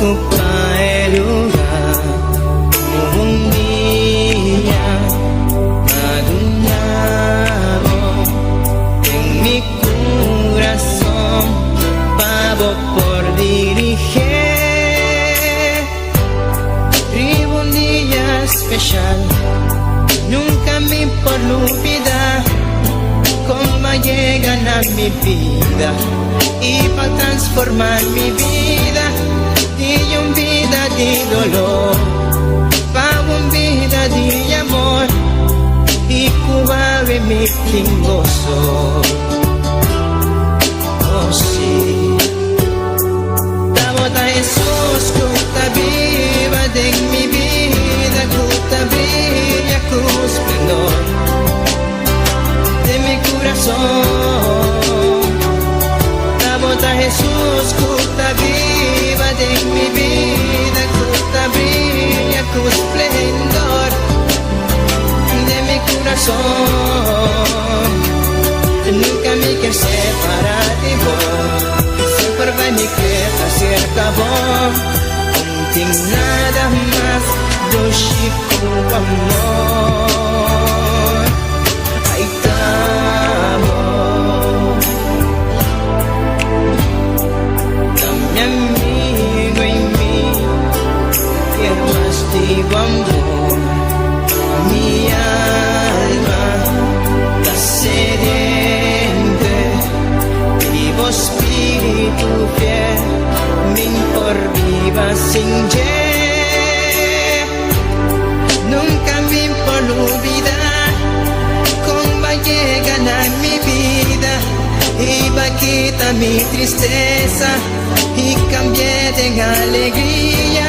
Ocupa e lugar cu un dia m'a duna bo den mi curason pa bo por dirige riba un dia special nunca mi por lubida con b'a yega na mi bida y pa transforma mi bida di un bida di dolor pa un bida di amor y cu awe mi tin goso. Oh sí. Ta bo ta Jesús cu ta biba den mi bida cu ta briya cu esplendor den mi curason. Ta bo ta Jesús cu ta biba den mi bida cu ta briya cu esplendor den mi curason. Nunca mi kier separa di bo, semper bay mi kier ta cerca bo. No tin nada mas dushi cu amor. Ay ta bo. Ta mi amigo y mi kier mas di bo amor. Mi alma ta sediente di bo spiritu fiel, mi'n por biba sin dje. Nunca mi'n por lubida con b'a yega na mi bida y b'a kita mi tristeza y cambi'e den alegria.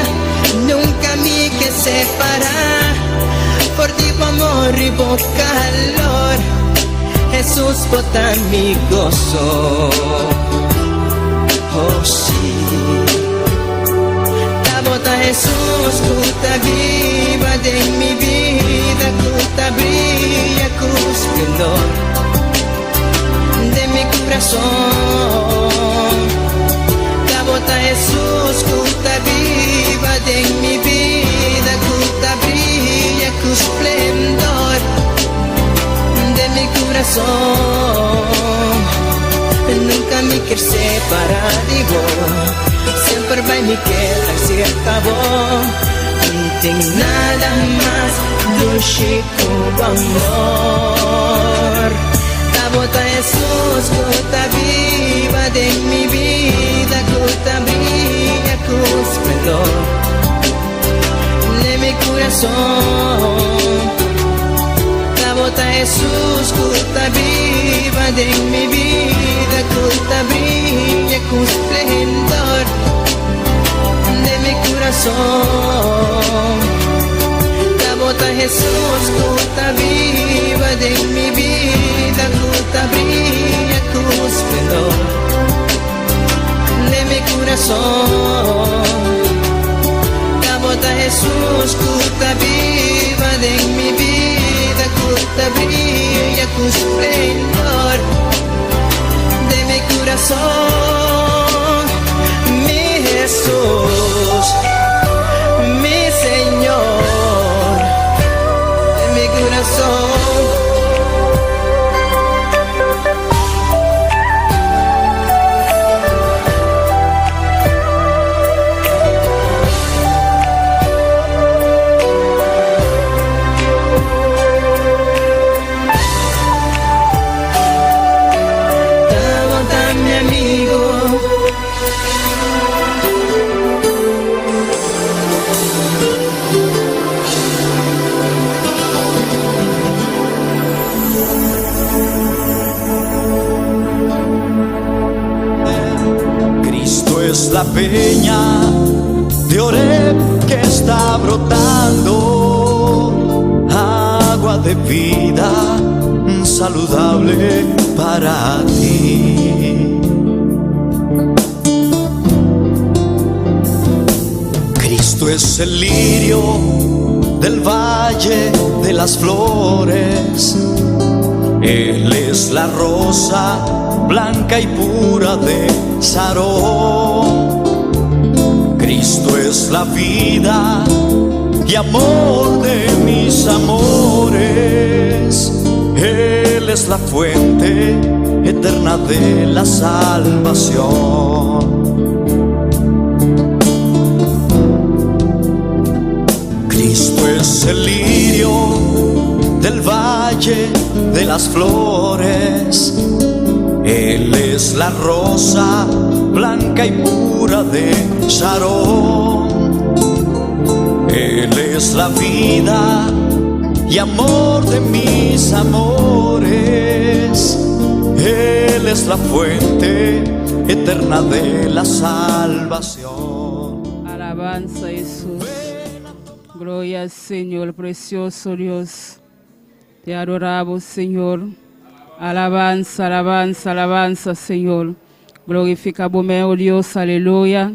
Nunca mi ke separa for di bo amor y bo calor. Jesús, bo ta mi goso. Oh sí. Ta bo ta Jesús cu ta biba den mi bida cu ta briya cu esplendor den mi curason. Ta bo ta Jesús cu ta biba den mi bida cu ta briya cu esplendor den mi curason. Nunca mi kier separa di bo, semper bay mi kier ta cerca bo. No tin nada mas dushi cu bo amor. Ta bo ta Jesús cu ta biba den mi bida cu ta briya cu esplendor den mi curason. Ta bo ta Jesús cu ta biba den mi bida cu ta briya cu esplendor den mi curason. Ta bo ta Jesús cu ta biba den mi bida cu ta briya cu esplendor den mi curason. Ta bo ta Jesús cu ta biba den mi bida cu ta briya cu esplendor den mi curason. Mi Jesús, mi Señor, den mi curason. Ta bo ta mi amigo. Cristo es la peña de Oreb que está brotando, agua de vida saludable para ti. Cristo es el lirio del valle de las flores. Él es la rosa blanca y pura de Sarón. Cristo es la vida y amor de mis amores. Él es la fuente eterna de la salvación. Cristo es el lirio del valle de las flores. Él es la rosa blanca y pura de Sharon. Él es la vida y amor de mis amores. Él es la fuente eterna de la salvación. Alabanza a Jesús. Gloria al Señor, precioso Dios. Te adoramos, Señor. Alabanza, alabanza, alabanza, Señor. Glorifica, oh Dios, aleluya.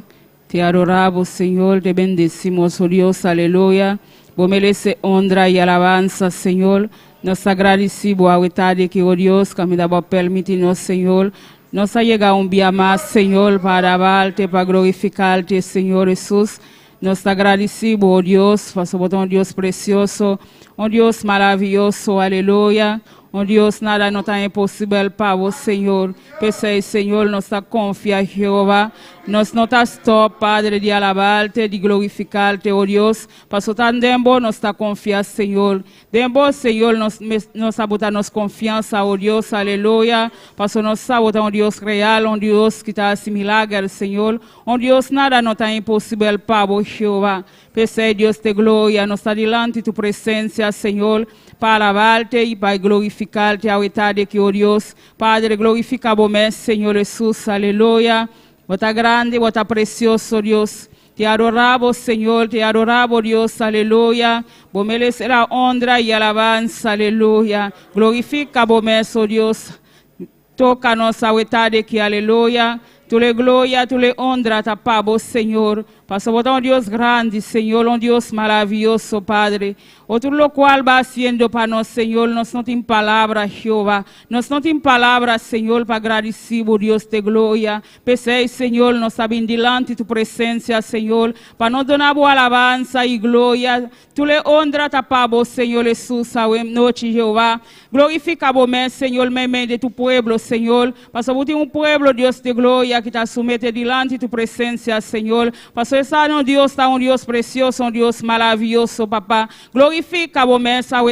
Te adoramos, Señor. Te bendecimos, oh Dios, aleluya. Bo merece honra y alabanza, Señor. Nos agradecemos a que, oh Dios, que me da permitirnos, Señor. Nos ha llegado un día más, Señor, para alabarte, para glorificarte, Señor Jesús. Nos agradecemos, oh Dios, por un Dios precioso, un Dios maravilloso, aleluya. Un Dios nada no está imposible para vos, Señor. Pese Señor, nos confía, Jehová. Nos no stop, Padre, de alabarte, de glorificarte, oh Dios. Paso tan dembo nos está confía, Señor. Dembo, Señor, nos, nos abota nos confianza, oh Dios, aleluya. Paso nos sabota un Dios real, un Dios que está haciendo milagros, Señor. Un Dios nada no está imposible para vos, Jehová. Pese Dios te gloria, nos está delante de tu presencia, Señor, para alabarte y para glorificarte, ahorita de que, oh Dios, Padre, glorifica vos, Señor Jesús, aleluya. Bota grande, bota precioso, Dios. Te adoramos, Señor, te adoramos, Dios, aleluya. Vos mereces la honra y alabanza, aleluya. Glorifica vos, oh Dios. Tócanos ahorita de que, aleluya. Tu le gloria, tu le honra, tapamos, Señor. Pasó un Dios grande, Señor, un Dios maravilloso, Padre. Otro lo cual va haciendo para nos, Señor, nos no tiene palabra, Jehová. Nos no tiene palabra, Señor, para agradecer, Dios de gloria. Pese, Señor, nos saben delante tu presencia, Señor, para nos donar alabanza y gloria. Tu le honra tapamos, Señor Jesús, a noche, Jehová. Glorifica, Señor, meme de tu pueblo, Señor. Pasó un pueblo, Dios de gloria, que te somete delante de tu presencia, Señor. Pasó esa un Dios, está un Dios precioso, un Dios maravilloso, papá. Glorifica, vos,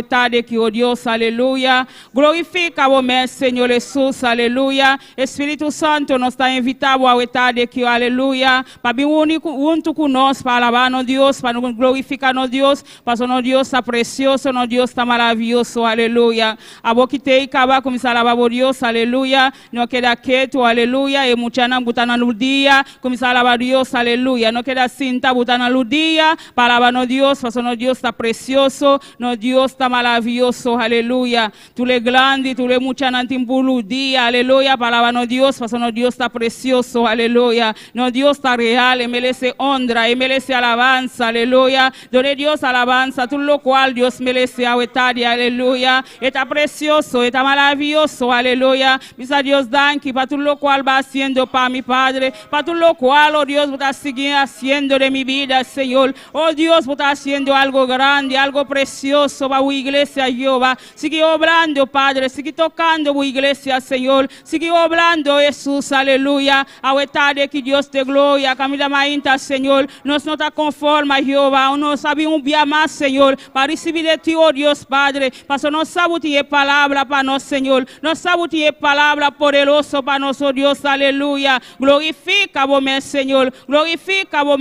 tarde que, oh Dios, aleluya. Glorifica, vos, Señor Jesús, aleluya. Espíritu Santo nos está invitado a tarde que, aleluya. Para vir único, junto conosco, para alabar no Dios, para glorificar no Dios, para no Dios está precioso, no Dios está maravilloso, aleluya. A boca te acaba começar a alabar Dios, aleluya. No queda quieto, aleluya. E mucha na botando no dia, começar a alabar Dios, aleluya. No queda cinta botando no dia, para alabar no Dios, para no Dios está precioso, no Dios está maravilloso, aleluya. Tu le grande, tu le mucha na timbulu dia, aleluya, para alabar no Dios, para no Dios está precioso, aleluya. No Dios está real, y merece honra, y merece alabanza, aleluya. Donde Dios alabanza, tú lo cual Dios merece aleluya. Está precioso, está maravilloso, aleluya. Misa Dios danki, para tú lo cual va haciendo para mi Padre, para tú lo cual, oh Dios, va a seguir haciendo de mi vida, Señor. Oh Dios, va haciendo algo grande, algo precioso para tu iglesia, Jehová. Sigue obrando, Padre, sigue tocando tu iglesia, Señor. Sigue obrando, Jesús, aleluya. Ahorita que Dios te gloria, camina mainta, Señor. Nos no está conforme, Jehová. No sabe un día más, Señor, para recibir de ti, oh Dios, Padre. Paso no sabe ti palabra para nos, Señor. No sabe ti palabra poderoso para nosotros, Dios, aleluya. Glorifica, vos, Señor. Glorifica, vos,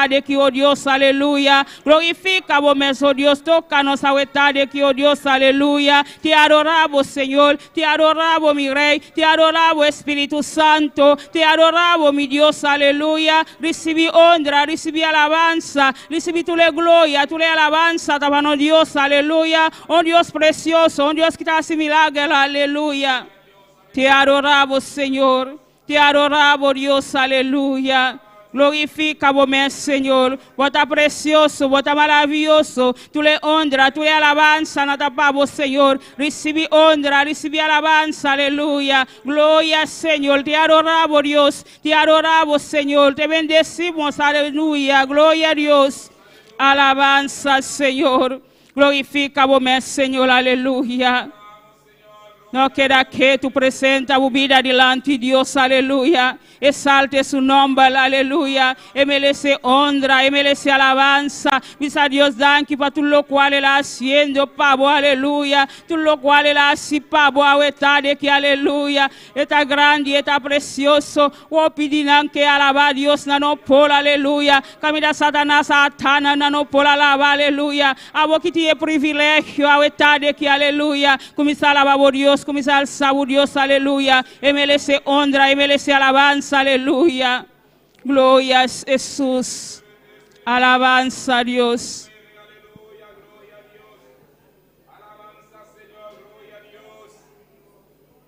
de que, oh Dios, aleluya. Glorifica, vos, oh Dios. Tócanos, de que, oh Dios, aleluya. Te adoramos, Señor. Te adoramos, mi Rey. Te adoramos, Espíritu Santo. Te adoramos, mi Dios, aleluya. Recibí honra, recibí alabanza, recibí tu le gloria, tu le alabanza, tabano Dios, aleluya. Un Dios precioso, un Dios que te hace milagro, aleluya. Te adoramos, Señor. Te adoramos, Dios, aleluya. Glorifica bo mes, Señor. Bo ta precioso, bo ta maraviyoso. Tur e honra, tur e alabansa, nan ta pa bo, Señor. Recibi honra, recibi alabansa, aleluya. Gloria, Señor. Te adoramos, Dios. Te adoramos, Señor. Te bendecimos, aleluya. Gloria a Dios. Alabanza, Señor. Glorifica bo mes, Señor, aleluya. No keda ketu, presenta bo bida dilanti di Dios, aleluya. Exalte su nomber, aleluya. E merece honra, e merece alabansa. Bisa Dios danki pa tur locual E ta haciendo, pa bo, aleluya. Tur locual El a haci pa bo, aki, aleluya. E ta grandi, e ta precioso. O pidinan cu alaba Dios, nan no por, aleluya. Caminda Satanas ata nan, nan no por alaba, aleluya. Abo cu tin e privilegio, aki, aleluya. Cuminsa alaba Dios, cuminsa alsa Dios, aleluya. E merece honra, e merece alabansa, aleluya. Gloria a Jesús. Alabanza a Dios. Alabanza, Señor, gloria a Dios.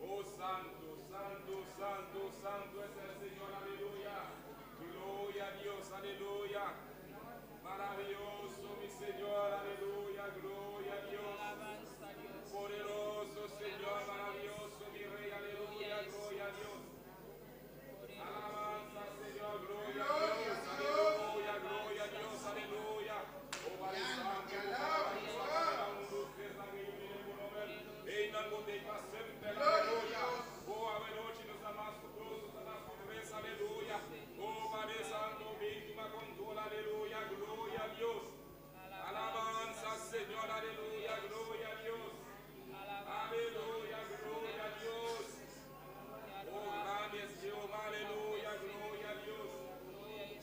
Oh, santo, santo, santo, santo es el Señor, aleluya. Gloria a Dios, aleluya. Maravilloso, mi Señor, aleluya, gloria a Dios. Poderoso Señor, maravilloso, mi Rey, aleluya, gloria a Dios. Alabanza, Señor, gloria a Dios, aleluya, gloria a Dios, aleluya. Oh, Padre Santo, un, dos, tres, aleluya. Oh, anochi nos ta mas cu dos, nos ta mas cu tres, aleluya. Oh, Padre Santo, bin tuma control, aleluya, gloria a Dios. Alabanza, Señor, aleluya, gloria a Dios. Aleluya, gloria a Dios. Oh, grande es Jehová, aleluya, gloria a Dios.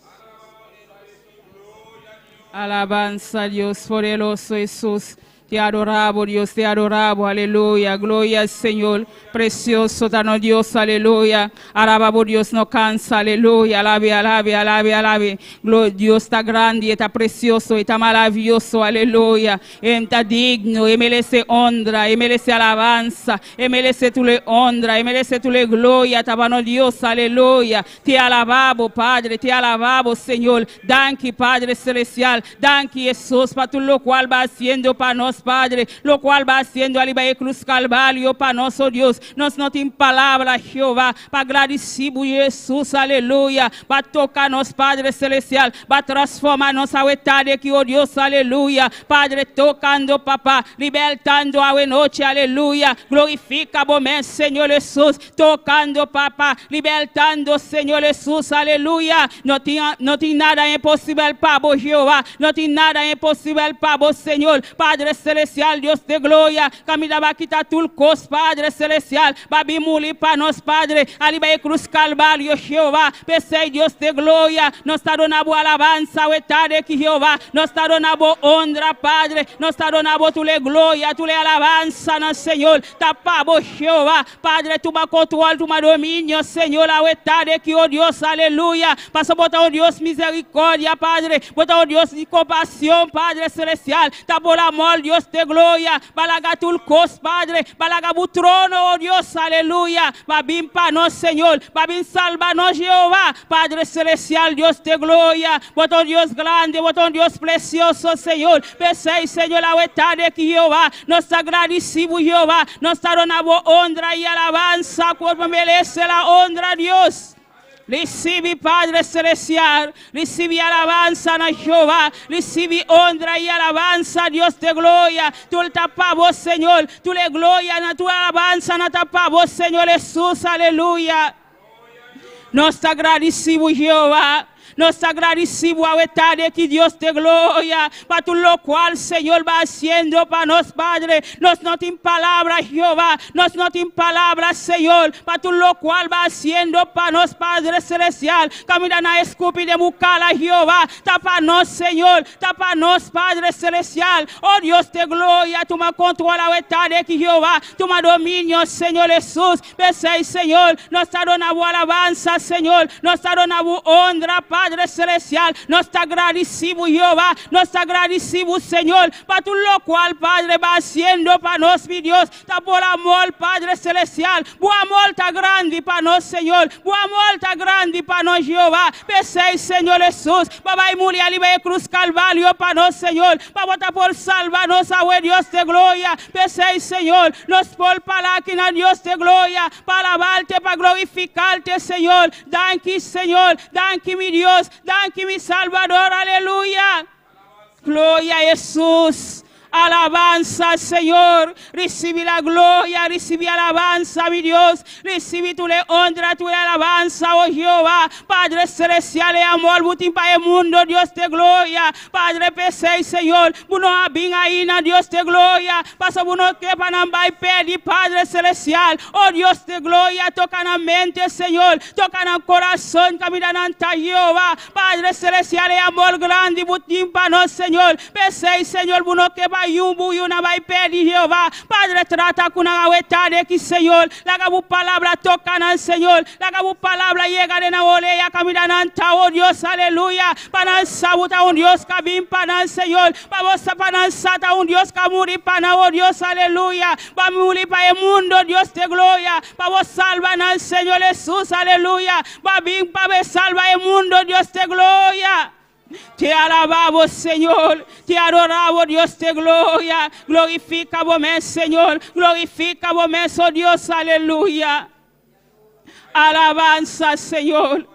Alabanza, Jesús, gloria a Dios. Alabanza a Dios, poderoso Jesús. Te adoramos, Dios, te adoramos, aleluya. Gloria al Señor, precioso ta nos Dios, aleluya. Alaba Dios, no cansa, aleluya. Alabe, alabe, alabe, alabe. Gloria, Dios ta grandi, ta precioso, ta maraviyoso, aleluya. Ta digno, e merece honra, e merece alabansa, e merece tur honra, e merece tur gloria. Ta nos Dios, aleluya. Te alabamos, Padre, te alabamos, Señor. Danki, Padre Celestial. Danki, Jesús, pa tur locual bo ta haciendo pa nos, Padre. Locual bo ta haciendo ariba e cruz Calvario pa nos, oh Dios. Nos no tin palabra, Jehová, pa gradici, Jesús, aleluya. Pa toca nos, Padre Celestial. Pa transforma nos aki, oh Dios, aleluya. Padre, tocando, papá, libertando anochi, aleluya. Glorifica, bo Señor Jesús. Tocando, papá, libertando, Señor Jesús, aleluya. No tin nada imposibel pa bo, Jehová. No tin nada imposibel pa bo, Señor. Padre Celestial, Dios de gloria. Caminda bo a kita tur cos, Padre Celestial. Bo a bin muri pa nos, Padre. Ariba e cruz Calvario, Jehová. P'esey, Dios de gloria. Nos ta duna alabansa, aki, Jehová. Nos ta duna honra, Padre. Nos ta duna tur gloria, tur alabansa, nos Señor. Ta pa bo, Jehová. Padre, tuma control, tuma dominio, Señor, aki, oh Dios, aleluya. Pasa bo ta, oh Dios, misericordia, Padre. Bo ta, oh Dios, di compasion, Padre Celestial. Ta por amor, Dios de gloria. Bo a laga tur cos, Padre. Bo a laga bo trono, oh Dios, aleluya. Bo a bin pa nos, Señor. Bo a bin salba nos, Jehová. Padre Celestial, Dios de gloria. Bo ta Dios grandi, bo ta Dios precioso, Señor. P'esey, Señor, aki, Jehová. Nos ta agradecido, Jehová. Nos ta duna honra y alabansa, como merece la honra, Dios. Recibe, Padre Celestial, recibe alabansa na Jehová, recibe honra y alabansa, Dios de gloria. Tur ta pa bo, Señor, tur gloria na tur alabansa nan ta pa bo, Señor Jesús, aleluya. Nos ta agradecido, Jehová. Nos ta agradecido aki, Dios de gloria, pa tur locual, Señor, bo ta haciendo pa nos, Padre. Nos no tin palabra, Jehová. Nos no tin palabra, Señor, pa tur locual bo ta haciendo pa nos, Padre Celestial. Caminda nan a scupi den bo cara, Jehová. Ta pa nos, Señor. Ta pa nos, Padre Celestial. Oh Dios de gloria, tuma control aki, Jehová. Tuma dominio, Señor Jesús. P'esey, Señor, nos ta duna alabansa, Señor. Nos ta duna honra, Padre. Padre Celestial. Nos ta gradisí Bo, Jehová. Nos ta gradisí Bo, Señor, pa tur lokual, Padre, Bo hasiendo pa nos, mi Dios. Ta por amor, Padre Celestial. Bo amor ta grandi pa nos, Señor. Bo amor ta grandi pa nos, Jehová. P'esei, Señor Hesus, Bo a bai muri ariba e krus Kalvario pa nos, Señor, pa Bo ta por salba nos awe, Dios de gloria. P'esei, Señor, nos por para aki na Dios de gloria, pa alabarte, pa glorifikarte, Señor. Danki, Señor. Danki, mi Dios. Danki, mi Salbador. Aleluya. Gloria a Hesus. Alabansa, Señor. Risibí la gloria, risibí alabansa, mi Dios. Risibí tur e honra, tur e alabansa, oh Jehová. Padre Celestial, e amor Bo tin pa e mundu, Dios di gloria. Padre p'esei, Señor, Bo no a bin ainda, Dios di gloria. Paso Bo no ke pa nan bai pèrdí, Padre Celestial. Oh Dios di gloria, toka nan mente, Señor. Toka nan kurason, kaminda nan ta, Jehová. Padre Celestial, e amor grandi Bo tin pa nos, Señor. P'esei, Señor, Bo no ke pa yu Bo yunan bai pèrdí, Jehová. Padre, trata ku nan awe tardi aki, Señor. Laga Bo palabra toka nan, Señor. Laga Bo palabra yega den nan orea, kaminda nan ta, oh Dios, aleluya. Pa nan sa Bo ta un Dios ku a bin pa nan, Señor. Pa Bo sa, pa nan sa ta un Dios ku a muri pa nan, oh Dios, aleluya. Bo a muri pa e mundu, Dios di gloria. Pa Bo salba nan, Señor Hesus, aleluya. Bo a bin pa Bo salba e mundu, Dios di gloria. Te alabamos, Señor. Te adoramos, Dios de gloria. Glorifica Bo, Señor. Glorifica Bo, oh Dios. Aleluya. Alabansa, Señor.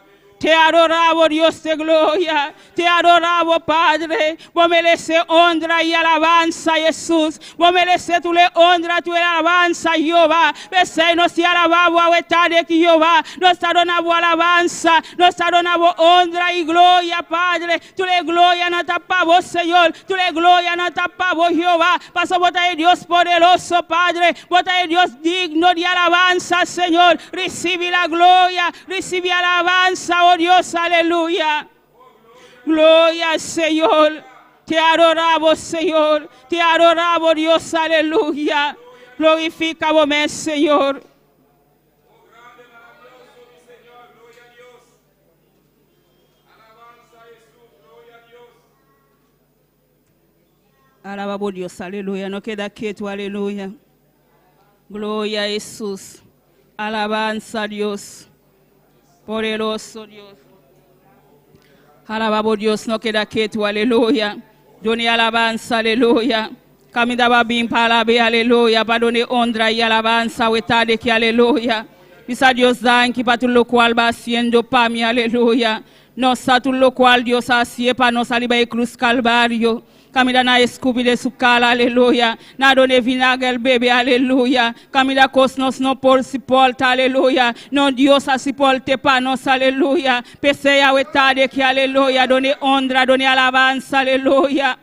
Te adoramos, Dios de gloria. Te adoramos, Padre. Bo meresé honra i alabansa, Hesus. Bo meresé tur honra, tur alabansa, Jehová. P'esei nos ta alabá awe tardi aki, Jehová. Nos ta duna alabansa. Nos ta duna honra i gloria, Padre. Tur gloria nan ta pa Bo, Señor. Tur gloria nan ta pa Bo, Jehová. Paso Bo ta Dios poderoso, Padre. Bo ta Dios digno di alabansa, Señor. Risibí la gloria, risibí alabansa, oh Dios, aleluya. Gloria al Señor. Te adoramos, Señor. Te adoramos, Dios, aleluya. Glorifica Bo, Señor. Oh, grande, maravilloso, mi Señor, gloria a Dios. Alabansa a Jesús, gloria a Dios. Alabamos Dios, aleluya. No keda ketu, aleluya. Gloria a Jesús. Alabanza a Dios. Poderoso Dios. Alabamos Dios, no keda ketu, aleluya. Dun'é alabansa, aleluya. Kaminda bo a bin pa alab'é, aleluya. Pa dun'é honra i alabansa, awe tardi aki, aleluya. Bisa Dios danki pa tur lokual Bo ta hasiendo pa mi, aleluya. Nos sa tur lokual Dios a hasi pa nos ariba e krus Kalvario. Kaminda nan a skupi den su kara, aleluya. Nan a dun'é vinager bebe, aleluya. Kaminda kos nos no por soportá, aleluya. No Dios a soportá pa nos, aleluya. P'esei awe tardi aki, aleluya. Dun'é honra, dun'é alabansa, aleluya.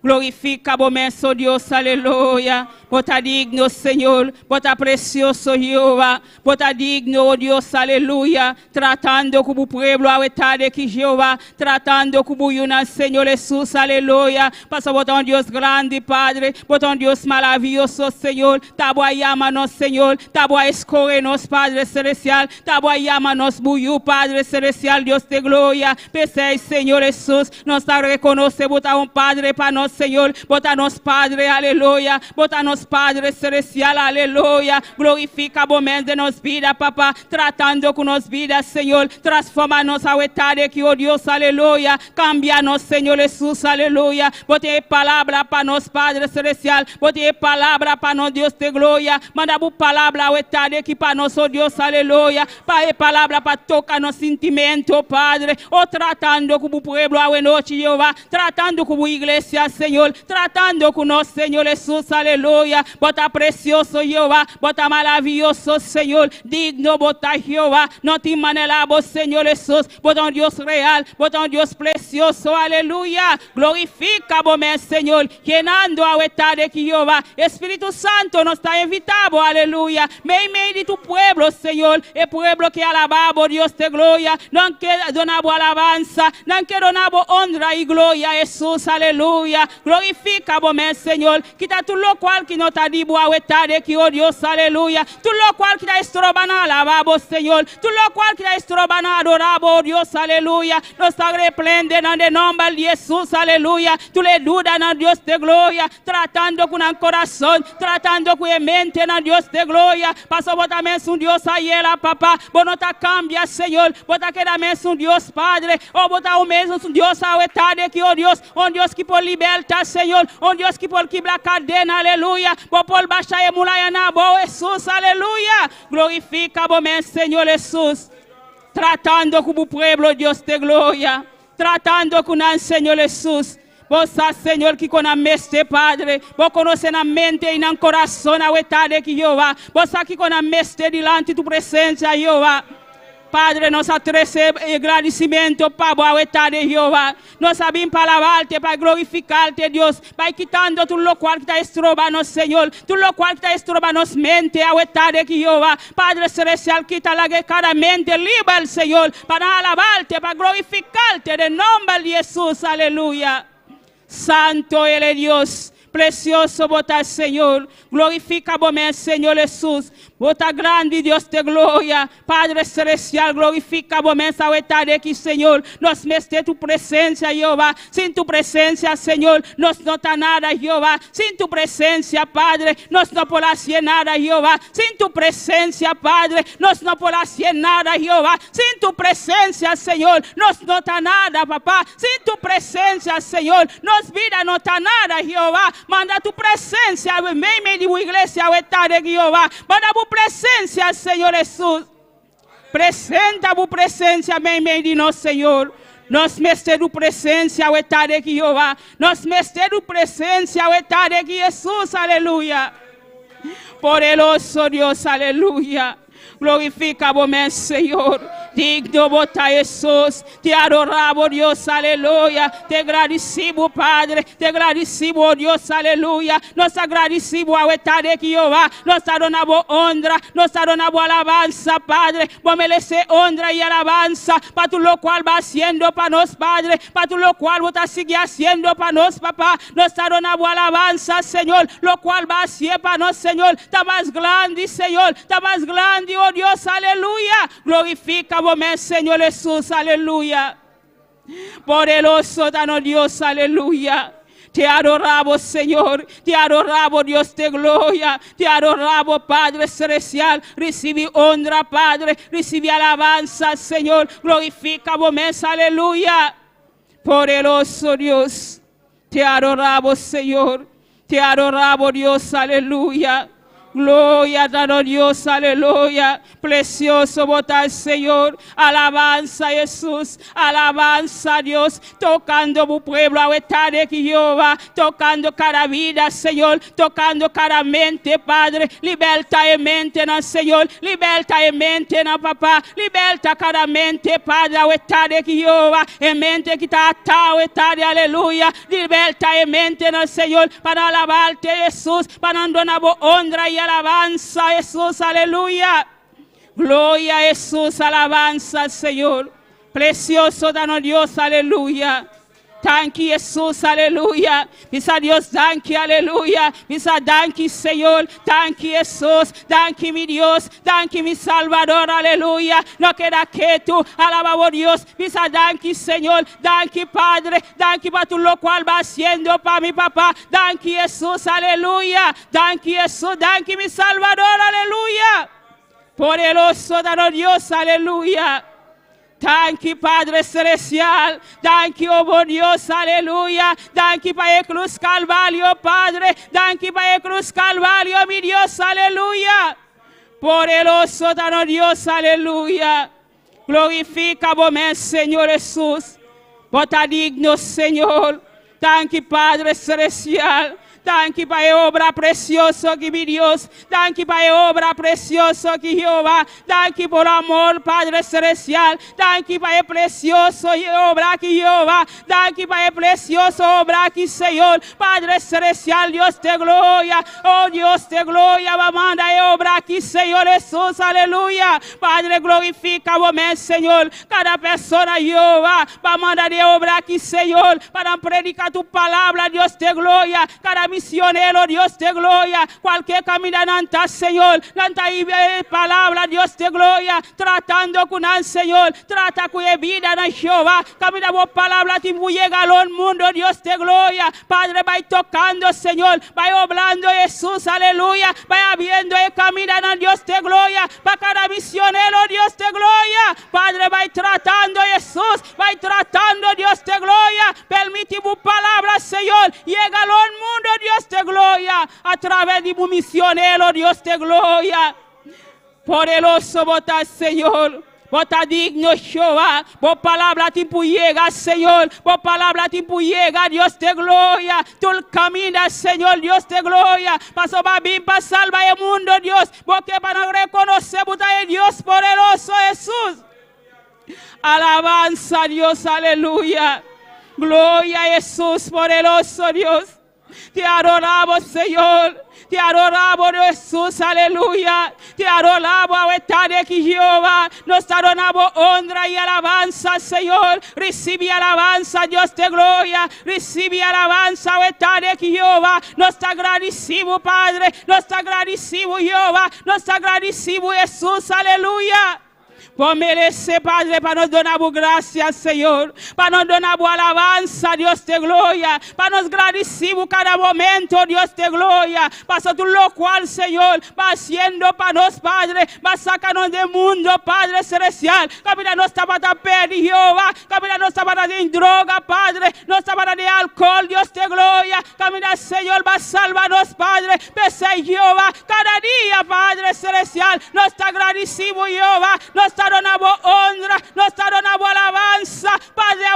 Glorifica Bo mes, Dios, aleluya. Bo ta digno, Señor. Bo ta presioso, Jehová. Bo ta digno, oh Dios, aleluya. Tratando ku e pueblo awe tardi aki, Jehová. Tratando ku bo Señor Hesus, aleluya. Paso Bo ta un Dios grandi, Padre. Bo ta un Dios maravioso, Señor. Ta Bo a yama nos, Señor. Ta Bo a skohe nos, Padre Celestial. Ta Bo a yama nos, Bo yu, Padre Celestial, Dios di gloria. P'esei, Señor Hesus, nos ta rekonosé Bo ta un Padre pa nos, Señor. Bo ta nos Padre, aleluya. Bo ta nos Padre Celestial, aleluya. Glorifica Bo mes den nos bida, Papa. Tratando ku nos bida, Señor. Transforma nos awe tardi aki, oh Dios, aleluya. Kambia nos, Señor Hesus, aleluya. Bo tin palabra pa nos, Padre Celestial. Bo tin palabra pa nos, Dios di gloria. Manda Bo palabra awe tardi aki pa nos, oh Dios, aleluya. Pa e palabra pa toka nos sentimentu, Padre. Oh, tratando ku e pueblo awe nochi, Jehová. Tratando ku e iglesia, Señor. Tratando ku nos, Señor Hesus, aleluya. Bo ta presioso, Jehová. Bo ta maravioso, Señor. Digno, Bo ta Jehová. No tin manera, Señor Hesus. Bo ta un Dios real. Bo ta un Dios presioso, aleluya. Glorifica Bo, Señor. Yenando awe tardi aki, Jehová. Spiritu Santu nos ta invitá, aleluya. Meimei di tu pueblo, Señor. E pueblo ku alabá, Dios di gloria. Nan ke duna alabansa. Nan ke duna honra i gloria, Hesus, aleluya. aleluya. Glorifica bo mes, Señor. Kita tur locual cu no ta di bo awe tardi aki, oh Dios, aleluya. Tur locual cu ta stroba nan alaba bo, Señor. Tur locual cu ta stroba nan adora bo, oh Dios, aleluya. Nos ta reprende nan den nomber di Jesus, aleluya. Tur e dudanan, Dios de gloria, tratando cu nan corazon, tratando cu e mentenan, Dios de gloria. Paso bo ta mesun Dios ayera, Papa. Bo no ta cambia, Señor. Bo ta keda mesun Dios, Padre. Oh, bo ta un mesun Dios awe tardi aki, oh Dios. Un Dios cu por liberta, Señor. Un Dios cu por kibra cadena, aleluya. Bo por basha e murayanan abou, Jesus, aleluya. Glorifica bo mes, Señor Jesus. Tratando cu bo pueblo, Dios de gloria. Tratando cu nan, Señor Jesus. Bo sa, Señor, kico nan mester, Padre. Bo conoce nan mente y nan corazon awe tardi aki, Jehová. Bo sa kico nan mester dilanti tu presencia, Jehová. Padre, nos a trece gradicimento pa bo awe tardi, Jehová. Nos a bin pa alabarte, pa glorificarte, Dios. Bay kitando tur locual cu ta estroba nos, Señor. Tur locual cu ta estroba nos mente awe tardi aki, Jehová. Padre Celestial, kita laga cada mente liber, Señor, pa nan alabarte, pa glorificarte, den nomber di Jesus. Aleluya. Santo El e Dios. Precioso bo ta, Señor. Glorifica bo mes, Señor Jesus. Bo ta grandi, Dios de gloria. Padre Celestial, glorifica bo mes awe tardi aki, Señor. Nos mester tu presencia, Jehová. Sin tu presencia, Señor, nos no ta nada, Jehová. Sin tu presencia, Padre, nos no por haci nada, Jehová. Sin tu presencia, Padre, nos no por haci nada, Jehová. Sin tu presencia, Señor, nos no ta nada, Papá. Sin tu presencia, Señor, nos bida no ta nada, Jehová. Manda tu presencia, meimei di iglesia, tardi, Jehová. Manda tu presencia, Señor Jesús. Presenta tu presencia, meimei di nos, Señor. Nos mester tu presencia, tardi, Jehová. Nos mester tu presencia, tardi, Jesús, aleluya. Poderoso Dios, aleluya. Glorifica bo mes, Señor. Digno bo ta, Jesús. Te adoramos, Dios, aleluya. Te agradecimos, Padre. Te agradecimos, Dios, aleluya. Nos agradecimos awe tardi, Jehová. Nos adoramos honra. Nos adoramos alabanza, Padre. Bo merece honra y alabanza pa tur locual bo ta haciendo pa nos, Padre. Pa tur locual bo ta sigui haciendo pa nos, Papá. Nos adoramos alabanza, Señor. Locual bo ta haci pa nos, Señor. Ta mas grandi, Señor. Ta mas grandi, oh Dios, aleluya. Glorifica bo mes, Señor Jesús, aleluya. Poderoso ta nos Dios, aleluya. Te adoramos, Señor. Te adoramos, Dios de gloria. Te adoramos, Padre Celestial. Recibe honra, Padre. Recibe alabanza, Señor. Glorifica bo mes, aleluya. Poderoso Dios. Te adoramos, Señor. Te adoramos, Dios, aleluya. Gloria a Dios, aleluya. Precioso bo ta, Señor. Alabanza, Jesús. Alabanza, Dios. Tocando mi pueblo, de Jehová. Tocando cada vida, Señor. Tocando cada mente, Padre. Liberta e mente, na Señor. Liberta e mente, na Papá. Liberta cada mente, Padre, de Jehová. E mente cu ta ata, aleluya. Liberta e mente, na Señor. Pa alabarte, Jesús. Pa duna honra y alabanza, Jesús, aleluya. Gloria a Jesús, alabanza, Señor. Precioso ta Dios, aleluya. Thank you, Jesús, aleluya. Bisa Dios, thank you, aleluya. Bisa thank you, Señor. Thank you, Jesús. Thank you, mi Dios. Thank you, mi Salvador, aleluya. No keda keto, alaba Dios. Bisa thank you, Señor. Thank you, Padre. Thank you pa tur locual bo ta haciendo pa mi papá. Thank you, Jesús, aleluya. Thank you, Jesús. Thank you, mi Salvador, aleluya. Poderoso ta Dios, aleluya. Thank you, Padre Celestial. Thank you, oh Dios, aleluya. Thank you, pa Cruz Calvario, Padre. Thank you, pa Cruz Calvario, mi Dios, aleluya. Poderoso ta Dios, aleluya. Glorifica bo mes, Señor Jesús. Bo ta digno, Señor. Thank you, Padre Celestial. Danki pa e obra precioso aki, mi Dios. Danki pa e obra precioso aki, Jehová. Danki por amor, Padre Celestial. Danki pa e precioso obra aki, Jehová. Danki pa e precioso obra aki, Señor. Padre Celestial, Dios de gloria. Oh Dios de gloria, bo a manda e obra aki, Señor Jesús. Aleluya. Padre, glorifica bo mes, Señor. Cada persona, Jehová, bo a manda den e obra aki, Señor, pa nan predica tu palabra, Dios de gloria. Cada misionero, Dios de gloria, cualke caminda nan ta, Señor, nan ta hiba e palabra, Dios de gloria, tratando cu nan, Señor. Trata cu e bidanan, Jehová. Caminda bo palabra tin cu yega alon mundo, Dios de gloria. Padre, bai tocando, Señor, bai oblando, Jesús, aleluya. Bai abriendo e camindanan, Dios de gloria, pa cada misionero, Dios de gloria. Padre, bai tratando, Jesús, bai tratando, Dios de gloria. Permiti bo palabra, Señor, yega alon mundo, Dios de gloria, a traves di bo misionero, Dios de gloria. Poderoso bo ta, Señor. Bo ta digno, Jehová. Bo palabra tin por yega, Señor. Bo palabra tin por yega, Dios de gloria. Tur caminda, Señor, Dios de gloria. Paso bo a bin pa salba e mundo, Dios. Bo ke pa nan reconoce bo ta e Dios poderoso, Jesús. Alabanza, Dios, aleluya. Gloria, Jesús, poderoso, Dios. Te adoramos, Señor. Te adoramos, Jesús, aleluya. Te adoramos, awe aki, Jehová. Nos ta adoramos honra y alabanza, Señor. Recibe alabanza, Dios de gloria. Recibe alabanza, awe aki, Jehová. Nos ta agradecido, Padre. Nos ta agradecido, Jehová. Nos ta agradecido, Jesús, aleluya. Bo merece, Padre, pa nos duna gracia, Señor. Pa nos duna alabanza, Dios de gloria. Pa nos gradici cada momento, Dios de gloria. Paso tur locual, Señor, bo haciendo pa nos, Padre. Bo a saca nos di mundo, Padre Celestial. Caminda nos tabata perdi, Jehová. Caminda nos tabata den droga, Padre. Nos tabata den alcohol, Dios de gloria. Caminda, Señor, bo a salba nos, Padre. P'esey, Jehová, cada dia, Padre Celestial, nos ta agradecido, Jehová. Nos ta duna honra, nos ta duna alabanza. Padre,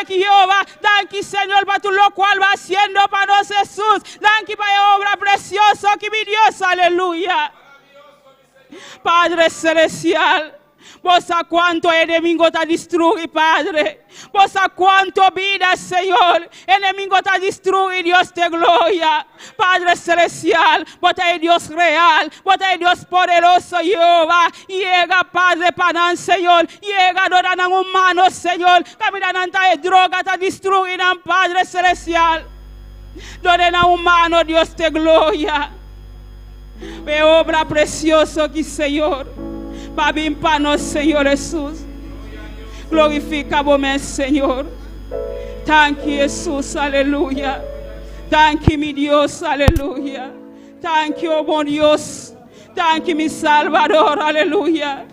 aki, Jehová. Danki, Señor, pa tur locual bo haciendo pa nos, Jesús. Danki pa e obra precioso aki, mi Dios, aleluya. Padre Celestial, Bo sa cuanto enemigo ta destrui, Padre. Bo sa cuanto bida, Señor. Enemigo ta destrui, Dios de gloria. Padre Celestial, Bo ta e Dios real, Bo ta e Dios poderoso, Jehová. Yega, Padre, pa nan, Señor. Yega, duna nan un mano, Señor. Caminda nan ta e droga ta destrui nan, Padre Celestial. Duna nan un mano, Dios de gloria. E obra precioso aki, Señor. Pa bin pa nos, Señor Jesús. Glorifica bo mes, Señor. Thank you, Jesús. Aleluya. Thank you, mi Dios. Aleluya. Thank you, oh bon Dios. Thank you, mi Salvador. Aleluya.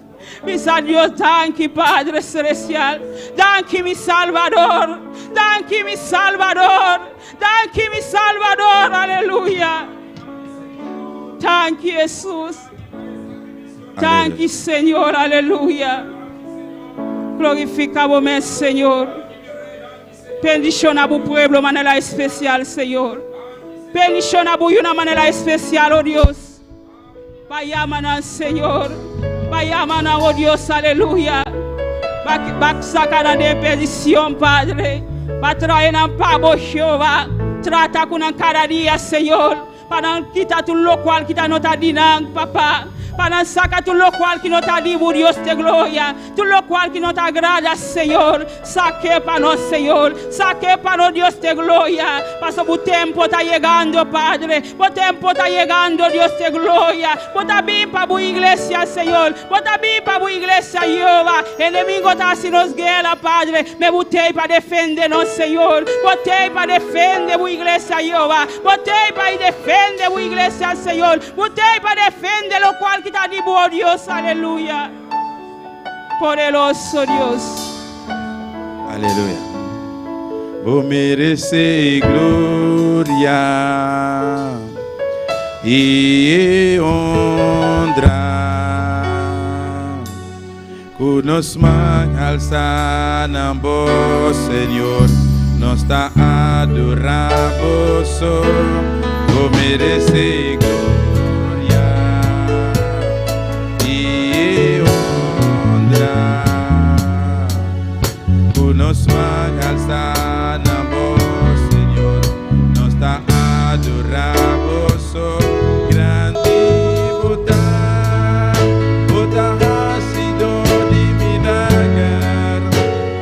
Mi Dios, thank you, Padre Celestial. Thank you, mi Salvador. Thank you, mi Salvador. Thank you, mi Salvador. Aleluya. Thank you, Jesús. Thank you, Señor. Aleluya. Glorifica bo mes, Señor. Bendiciona bo pueblo di manera especial, Señor. Bendiciona bo di un manera especial, oh Dios. Bay yama, Señor. Bay yama, oh Dios, aleluya. Bay saca nan di perdicion, Padre. Bay trae nan pa bo, Jehová. Trata cu nan cada dia, Señor. Pa nan kita tur locual cu no ta di nan, Papa. Pa nan saca tur locual cu no ta di Dios di gloria. Tur locual cu no ta agrada, Señor. Saca pa nos, Señor. Saca pa nos, Dios di gloria. Paso e tempo ta yegando, Padre. E tempo ta yegando, Dios di gloria. Bo ta bin pa e iglesia, Señor. Bo ta bin pa e iglesia, Jehová. Enemigo ta haciendo nos guera, Padre. Ma bo t'ey pa defende nos, Señor. Bo t'ey pa defende e iglesia, Jehová. Bo t'ey pa defende e iglesia, Señor. Bo t'ey pa defende locual cu ta di bo, Dios. Aleluya. Poderoso Dios. Aleluya. Bo merece gloria y honra. Cu nos man halsa na bo, Señor, nos ta adora Bo. Bo merece gloria y honra. Cu nos man alza na bo, Señor, nos ta adora bo so. Grandi bo ta, bo ta hacido di milager,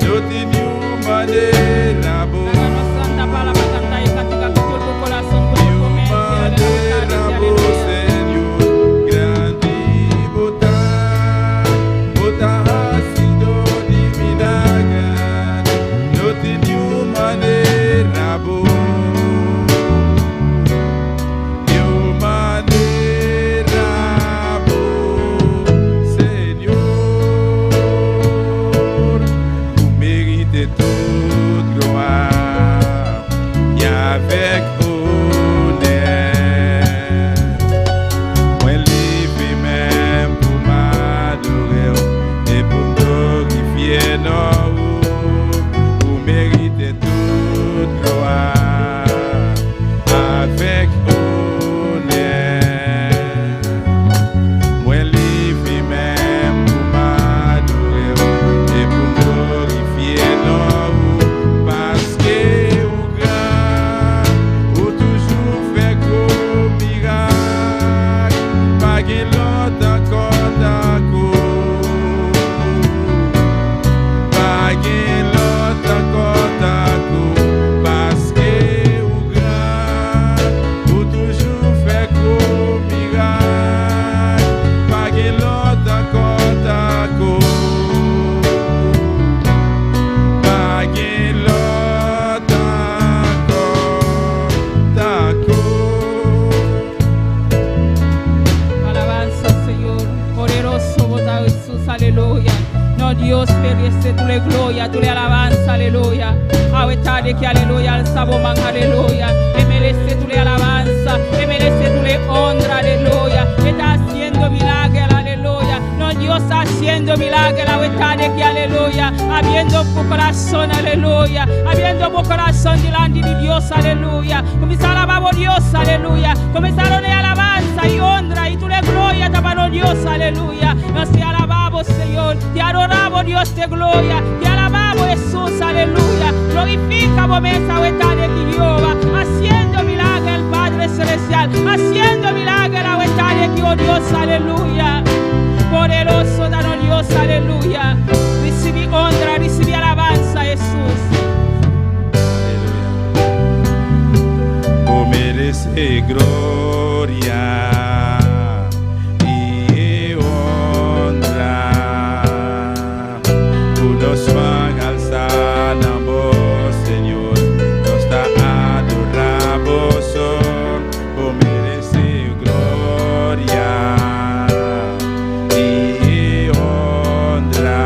no tin niun manera bo. Laga nos lanta para pa canta e cantica cu tur bo corazon, cu tur bo Niun mente, manera bo, aleluya. Señor, grandi bo ta, bo ta hacido di milager, no tin niun manera bo. Niun manera bo, Señor, bo merita tur gloria y avek onè. Mwen leve men pou m adore e pou glorifye non ou merite tout glwa avèk onè. Mwen leve men pou m adore e pou glorifye non paske ou gran, ou toujou fè gwo mirak, pa gen lòt ankò tankou w. Pa gen lòt ankò tankou w, paske ou gran, ou toujou fè gwo mirak, pa gen lòt ankò tankou w. Pa gen lòt ankò tankou w. Alabanza, Señor. Poderoso bo ta Jesús, aleluya. No, Dios merece tur gloria, tur alabanza, aleluya. Awe tardi aki, aleluya, alsa bo man, aleluya. E merece tur alabanza, e merece tur honra, aleluya. Está haciendo milagro, aleluya. No, Dios está haciendo milagro, awe tardi aki, aleluya. Habriendo bo curason, aleluya. Habriendo bo curason dilanti di Dios, aleluya. Cuminsa alaba Dios, aleluya. Cuminsa alabanza y honra y tur gloria ta pa Dios, aleluya. Nos te alabamos, Señor. Te adoramos, Dios de gloria. Te alabamos, Jesús, aleluya. Glorifica bo mes awe tardi aki, Jehová. Haciendo milagro el Padre Celestial. Haciendo milagro awe tardi aki, oh Dios, aleluya. Poderoso, danos Dios, aleluya. Recibi honra, recibi alabanza, Jesús. Aleluya. Bo merece gloria y honra. Cu nos man alsa na bo, Señor, nos ta adora bo so. Bo merece gloria y honra.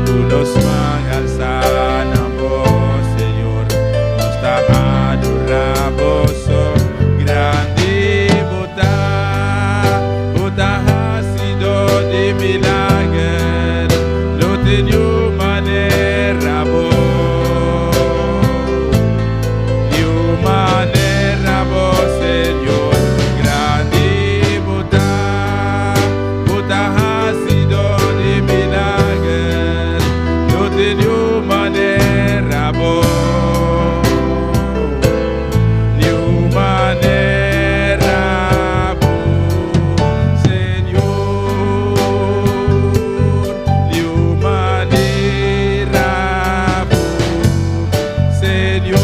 Cu nos man alsa na bo, Señor, nos ta adora bo so. Grandi bo ta, bo ta hacido di milager, no tin niun manera bo. Niun manera bo, Señor, grandi bo ta, bo ta hacido di milager, no tin niun manera bo. Niun manera bo, Señor, niun manera bo, Señor,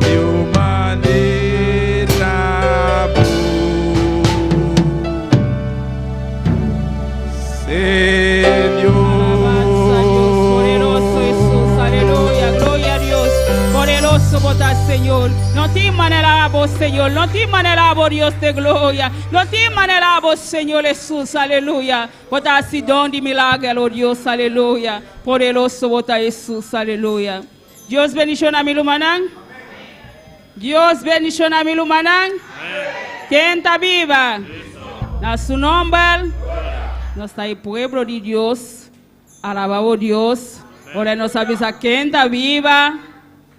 niun manera bo. Señor. Alabanza a Dios, poderoso Jesús, aleluya, gloria a Dios, poderoso bo ta Señor. No tin manera bo, Señor, no tin manera bo, Dios di gloria, no tin manera bo, Señor Jesús, aleluya. Bo ta hacido di milager, oh Dios, aleluya. Poderoso bo ta Jesús, aleluya. Dios bendiciona mi rumannan. Dios bendiciona mi rumannan. Ken ta biba? Na su nomber. Nos ta e pueblo di Dios. Alaba Dios. Ora nos a bisa ken ta biba.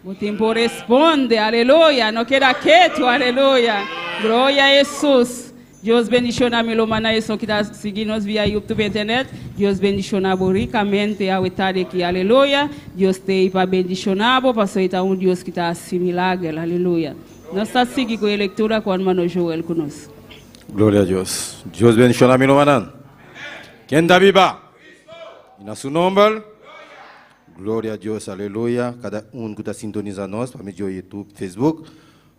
O tempo responde, aleluya. No keda ketu, aleluya. Gloria na Hesus. Dios bendishoná mi rumannan esun ku ta siguiendo nos via YouTube internet. Dios bendishoná bo rikamente awe tardi aki, aleluya. Dios t'ei pa bendishoná bo, pasobra ta un Dios ku ta hasi milager, aleluya. Nos ta sigui ku e lektura ku ruman Joel ku nos. Gloria na Dios. Dios bendishoná mi rumannan. Ken ta biba? I na su nòmber. Gloria na Dios, aleluya. Kada un ku ta sintonisá nos, pa medio YouTube, Facebook,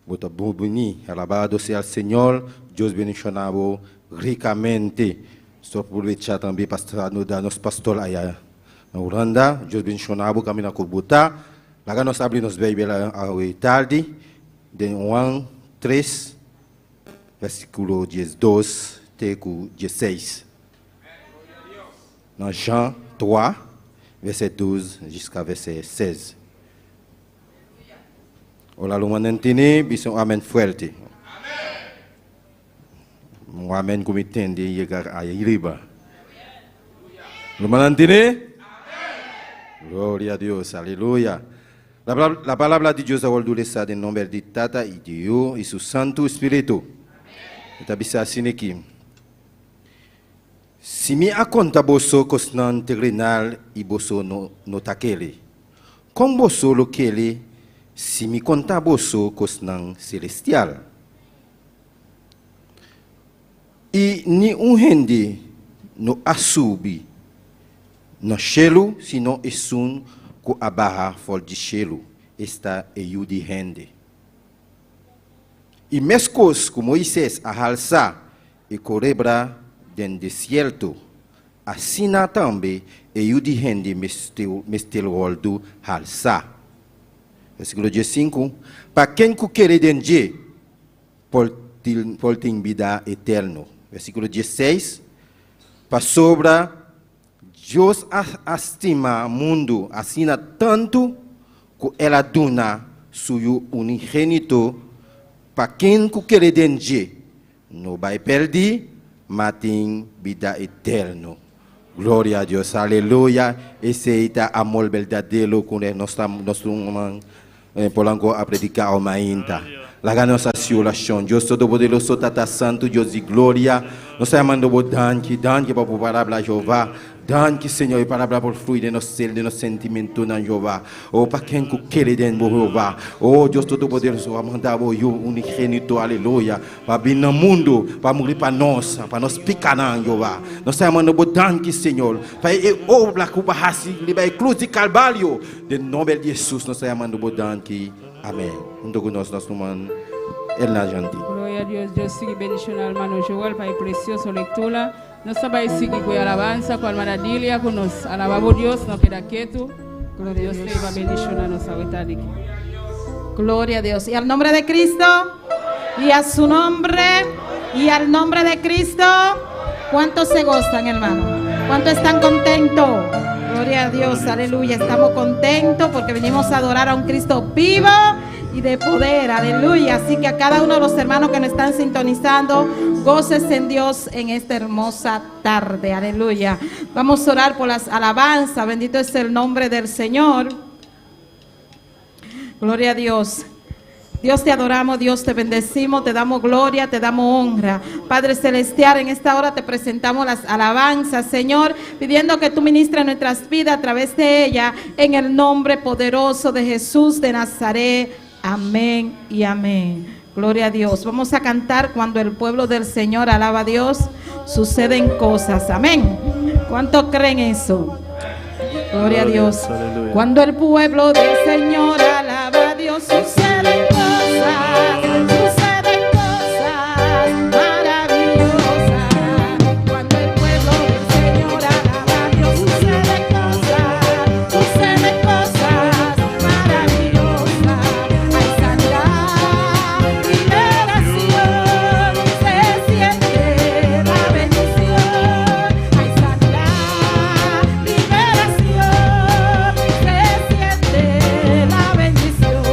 bo ta bini. Alabado sea Señor. Dios bendishoná bo rikamente. Ta aprovechá tambe pa saluda nos pastor aya na Hulanda. Dios bendishoná bo kaminda ku bo ta. Laga nos habri nos Beibel awe tardi, den Juan 3, versíkulo 12 te 16. Na Jean 3, vèsè 12 jiska vèsè 16. Ora rumannan tende, bisa un amèn fuerte. Un amèn ku mi tende yega ariba. Rumannan tende? Gloria na Dios, aleluya. La palabra di Dios ta wòrdu lesá den nòmber di Tata i di Yu i su Santu Spiritu. Ta bisa asina aki. Si mi a konta boso kosnan terenal i boso no ta kere, kon boso lo kere si mi konta boso kosnan selestial? I ni un hende no a subi na shelu, sino esun ku a baha for di shelu, esta e Yu di Hende. I meskos ku Moises a halsa e kolebra den desierto, asina tambe e Yu di Hende mester wòrdu halsá. Versíkulo 15. Pa ken ku kere den dje, por tin bida eterno. Versíkulo 16. Pasobra Dios a stima mundu asina tantu ku el a duna su unigénito pa ken ku kere den dje no bai pèrdí, ma tin bida eterno. Gloria na Dios, aleluya. Esei ta amor berdadero ku nos nos Polanco a prediká mainta. Laga nos orashon. Dios Todopoderoso, Tata Santu, Dios di gloria. Nos ta yamando bo danki, danki pa bo palabra, Jehová. Danki, Señor, e palabra por flui den nos ser, den nos sentimentonan, Jehová. Oh, pa ken ku kere den bo, Jehová. Oh, Dios Todopoderoso, a manda bo Yu unigénito, aleluya. Pa bin na mundu, pa muri pa nos, pa nos pikánan, Jehová. Nos ta yamando bo danki, Señor. Pa e obra ku bo a hasi, riba e krus di Kalvario. Den nòmber di Hesus, nos ta yamando bo danki. Amèn. Huntu ku nos, nos ruman Elna Janti. Gloria na Dios. Dios sigui bendishoná ruman Joel pa e presioso lektura. Nos ta bai sigui ku alabansa ku ruman Adilia ku nos. Alabá Dios, no keda ketu. Gloria a Dios Dios. te bai bendishoná nos awe tardi. Gloria a Dios. Y al nombre de Cristo, y a su nombre, y al nombre de Cristo, ¿cuántos se gozan, hermano? ¿Cuántos están contentos? Gloria a Dios, aleluya. Estamos contentos porque venimos a adorar a un Cristo vivo y de poder, aleluya. Así que a cada uno de los hermanos que nos están sintonizando, gócese en Dios en esta hermosa tarde, aleluya. Vamos a orar por las alabanzas, bendito es el nombre del Señor. Gloria a Dios. Dios, te adoramos, Dios, te bendecimos, te damos gloria, te damos honra. Padre Celestial, en esta hora te presentamos las alabanzas, Señor, pidiendo que tú ministres nuestras vidas a través de ella, en el nombre poderoso de Jesús de Nazaret. Amén y amén. Gloria a Dios. Vamos a cantar cuando el pueblo del Señor alaba a Dios, suceden cosas. Amén. ¿Cuánto creen eso? Gloria a Dios. Aleluya. Cuando el pueblo del Señor alaba a Dios, suceden cosas, suceden cosas maravillosas. Cuando el pueblo del Señor alaba a Dios, suceden cosas maravillosas. Hay sanidad, liberación, se siente la bendición. Hay sanidad, liberación, se siente la bendición.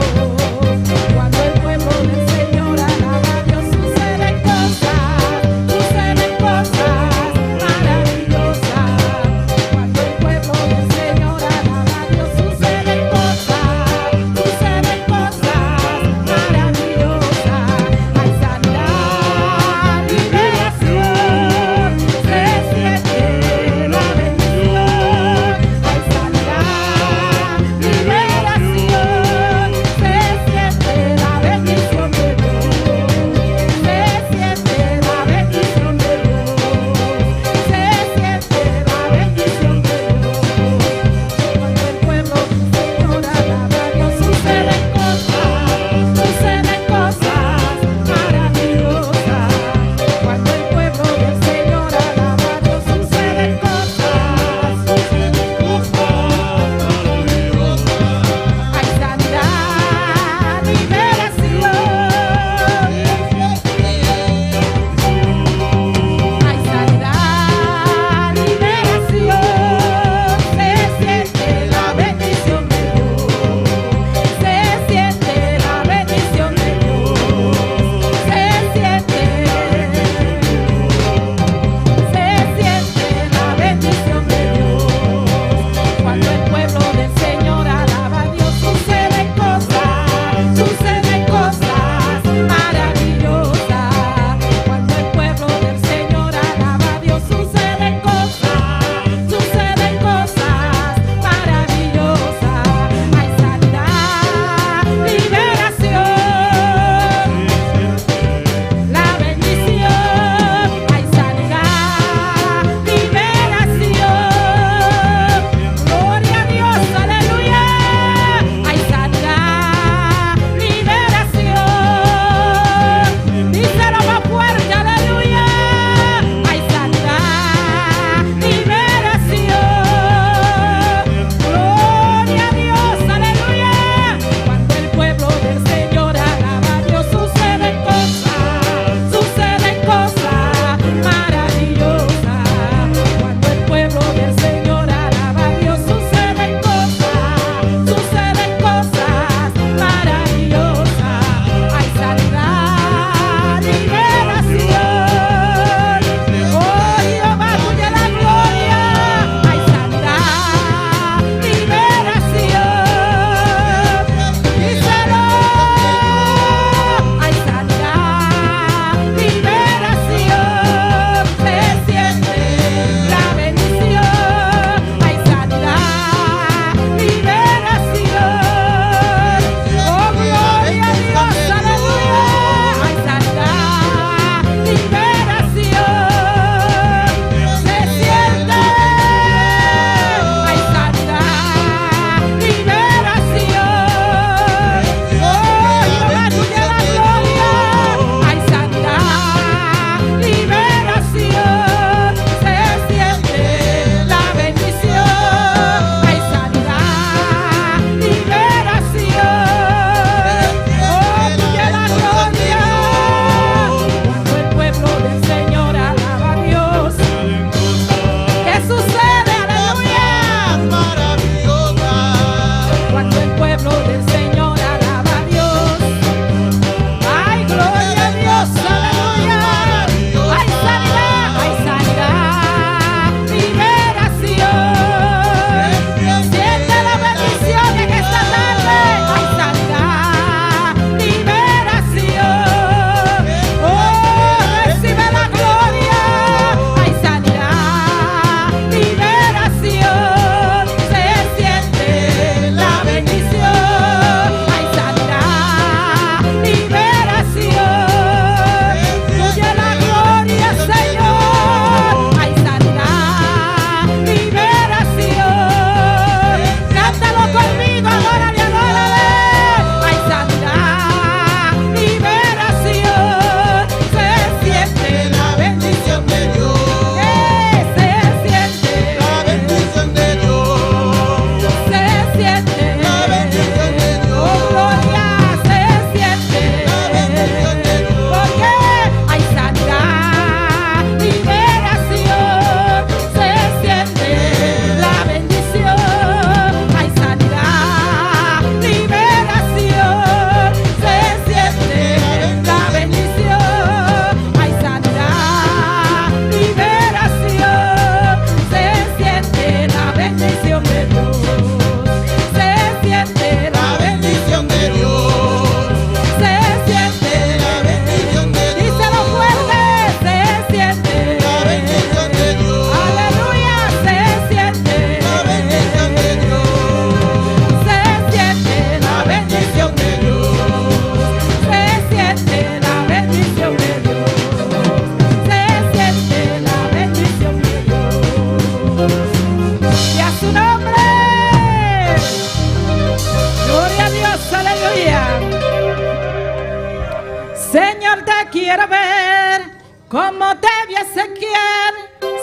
te quiero ver como te vio Ezequiel.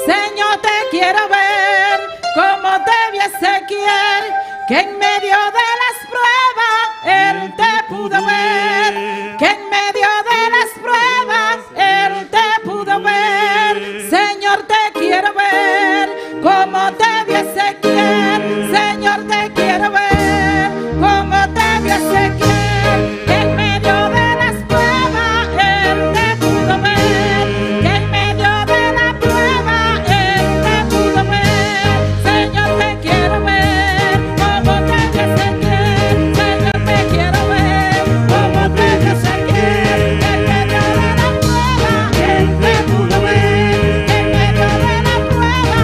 Señor, te quiero ver como te vio Ezequiel. Que en medio de las pruebas él te pudo ver. Que en medio de las pruebas él te pudo ver. Señor, te quiero ver como te vio Ezequiel. Señor, te quiero ver como te vio Ezequiel. Que en medio de las pruebas él te pudo ver. Que en medio de la prueba él te pudo ver. Señor, te quiero ver como te vio Ezequiel. Señor, te quiero ver como te vio Ezequiel. Que en medio de la prueba él te pudo ver. Que en medio de la prueba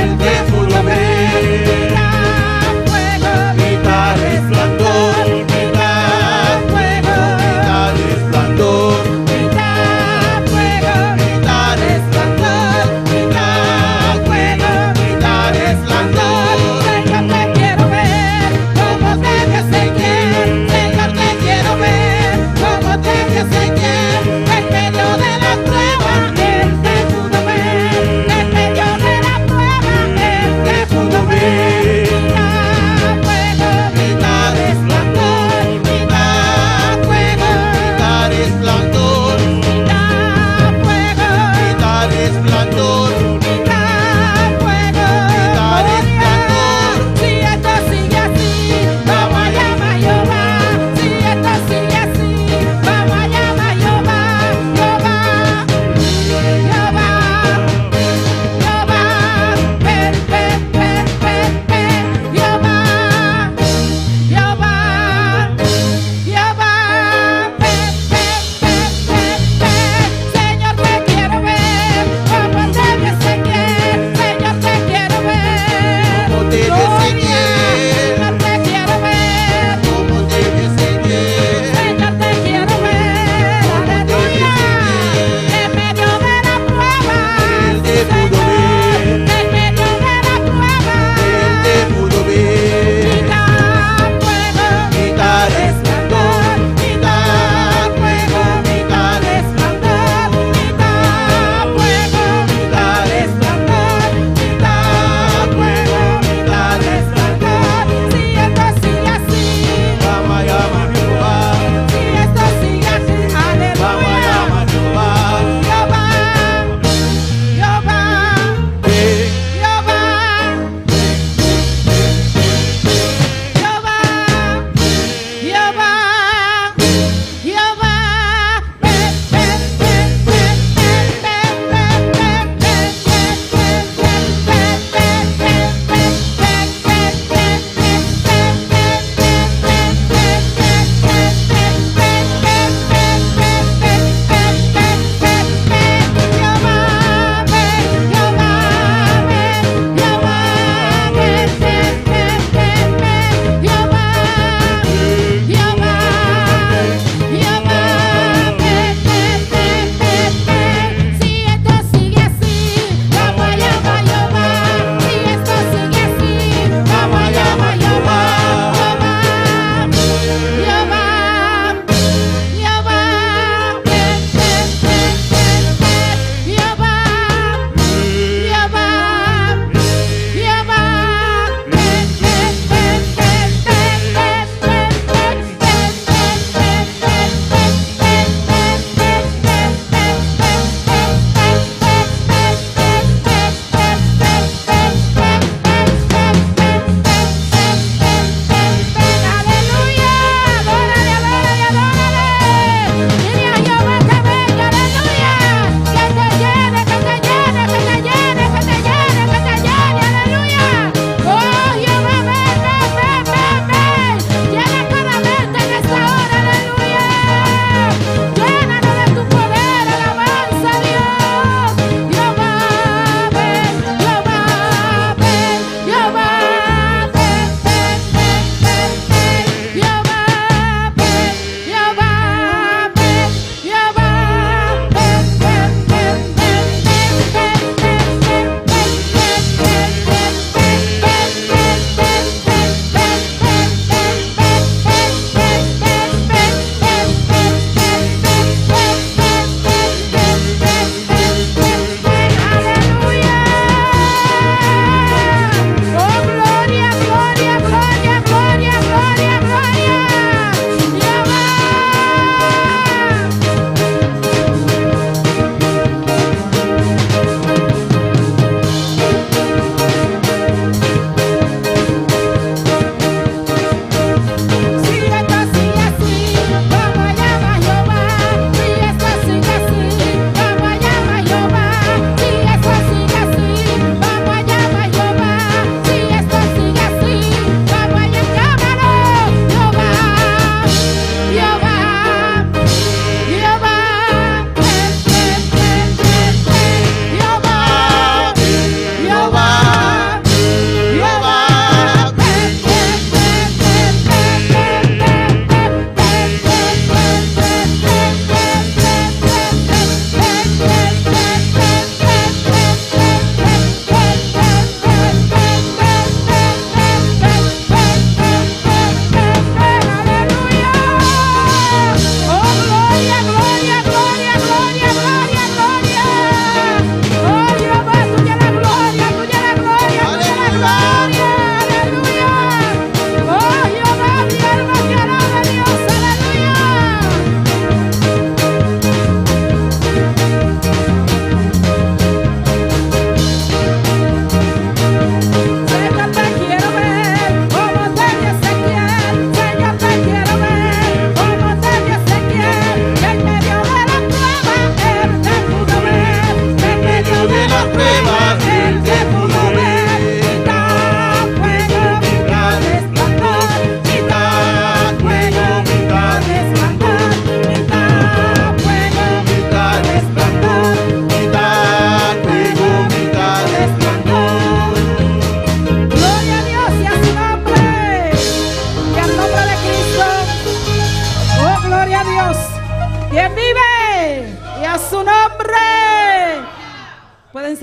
él te pudo ver.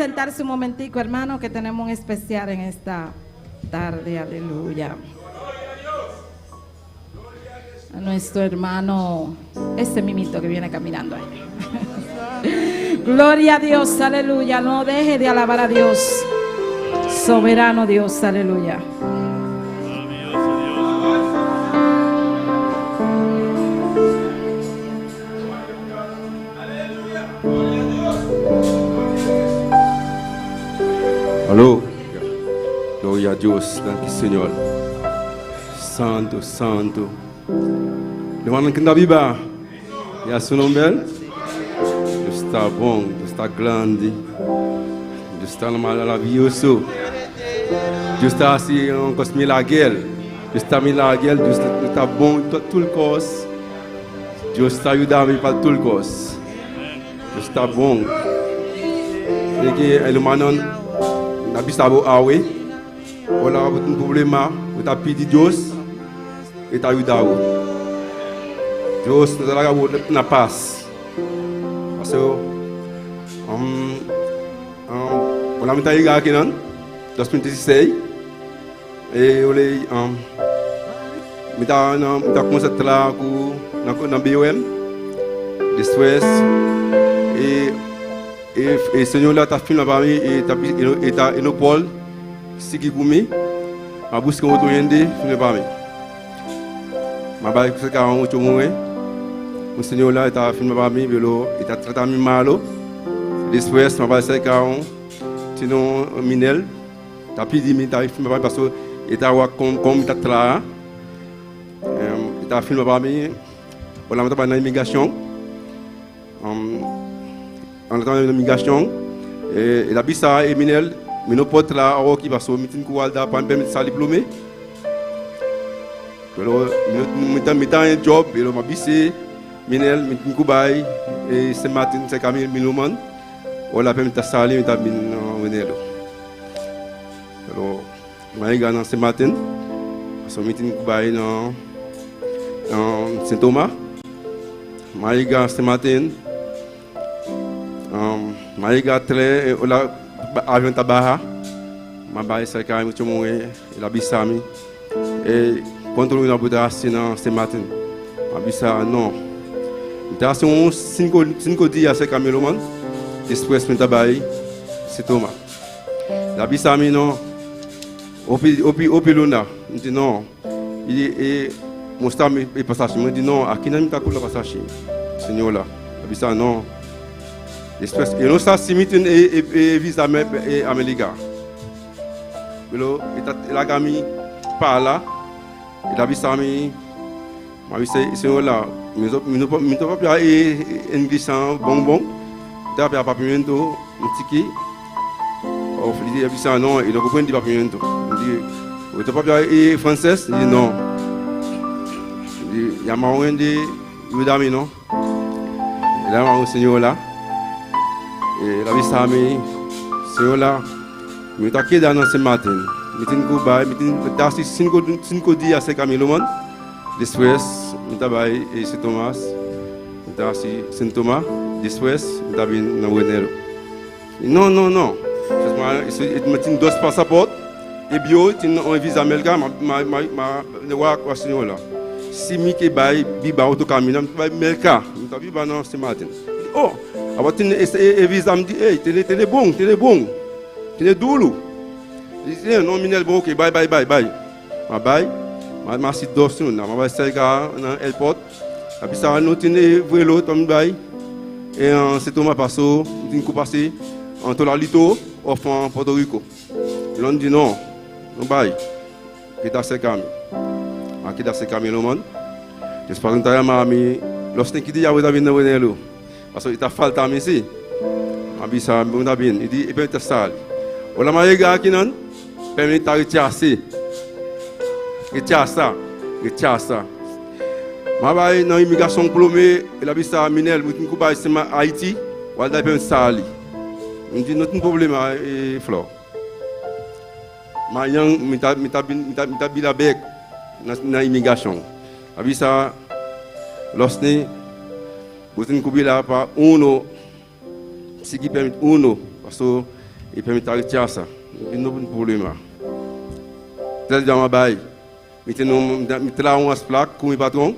sentarse un momentico, hermano, que tenemos un especial en esta tarde. Aleluya. A nuestro hermano, ese mimito que viene caminando ahí. Gloria a Dios, aleluya. No deje de alabar a Dios. Soberano Dios, aleluya. Aló. Gloria a Dios. Danki Señor. Santo, santo. Hermano que está viva. Y a su nombre. Dios está bom, Dios está grande. Dios está maravilloso. Dios está así un cos milagre. Dios está milagre, Dios está bom todo el cos. Dios está ayudando para todo el cos. Dios está bom. E que el hermano na vista bo awe. Olha, um problema, você pedir Deus e tá ajudando. Deus nos dá na paz. Passou. Olha, me tá ligado aqui não? 2016. E eu lei me tá na me tá concentrar com na na BOM. Depois e e e Senhor lá tá filmando para mim e tá e tá e no Paul seguir comigo. A busca outro ende filmando para mim. Mas vai ficar um outro morrer. O Senhor lá está filmando para mim, pelo está tratando me malo. Depois, mas vai ser um tinha um minel, tá pedindo mim, tá filmando para mim, passou, e tá com com tá tra. Tá filmando para mim. Olha, tá na imigração. On tá na imigração. E la bisa e minel, mi no pode lá ao que passou, me tem que guardar para me salir diploma. Pero mi tá mi tá um job, pero ma bise minel mi tin kubay e se matin se kami minuman. Wala pe mi ta sali mi ta bin winelo. Pero may gana se matin. So mi tin kubay no Saint Thomas. May ga se matin. May ga tre ola avion tabaha. Ma bay se kami mucho e la bisami. E quando eu não assim na se matin. Ma bisa non. Então assim uns 5 dias se kami roman. Depois me trabalhei se toma. La bisa mi non. Opi opi opi luna. Me non. E e mostrar me e passagem. Me dit non, aqui não me tá com a passagem. Senhor lá. La bisa non. Depois eu não está se meeting e e visa me e América. Pero eta la gami parla. E la bisa mi ma bisa senhor lá. Me me me to papia e English bon bon. Da papia papimento um tiki. Ou il dit ça non, il comprend di papimento. Il dit o to papia e français, il dit non. Il dit ya ma wende yudami non. E la ma senhor lá. E la bisa mi senhor lá. Me tá aqui dando esse matin. Me tem que vai, me tem tá assim 5 dias sem caminho man. Depois me tá vai e se Tomás. Me tá assim Saint Thomas. Depois me tá bem na Buenero. Non non non. Isso me tem dois passaportes. E bio tem um visa americano, ma ma ma ne wa wa senhor lá. Se me que vai biba outro caminho, vai América. Me tá biba não se matin. Oh, agora tem esse visa me diz, ei, tem tem bom, tem bom. Tem duro. Diz, não minel bom, ok, bye bye bye bye. Ma bye. Ma ma si doce não, ma vai sair na airport. A pista não tem vuelo também bye. E en se Thomas passou, tem que passer en Tolalito ou en Porto Rico. L'on dit non, non bye. Que tá se caminho. Aqui dá se caminho man. Depois não tá mami, los tem que dia vai vindo no Passou está falta a mim sim. A bisa bunda bem, e di e bem tá sal. Olha mais aqui não, permite rechaçar. Rechaça, rechaça. Mas vai na imigração plomé, ela bisa minel, muito que vai sema Haiti, vai dar para sali. Não tem não tem problema e flor. Mas yang me tá me tá me tá me tá bila bek na na imigração. A bisa losne botin kubila pa uno sigi permit uno paso E permit ta rechasa. No tin problema. Tel dia m'a bai. Mi tin un, mi traha un afspraak ku mi patron.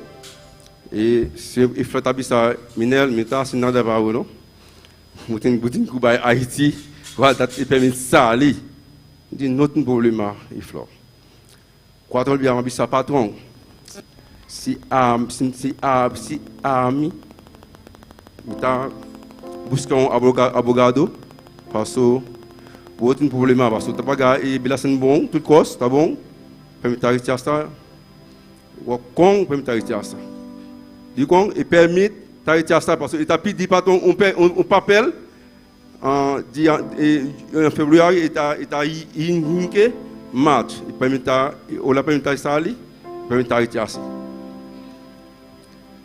E si e flor ta bisa Minel, mi ta hasi nada pa bo no. Bo tin, bo tin ku bai Haiti, wal ta e permit sali. Mi di no tin problema e flor. Kuatro bia m'a bisa patron, si a, si, si a, si ami mi ta buska un abogado paso bo tin problema paso ta paga e belasting bon tur kos ta bon pa mi ta rechasa wak kon pa mi ta rechasa dikon e permit ta rechasa paso e ta pidi patron un un papel di en februari e ta e ta hinke maart e permit ta ora permit ta sali permit ta rechasa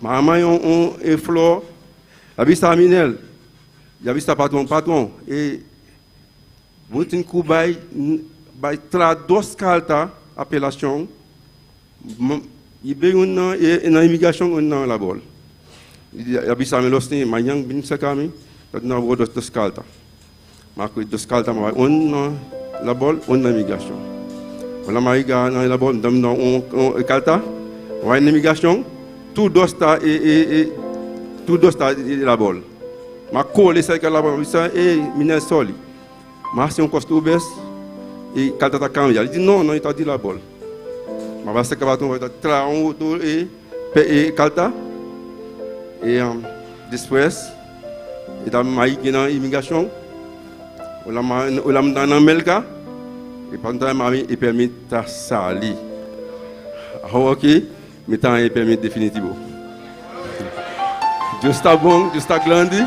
ma un un e flor a bisa mi nel ya bisa patron patron e bo tin ku bai bai tra dos karta apelashon i bin un na na imigrashon un na labor ya bisa mi los tin mañan bin saka mi ta duna bo dos dos karta ma ku dos karta ma bai un na labor un na imigrashon ora mi a yega na labor mi ta duna un un karta mi bai na imigrashon tur dos ta e e e tur dos ta labor ma kore serka labor mi bisa ey mi na soli Ma hasi un kos tur bes i kalta ta kambia. Li di, No, no, i ta di labor. Ma basta kaba tur ta traha un tur e pe e kalta. E despues e ta mai gina imigrashon. Ora ma ora mi ta na Merka e pa mami e permit ta sali. Awor aki mi ta haña e permit definitivo. Dios ta bon, Dios ta grandi.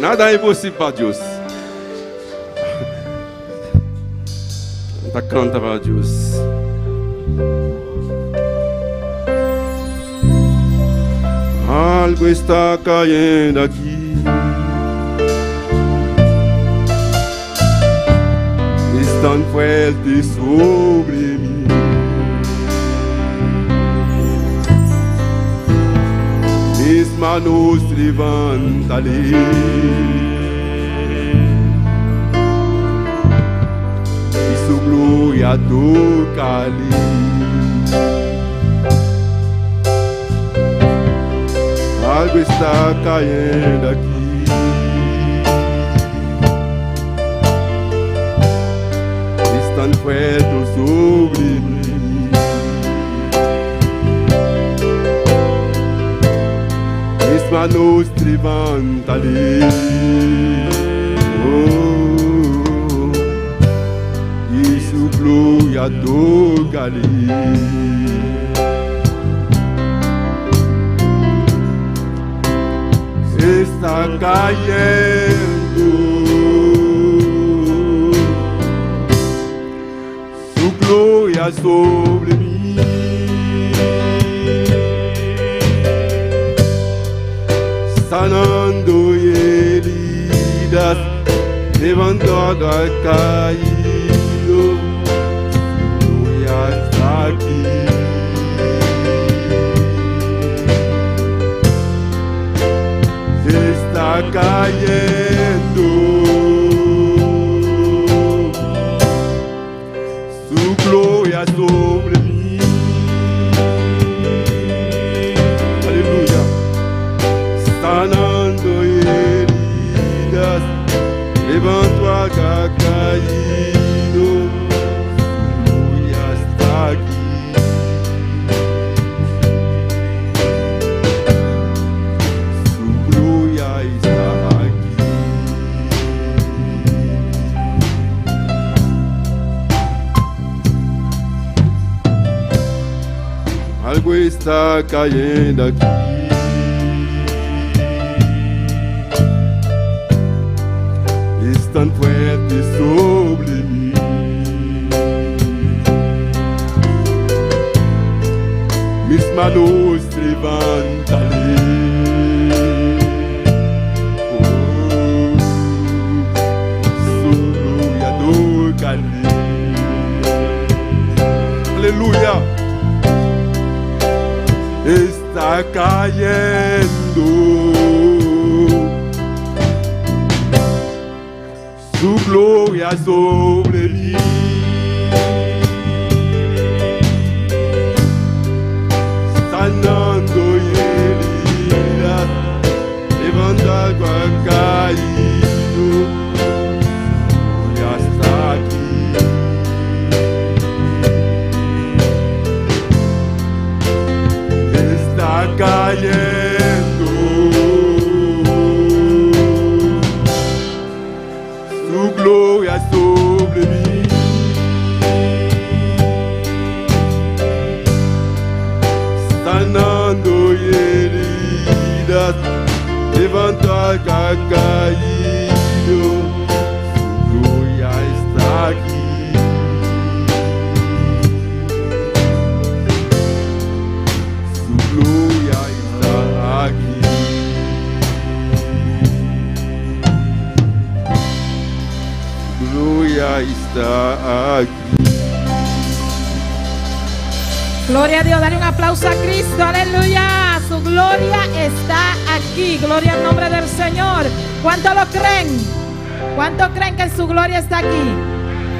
Nada é impossível para Deus. Ta canta para Deus. Algo está cayendo aqui. Es tan fuerte sobre mí. Mis manos levantaré. Y su gloria tocaré. Algo está cayendo aquí. Es tan fuerte sobre mí. Mis manos levantaré. Oh, y su gloria tocaré. Está cayendo su gloria sobre mí. Sanando heridas, levantando al caído, su gloria está aquí. Está cayendo su gloria sobre mí. Aleluya. Sanando heridas, levanto a caído. Su gloria está aquí. Su gloria está aquí. Algo está cayendo aquí. Es tan fuerte sobre mí. Mis manos levantaré. Oh, su gloria tocaré. Aleluya. Está cayendo. Su gloria sobre mí. Sanando heridas, levantando al caído. Ya está aquí. Está cayendo. Su gloria sobre mí. Sanando heridas, levanta al caído. Su gloria está aquí. Su gloria está aquí. Su gloria está aquí. Gloria a Dios, dale un aplauso a Cristo, aleluya. Su gloria está aquí. Gloria al nombre del Señor. ¿Cuánto lo creen? ¿Cuánto creen que su gloria está aquí?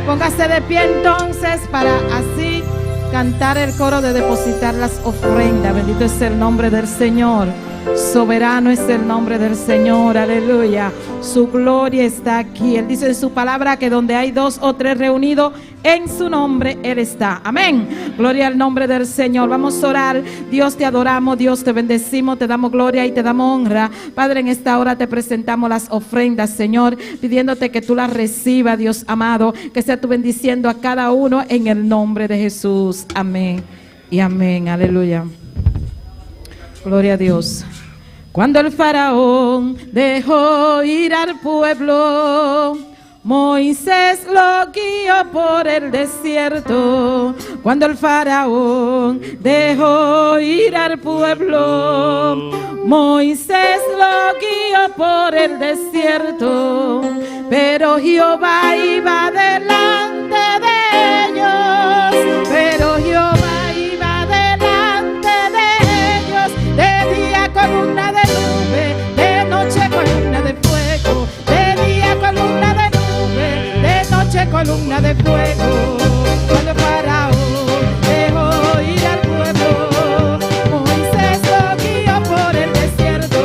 Póngase de pie entonces para así cantar el coro de depositar las ofrendas. Bendito es el nombre del Señor. Soberano es el nombre del Señor, aleluya. Su gloria está aquí. Él dice en su palabra que donde hay dos o tres reunidos en su nombre, Él está. Amén. Gloria al nombre del Señor. Vamos a orar. Dios, te adoramos, Dios, te bendecimos, te damos gloria y te damos honra. Padre, en esta hora te presentamos las ofrendas, Señor, pidiéndote que tú las recibas, Dios amado, que sea tú bendiciendo a cada uno en el nombre de Jesús. Amén y amén. Aleluya. Gloria a Dios. Cuando el faraón dejó ir al pueblo, Moisés lo guió por el desierto. Cuando el faraón dejó ir al pueblo, Moisés lo guió por el desierto. Pero Jehová iba delante de ellos. Pero Jehová iba delante de ellos. De día columna de nube, de noche columna de fuego. De día columna de nube, de noche columna de fuego. Cuando Faraón dejó ir al pueblo, Moisés lo guió por el desierto.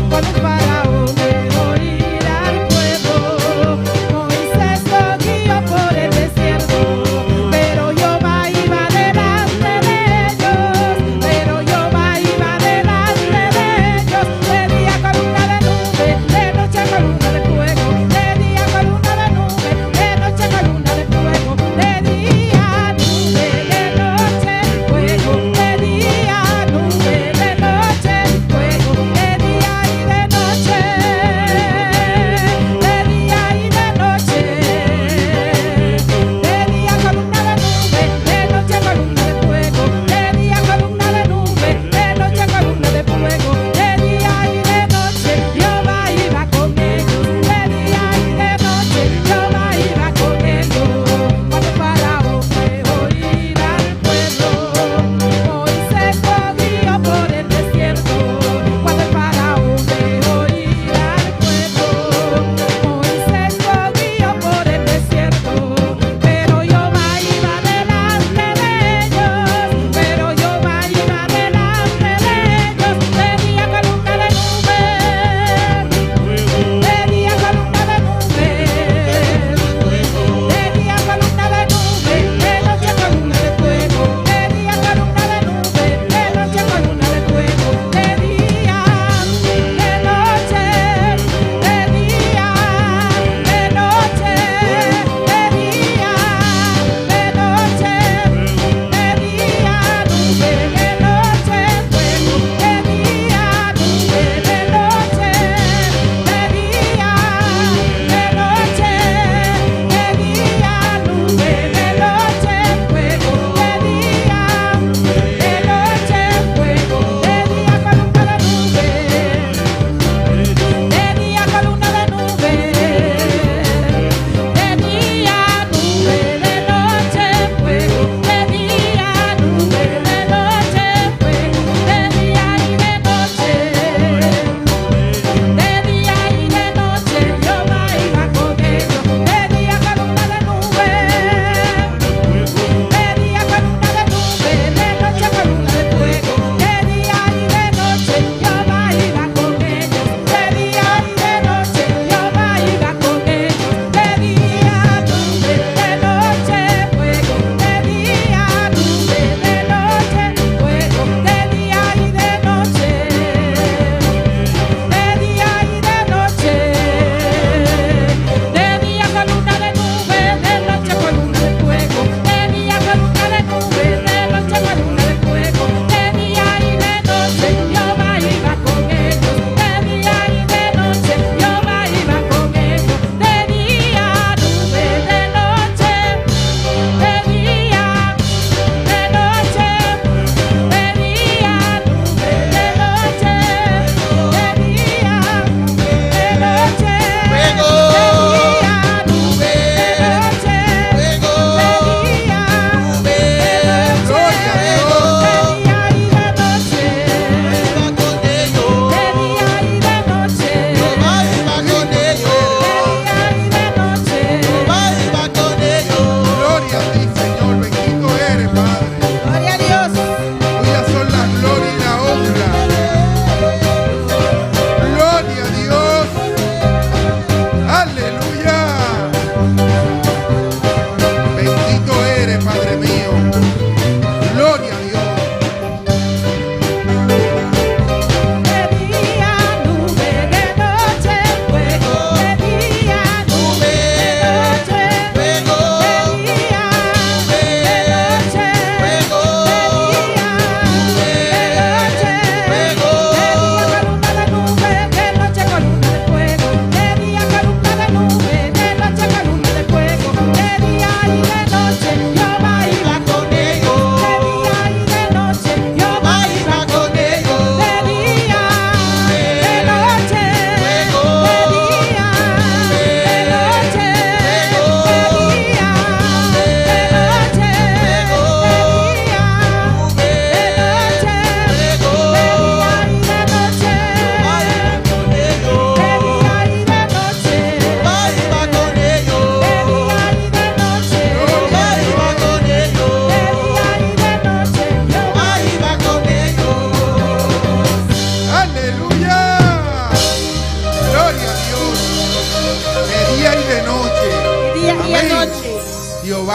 Cuando Faraón dejó ir al pueblo, Moisés lo guió por el desierto.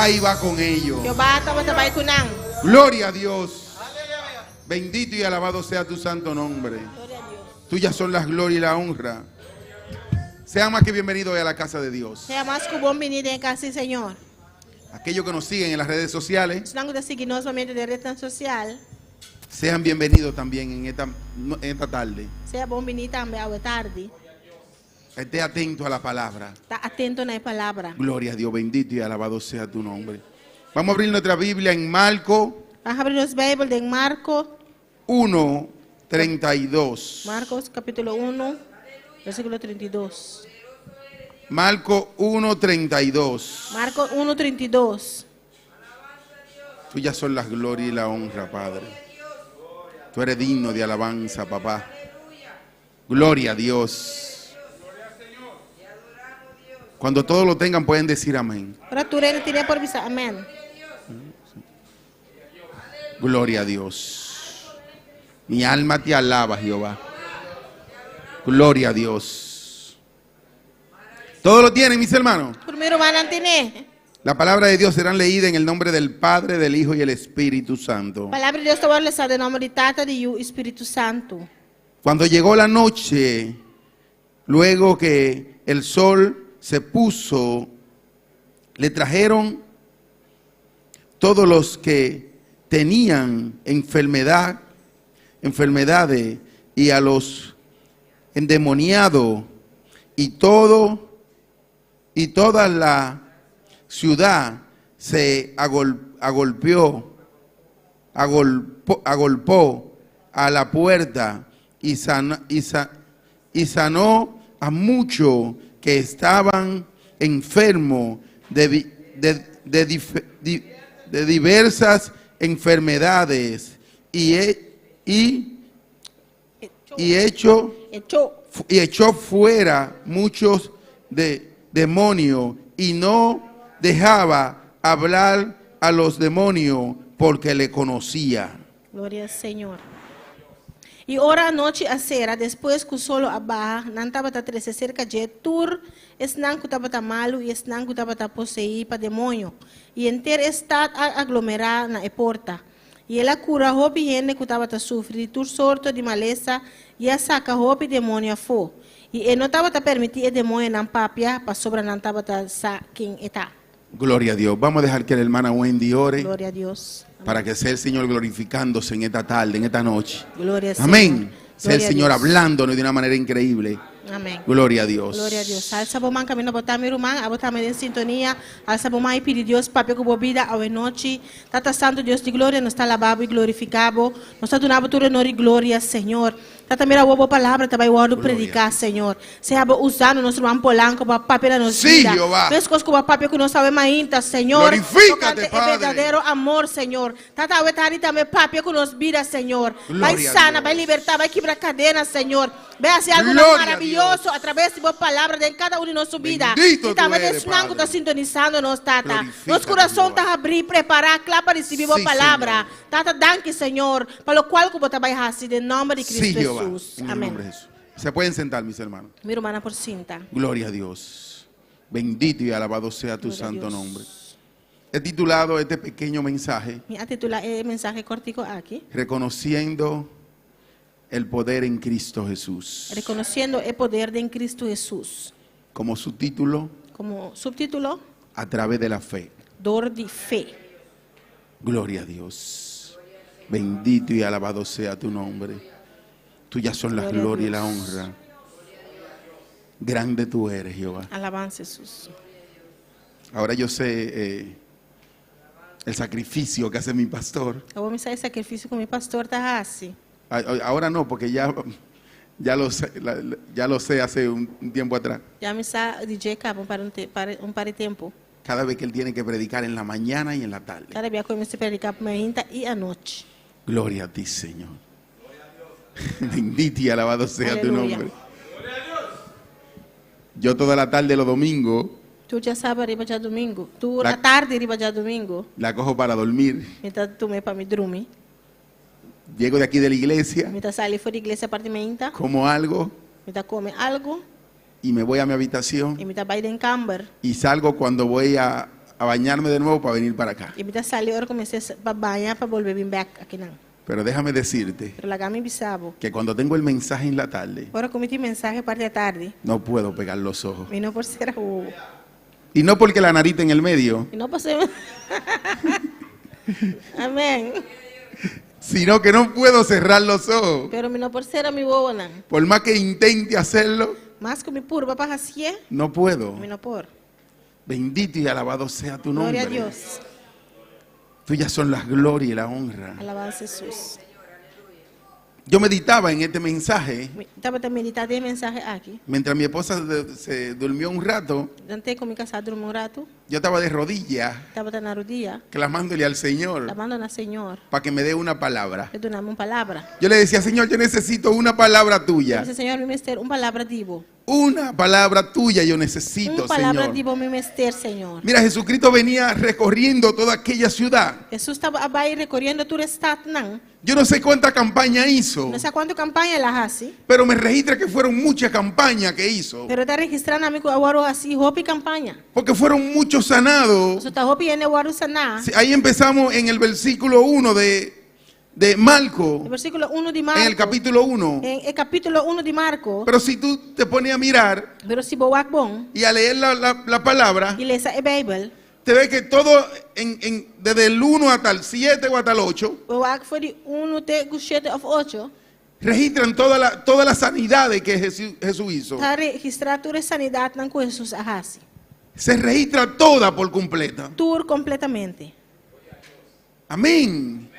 Jehová iba con ellos. Jehová tabata bai ku nan. Gloria a Dios. Bendito y alabado sea tu santo nombre. Gloria a Dios. Tuyas son las gloria y la honra. Sean más que bienvenidos hoy a la casa de Dios. Sea mas ku bon biní den kas di Señor. Aquellos que nos siguen en las redes sociales, Esnan ku ta sigui nos pa medio di retnan sosial. sean bienvenidos también en esta tarde. Sea bon biní tambe awe tardi. Esté atento a la palabra. Ta atento na e palabra. Gloria a Dios, bendito y alabado sea tu nombre. Vamos a abrir nuestra Biblia en Marco Ban habri nos Beibel den Marko. 1, 32. Marcos capítulo 1, versíkulo 32. Marco 1, 32. Marko 1, 32. Tuyas son las gloria y la honra, Padre. Tú eres digno de alabanza, papá. Gloria a Dios. Cuando todos lo tengan, pueden decir amén. Ora tur hende tin'é por bisa amèn. Gloria a Dios. Mi alma te alaba, Jehová. Gloria a Dios. Todos lo tienen, mis hermanos. Tur mi rumannan tin'é. La palabra de Dios será leída en el nombre del Padre, del Hijo y el Espíritu Santo. Palabra di Dios ta wòrdu lesá den nòmber di Tata, di Yu i Spiritu Santu. Cuando llegó la noche, luego que el sol se puso, le trajeron todos los que tenían enfermedad, enfermedades y a los endemoniados y todo y toda la ciudad se agolpeó, agolpó a la puerta y, y sanó a muchos que estaban enfermos de diversas enfermedades Echó. Y echó fuera muchos de demonios y no dejaba hablar a los demonios porque le conocía. Gloria na Señor. I ora anochi a sera, despues ku solo a baha, nan tabata trese serka dje tur esnan ku tabata malu i esnan ku tabata poseí pa demoño. I henter e stat a aglomerá na e porta. I el a kura hopi hende ku tabata sufri di tur sorto di malesa i a saka hopi demoño afó. I e no tabata permití e demoñonan papia, pasobra nan tabata sa ken e ta. Gloria a Dios. Vamos a dejar que la hermana Wendy ore Gloria na Dios. Para que sea el Señor glorificándose en esta tarde, en esta noche. Gloria al Señor. Amén. Sea el Gloria a Señor Dios. hablándonos de una manera increíble. Amèn. Gloria a Dios. Gloria na Dios. Alsa bo man kaminda bo ta, mi ruman, abo tambe den sintonia. Alsa bo man i pidi Dios papia ku bo bida awe nochi. Tata Santu, Dios di gloria, nos ta alabá bo i glorifiká bo. Nos ta duna bo tur honor i gloria, Señor. Tata, mira awor bo palabra ta bai wòrdu prediká, Señor. Sea bo usando nos ruman Polanco pa papia na nos Sí, bida. Jehová. Meskos ku bo a papia ku nos awe mainta, Señor. Glorifícate, Tokante e Padre. berdadero amor, Señor. Tata, awe tardi tambe papia ku nos bida, Señor. Bai Gloria a sana, Dios. bai libertá, bai kibra kadena, Señor. Bai hasi algu Gloria a maravioso a traves di bo palabra den kada un di nos bida. Bendito I tambe tú eres, esnan ku Padre. ta sintonisando nos, Tata. Glorifícate, Nos kurason Jehová. ta habrí, prepará, kla pa risibí bo Sí, palabra. Señor. Tata, danki, Señor, pa lokual ku bo ta bai hasi, den nòmber di Sí, Kristu Jehová. Hesus. En el Amèn. nombre de Jesús. Se pueden sentar, mis hermanos. Mi rumannan por sinta. Gloria a Dios. Bendito y alabado sea tu Gloria a santo Dios. nombre. He titulado este pequeño mensaje Mi a titulá e mensahe kòrtiku aki. Reconociendo el poder en Cristo Jesús. Rekonosiendo e poder den Kristu Hesus. Como subtítulo, Komo suptítulo, a través de la fe. Dor di fe. Gloria a Dios. Bendito y alabado sea tu nombre. Tuyas son las Gloria a gloria y la Dios. honra. Grande tú eres, Jehová. Alabansa, Hesus. Ahora yo sé el sacrificio que hace mi pastor. Awor mi sa e sakrifisio ku mi pastor ta hasi. Ahora no, porque ya lo sé, ya lo sé hace un tiempo atrás. Ya mi sa di dje kaba un par di tempu. Cada vez que él tiene que predicar en la mañana y en la tarde. Kada bia ku e mester prediká mainta i anochi. Gloria a ti, Señor. Bendito y alabado sea tu Aleluya. nombre. Yo toda la tarde los domingos Tur djasabra riba djadumingu. Tur atardi riba djadumingu. La cojo para dormir. Mi ta tum'é pa mi drumi. Llego de aquí de la iglesia, Mi ta sali for di iglesia parti mainta. como algo Mi ta kome algu y me voy a mi habitación i mi ta bai den kamber. y salgo cuando voy a, a bañarme de nuevo para venir para acá. I mi ta sali ora ku mi mester pa baña pa bolbe bin bèk akinan. Pero déjame decirte Pero laga mi bisa bo. que cuando tengo el mensaje en la tarde, Ora ku mi tin mensahe parti atardi, no puedo pegar los ojos. mi no por sera wowo. Y no porque la nariz en el medio, I no pasobra Amèn. sino que no puedo cerrar los ojos. Pero mi no por sera mi wowonan. Por más que intente hacerlo, Mas ku mi purba pa hasié, no puedo. mi no por. Bendito y alabado sea tu Gloria a nombre. Dios. Tuyas son las gloria y la honra. Alabansa Hesus. Yo meditaba en este mensaje Mi tabata meditá den e mensahe aki. mientras mi esposa se durmió un rato. Durante ku mi kasá a drumi un ratu, Yo estaba de rodillas tabata na rudia, clamándole al Señor klamando na Señor para que me dé una palabra. pa duna mi un palabra. Yo le decía, Señor, yo necesito una palabra tuya. Mi a bisa, Señor, mi mester un palabra di bo. Una palabra tuya yo necesito, Un palabra Señor. di bo mi mester, Señor. Mira, Jesucristo venía recorriendo toda aquella ciudad. Hesus tabata bai rekoriendo tur e statnan. Yo no sé cuánta campaña hizo, No sa kuantu kampaña el a hasi. pero me registra que fueron muchas campañas que hizo. Pero ta registrá na mi ku a wòrdu hasí hopi kampaña. Porque fueron muchos sanados. Pasobra ta hopi hende a wòrdu saná. Sí, ahí empezamos en el versículo 1 de Marco, E versíkulo 1 di Marko. en el capítulo 1. Den e kapítulo 1 di Marko. Pero si tú te pones a mirar Pero si bo wak bon y a leer la palabra, i lesa e Beibel, te ves que todo, desde el 1 hasta el 7 o hasta el 8, bo wak for di 1 te ku 7 òf 8, registran todas las sanidades que Jesús hizo. ta registrá tur e sanidatnan ku Hesus a hasi. Se registra toda por completa. Tur kompletamente. Amén.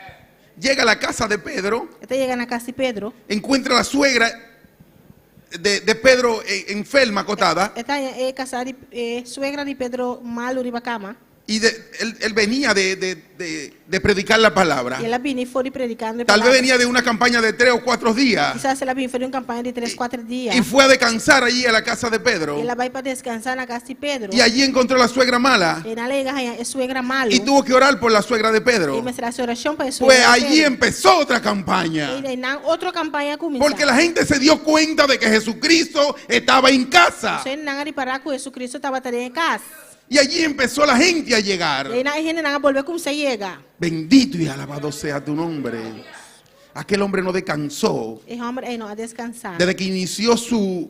Llega a la casa de Pedro, E ta yega na kas di Pedro. encuentra a la suegra de Pedro enferma, acotada. E ta haña e kasá di e suegra di Pedro malu riba kama. Y él venía de predicar la palabra. I el a bini for di predikando e Tal vez palabra. venía de una campaña de 3 o 4 días. Kisas el a bini for di un kampaña di tres, kuater dia. Y fue a descansar allí a la casa de Pedro. I el a bai pa deskansá na kas di Pedro. Y allí encontró a la suegra mala. I einan el a yega haña e suegra malu. Y tuvo que orar por la suegra de Pedro. I mester a hasi orashon pa e suegra Pues di allí Pedro. empezó otra campaña. I einan otro kampaña a kuminsá. Porque la gente se dio cuenta de que Jesucristo estaba en casa. Pasobra nan a ripará ku Jesucristo tabata den e kas. Y allí empezó la gente a llegar. I einan e hendenan a bolbe kuminsá yega. Bendito y alabado sea tu nombre. Aquel hombre no descansó. E hòmber ei no a deskansá. Desde que inició su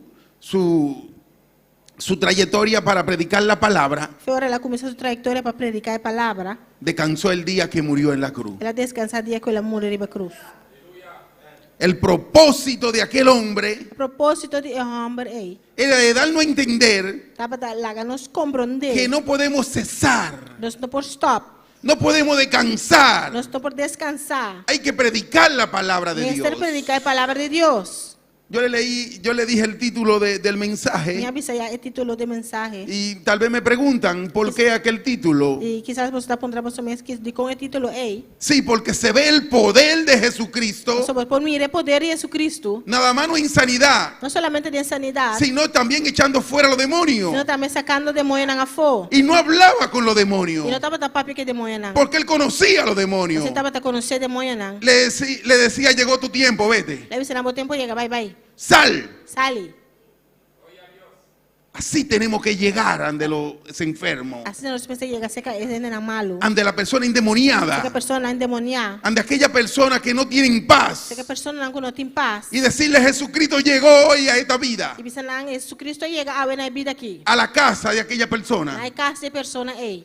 trayectoria para predicar la palabra, Fe ora el a kuminsá su trayektoria pa prediká e palabra. descansó el día que murió en la cruz. El a deskansá dia ku el a muri riba krus. El propósito de aquel hombre E propósito di e hòmber ei era de darnos a entender tabata laga nos komprondé que no podemos cesar, nos no por stòp, no podemos descansar. nos no por deskansá. Hay que predicar la palabra de Mester Dios. prediká e palabra di Dios. Yo le leí, yo le dije el título del mensaje Mi a bisa ya e título di mensahe. y tal vez me preguntan por qué aquel título. I kisas boso ta puntra boso mes dikon e título ei. Sí, porque se ve el poder de Jesucristo, Pasobra bo por mira e poder di Jesucristo. nada más no en sanidad, No solamente den sanidat, sino también echando fuera los demonios. sino tambe sakando demoñonan afó. Y no hablaba con los demonios, I no tabata papia ku e demoñonan. porque él conocía a los demonios. E tabata konosé demoñonan. Le decía, llegó tu tiempo, vete, El a bisa nan bo tempu a yega, bai bai. sal. Sali. Así tenemos que llegar ante los enfermos, Asina nos mester yega serka e hendenan malu. ante la persona endemoniada, Serka persona endemoniá. ante aquella persona que no tienen paz. Serka personanan ku no tin pas. Y decirle, Jesucristo llegó hoy a esta vida, I bisa nan Jesucristo a yega awe na e bida aki. a la casa de aquella persona. Na e kas di e persona ei.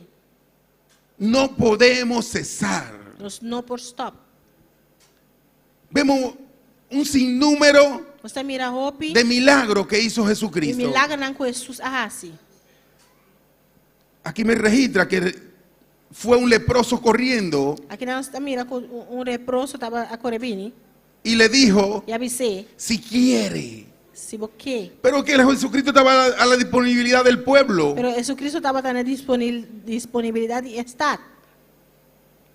No podemos cesar. Nos no por stòp. Vemos un sinnúmero Nos ta mira hopi de milagros que hizo di Jesucristo. milagernan ku Hesus a hasi. Aquí me registra que fue un leproso corriendo Aki nos ta mira ku un leproso tabata kore bini. y le dijo, I a bis'é, si quiere. si bo ke. Pero que Jesucristo estaba a la disponibilidad del pueblo, Pero Jesucristo tabata na disponibilidat di e stat.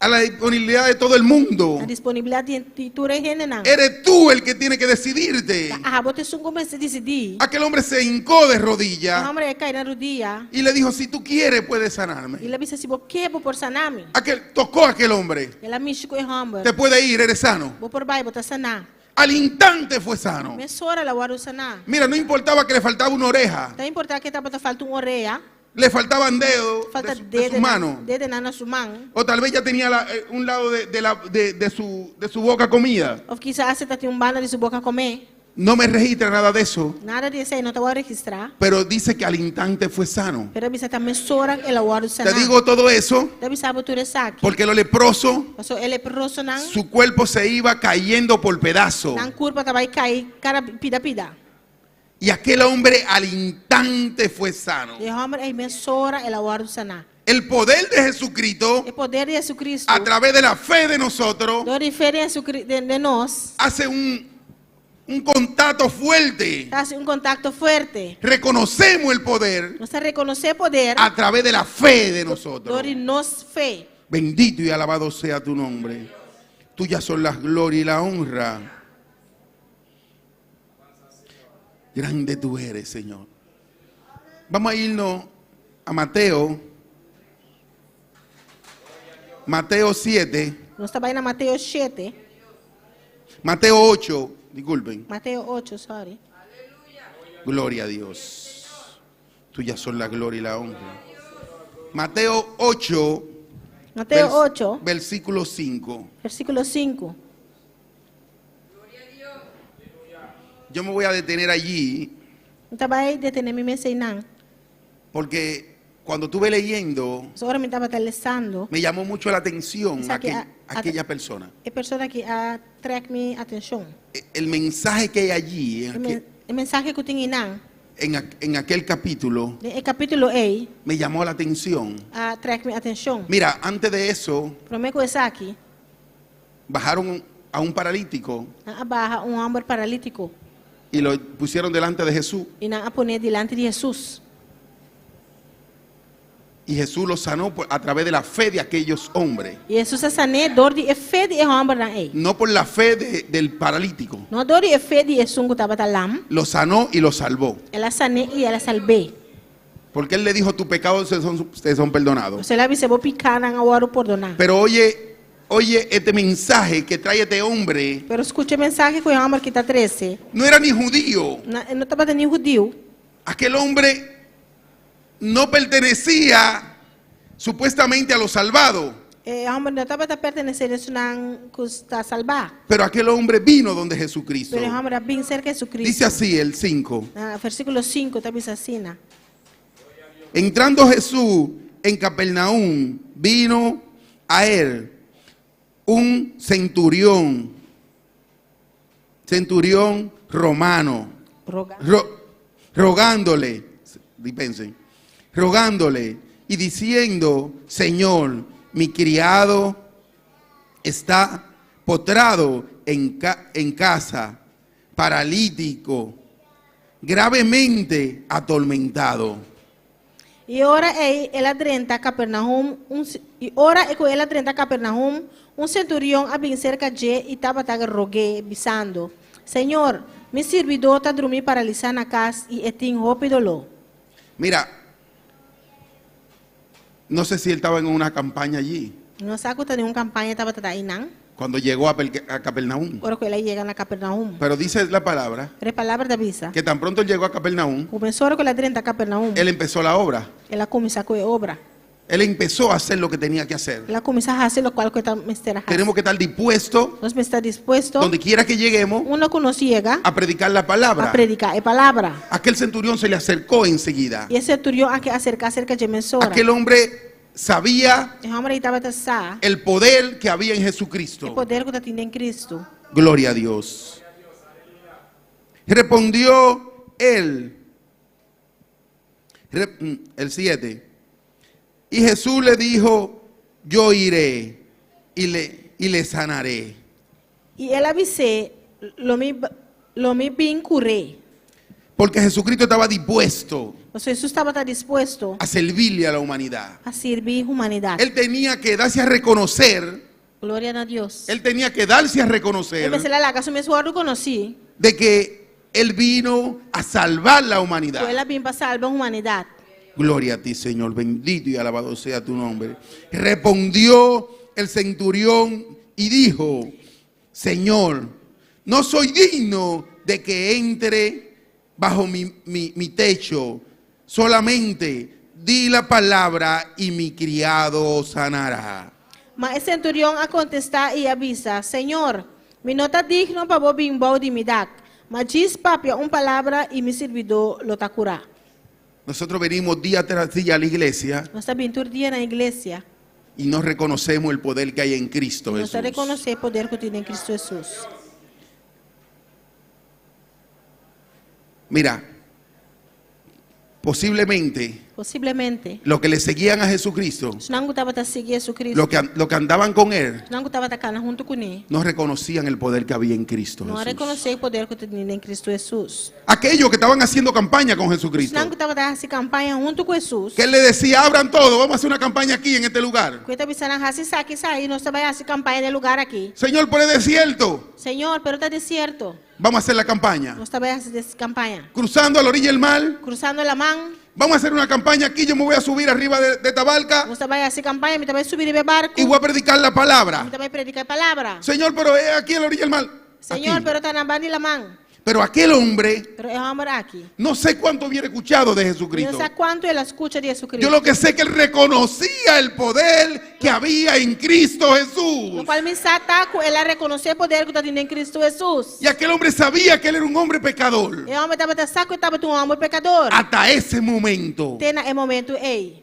a la disponibilidad de todo el mundo. Na disponibilidat di di tur e hendenan. Eres tú el que tiene que decidirte. Abo ta esun ku mester disidí. Aquel hombre se hincó de E rodillas hòmber a kai na rudia. y le dijo, si tú quieres, puedes sanarme. I el a bisa si bo ke bo por sana mi. Aquel, tocó a aquel hombre. El a mishi ku e hòmber. Te puede ir, eres sano. Bo por bai, bo ta saná. Al instante fue sano. Mesora el a wòrdu saná. Mira, no importaba que le faltaba una oreja. No ta importá ku e tabata falta un orea. Le faltaban dedos de Falta su, de su mano. dedenan na su man. O tal vez ya tenía un lado de su boca comida. Òf kisas e tabatin un banda di su boka komé. No me registra nada de eso. Nada di esei no ta registrá. Pero dice que al instante fue sano. Pero bisa ta mesora el a wòrdu Te saná. digo todo eso Mi ta bisa bo tur esaki. porque lo leproso, Paso e leprosonan, su cuerpo se iba cayendo por pedazos. nan kurpa tabata bai kai kada pida pida. Y aquel hombre al instante fue sano. E hòmber ei mesora el a wòrdu saná. El poder de Jesucristo, E poder di Hesukristu, a través de la fe de nosotros, dor di fe di Hesukristu, di nos, hace un contacto fuerte. ta hasi un kontakto fuerte. Reconocemos el poder Nos ta rekonosé poder a través de la fe de nosotros. dor di nos fe. Bendito y alabado sea tu nombre. Tuyas son las gloria y la honra. Grande tú eres, Señor. Vamos a irnos a Mateo. Mateo 7. Nos ta bai na Mateo 7, Mateo 8, disculpen. Mateo 8, sorry. Gloria a Dios. Tuyas son la gloria y la honra. Mateo 8, Mateo 8, versículo 5. versíkulo 5. Yo me voy a detener allí Mi ta bai detené mi mes einan. porque cuando estuve leyendo Ora mi tabata lesando, me llamó mucho la atención O sea que aquella persona. e persona aki a trek mi atenshon. El mensaje que hay allí en E men- aquel, e mensahe ku tin einan, en aquel capítulo e kapítulo ei me llamó la atención. a trek mi atenshon. Mira, antes de eso Promé ku esaki, bajaron a un paralítico nan a baha un hòmber paralítiko y lo pusieron delante de Jesús i nan a pon'é dilanti di Hesus. y Jesús lo sanó a través de la fe de aquellos hombres, I Hesus a san'é dor di e fe di e hòmbernan ei. no por la fe del paralítico. No dor di e fe di esun ku tabata lam, Lo sanó y lo salvó. el a san'é i el a salb'é. Porque él le dijo, tus pecados te son perdonados. El a bis'é bo pikánan a wòrdu pordoná. Pero oye, oye este mensaje que trae este hombre. Pero skucha e mensahe ku e hòmber aki ta trese. No era ni judío. No, no tabata ni hudiu. Aquel hombre no pertenecía supuestamente a los salvados. E hòmber no tabata pertenesé na esnan ku ta salbá. Pero aquel hombre vino donde Jesucristo. Pero e hòmber a bin serka Hesukristu. Dice así el 5. Na versíkulo 5 ta bisa asina. Entrando Jesús en Capernaum, vino a él un centurión, centurión romano, Roga. Rogándole, dispensen, rogándole y diciendo: Señor, mi criado está postrado en casa, paralítico, gravemente atormentado. I ora ei el a drenta Capernaum, un, i ora ku el a drenta Capernaum, un senturion a bin serka dje i tabata rog'é, bisando: Señor, mi sirbidó ta drumí paralisá na kas i e tin hopi doló. Mira, no sé si él estaba en una campaña allí No sa ku ta den un kampaña e tabata einan, cuando llegó a Capernaum. ora ku el a yega na Capernaum. Pero dice la palabra Pero e palabra ta bisa. que tan pronto él llegó a Capernaum, Kuminsá ku el a drenta Capernaum, él empezó la obra. El a kuminsá ku e obra. Él empezó a hacer lo que tenía que hacer. El a kuminsá hasi loke ku e mester hasi. Tenemos que estar dispuestos, Nos mester ta dispuesto, donde quiera que lleguemos, unda ku nos yega, a predicar la a palabra. prediká e palabra. Aquel centurión se le acercó enseguida. I e senturion aki a aserká serka dje mesora. Aquel hombre sabía E hòmber ei tabata sa el poder que había en e Jesucristo. poder ku tin den Kristu. Gloria a Dios. Respondió él, el 7. Y Jesús le dijo: Yo iré y le sanaré. I el a bis'é, lo mi bin kur'é. Porque Jesucristo estaba dispuesto Pasobra Hesus tabata dispuesto a servirle a la humanidad. pa sirbi humanidat. Él tenía que darse a reconocer, Gloria na Dios. él tenía que darse a reconocer E mester a laga su mes wòrdu konosí. de que él vino a salvar la humanidad. El a bin pa salba humanidat. Gloria a ti, Señor, bendito y alabado sea tu nombre. Respondió el centurión y dijo: Señor, no soy digno de que entre bajo mi techo, solamente di la palabra y mi criado sanará. Ma e senturion a kontestá i a bisa, Señor, mi no ta digno pa bo bin bou di mi dak, ma djis papia un palabra i mi sirbidó lo ta kurá. Nosotros venimos día tras día a la iglesia Nos ta bin tur dia na iglesia y no reconocemos el poder que hay en Cristo i nos ta Jesús. rekonosé e poder ku tin den Kristu Hesus. Mira, posiblemente Posiblemente, los que le seguían a Jesucristo, esnan ku tabata sigui Hesukristu, los que, lo que andaban con él, esnan ku tabata kana huntu kuné, no reconocían el poder que había en Cristo no a Jesús. rekonosé e poder ku tin den Kristu Hesus. Aquellos que estaban haciendo campaña con Jesucristo, Esnan ku tabata hasi kampaña huntu ku Hesus, que él le decía, abran todo, vamos a hacer una campaña aquí en este lugar. ku e ta bisa nan hasi esaki esei, nos ta bai hasi kampaña den e lugá aki. Señor, por el desierto, Señor, pero ta desierto. vamos a hacer la campaña. Nos ta bai hasi kampaña. Cruzando a la orilla del mar, Krusando laman, vamos a hacer una campaña aquí, yo me voy a subir arriba de, de esta barca nos ta bai hasi kampaña, mi ta bai subi riba e barku, y voy a predicar la palabra. mi ta bai prediká e palabra. Señor, pero es aquí a la orilla del mar. Señor, Aquí. pero ta na band'i laman. Pero aquel hombre, Pero e hòmber aki. no sé cuánto hubiera escuchado de Mi no Jesucristo. sa kuantu el a skucha di Hesukristu. Yo lo que sé que él reconocía el poder que había en Cristo Jesús. Lokual mi sa ta ku el a rekonosé e poder ku tabatin den Kristu Hesus. Y aquel hombre sabía que él era un hombre pecador. E hòmber tabata sa ku e tabata un hòmber pekador. Hasta ese momento. Te na e momento ei.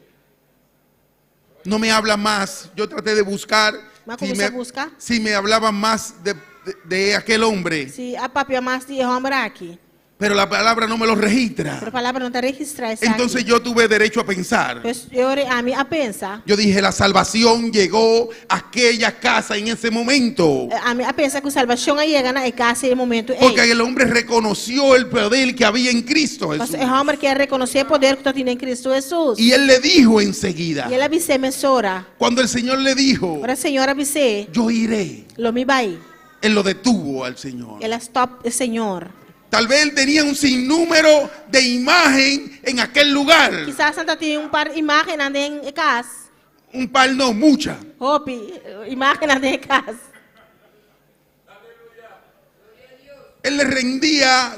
No me habla más. Yo traté de buscar. Ma Si kuminsá me, buska? si me hablaba más de, de- de aquel hombre. Si a papia mas di e hòmber aki. Pero la palabra no me lo registra. Pero palabra no ta registrá esaki. Entonces yo tuve derecho a pensar. Pues ora ami a pensa. Yo dije, la salvación llegó a aquella casa en ese momento. Ami a pensa ku salbashon a yega na e kas e momento ei. Porque el hombre reconoció el poder que había en Cristo Paso Jesús. e hòmber ker a rekonosé e poder ku tabatin den Kristu Hesus. Y él le dijo enseguida, I el a bis'é mesora. cuando el Señor le dijo, Ora Señor a bis'é, yo iré, lo mi bai. él lo detuvo al Señor. El a stòp e Señor. Tal vez él tenía un sinnúmero de imagen en aquel lugar. Kisas nan tabatin un par imágen den e kas. Un par no, mucha. Hopi, imágen den e kas. Él le rendía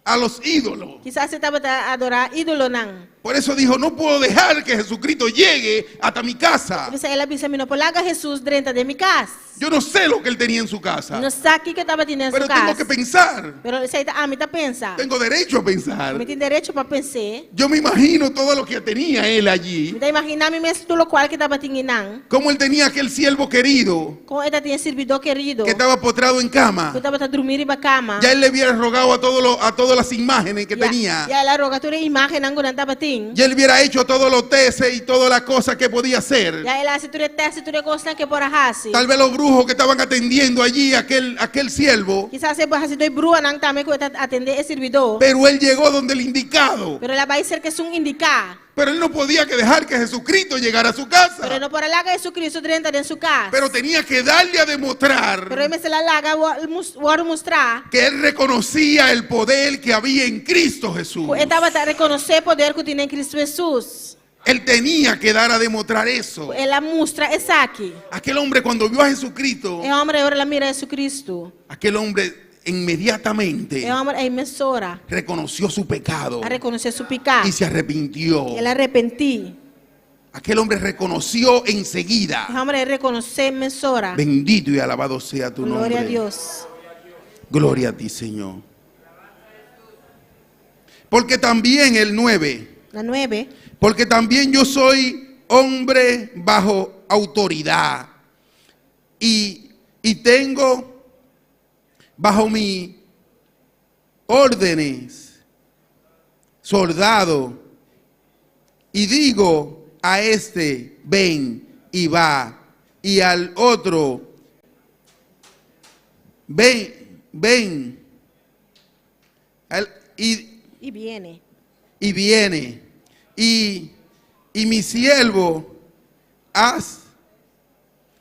a los ídolos. Kisas e tabata adorá ídolonan. Por eso dijo, no puedo dejar que Jesucristo llegue hasta mi casa. P'esei el a bisa mi no por laga Hesus drenta den mi kas. Yo no sé lo que él tenía en su casa, No sa kiko e tabatin den su pero tengo kas. que pensar. Pero esei ta ami ta pensa. Tengo derecho a pensar. Mi tin derecho pa pensa. Yo me imagino todo lo que tenía él allí. Mi ta imaginá mi mes tur lokual ku e tabatin einan. Cómo él tenía aquel siervo querido Kon e tabatin e sirbidó kerido. que estaba postrado en cama. Ku tabata drumí riba kama. Ya él le hubiera rogado a, todos los- a todas las imágenes que Ya, tenía. ya el a roga tur e imágennan ku nan tabatin. Ya él hubiera hecho todos los tests y todas las cosas que podía hacer. Ya el a hasi tur e tèst tur e kosnan ku e por a hasi. Tal vez los brujos que estaban atendiendo allí aquel, aquel siervo. Kisas e hasidó di bruanan tambe ku tabata atendé e sirbidó. Pero él llegó donde el indicado. Pero el a bai serka esun indiká. Pero él no podía que dejar que Jesucristo llegara a su casa. Pero e no por a laga Hesukristu drenta den su kas. Pero tenía que darle a demostrar Pero e mester a laga wòrdu mustrá. que él reconocía el poder que había en Cristo Jesús. Ku e tabata rekonosé e poder ku tin den Kristu Hesus. Él tenía que dar a demostrar eso. El a mustra esaki. Aquel hombre cuando vio a Jesucristo, E hòmber ora el a mira Hesukristu. aquel hombre inmediatamente E hòmber ei mesora reconoció su pecado a rekonosé su piká. y se arrepintió. El a arepentí. Aquel hombre reconoció enseguida. E hòmber a rekonosé mesora. Bendito y alabado sea tu Gloria nombre. a Dios. Gloria a ti, Señor. Porque también el 9, Na 9. porque también yo soy hombre bajo autoridad y, y tengo bajo mis órdenes soldado y digo a este ven y va y al otro ven, ven Al- y, I viene. y viene. Y, y mi siervo haz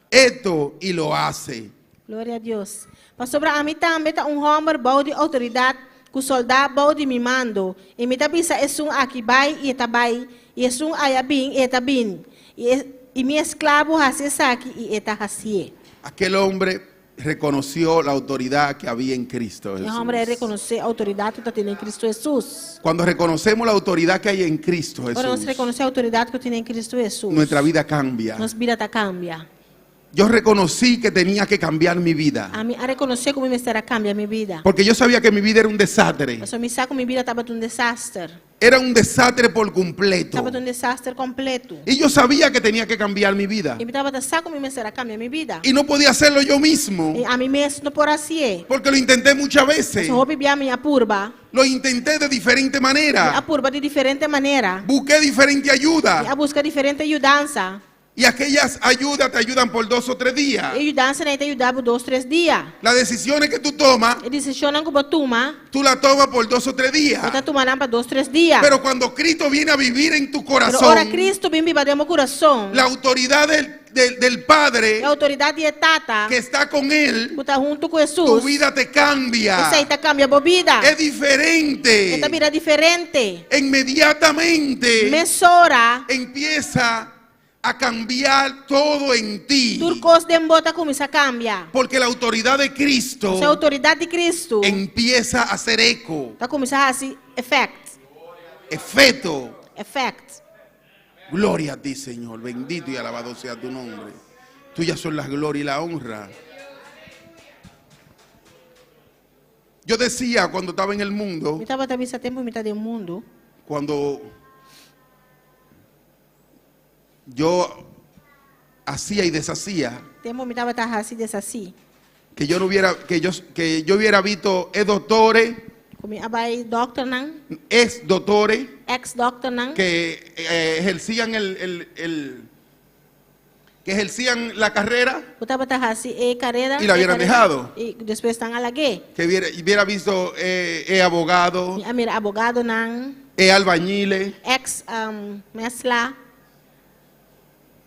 esto y lo hace. Gloria a Dios. Pasobra ami tambe ta un hòmber bou di outoridat, ku sòldá bou di mi mando. I mi ta bisa esun aki bai i e ta bai, i esun aya bin i e ta bin. I, e, i mi esklabo hasi esaki i e ta hasié. Aquel hombre reconoció la autoridad que había en Cristo E hòmber a Jesús. rekonosé outoridat ku tin den Kristu Hesus. Cuando reconocemos la autoridad que hay en Cristo Ora nos Jesús, rekonosé outoridat ku tin den Kristu Hesus. nuestra vida cambia. Nos bida ta kambia. Yo reconocí que tenía que cambiar mi vida. Ami a rekonosé ku mi mester a kambia mi bida. Porque yo sabía que mi vida era un desastre. Pasobra mi sa ku mi bida tabata un desaster. Era un desastre por completo. Tabata un desaster kompleto. Y yo sabía que tenía que cambiar mi vida. I mi tabata sa ku mi mester a kambia mi bida. Y no podía hacerlo yo mismo. I ami mes no por a hasié. Porque lo intenté muchas veces. Hopi bia mi a purba. Lo intenté de diferente Mi a manera. purba di diferente manera. Busqué diferente Mi a ayuda. buska diferente yudansa. Y aquellas ayudas te ayudan por 2 o 3 días. E yudansanan ei ta yuda bo 2, 3 dia. Las decisiones que tú tomas, E desishonnan ku bo tuma, tú las tomas por 2 o 3 días. bo ta tuma nan pa 2, 3 dia. Pero cuando Cristo viene a vivir en tu Pero corazón, ora Kristu bin biba den bo kurason. la autoridad del Padre E outoridat di Tata, que está con Él, ku ta huntu ku tu Hesus. vida te cambia. Esei ta kambia bo bida. Es diferente. E ta bira diferente. Inmediatamente Mesora, empieza a cambiar todo en ti. tur kos den bo ta kuminsá kambia. Porque la autoridad de Cristo E outoridat di Kristu empieza a hacer eco, ta kuminsá hasi efekto. efecto. Efekto. Gloria a ti, Señor. Bendito y alabado sea tu nombre. Tuyas son las gloria y la honra. Yo decía cuando estaba en el mundo, Mi tabata bisa tempu mi ta den mundu. cuando yo hacía y deshacía, Tempu mi tabata hasi deshasí. que yo no hubiera, que yo hubiera visto ex doctores, Ku mi a bai dòkternan, ex doctores ex dòkternan, que ejercían que ejercían la carrera, ku tabata hasi e karera. Y la e hubieran karera, dejado. I despues nan a lag'é. Que hubiera visto abogado, Mi a mira abogadonan, albañiles, ex mesla,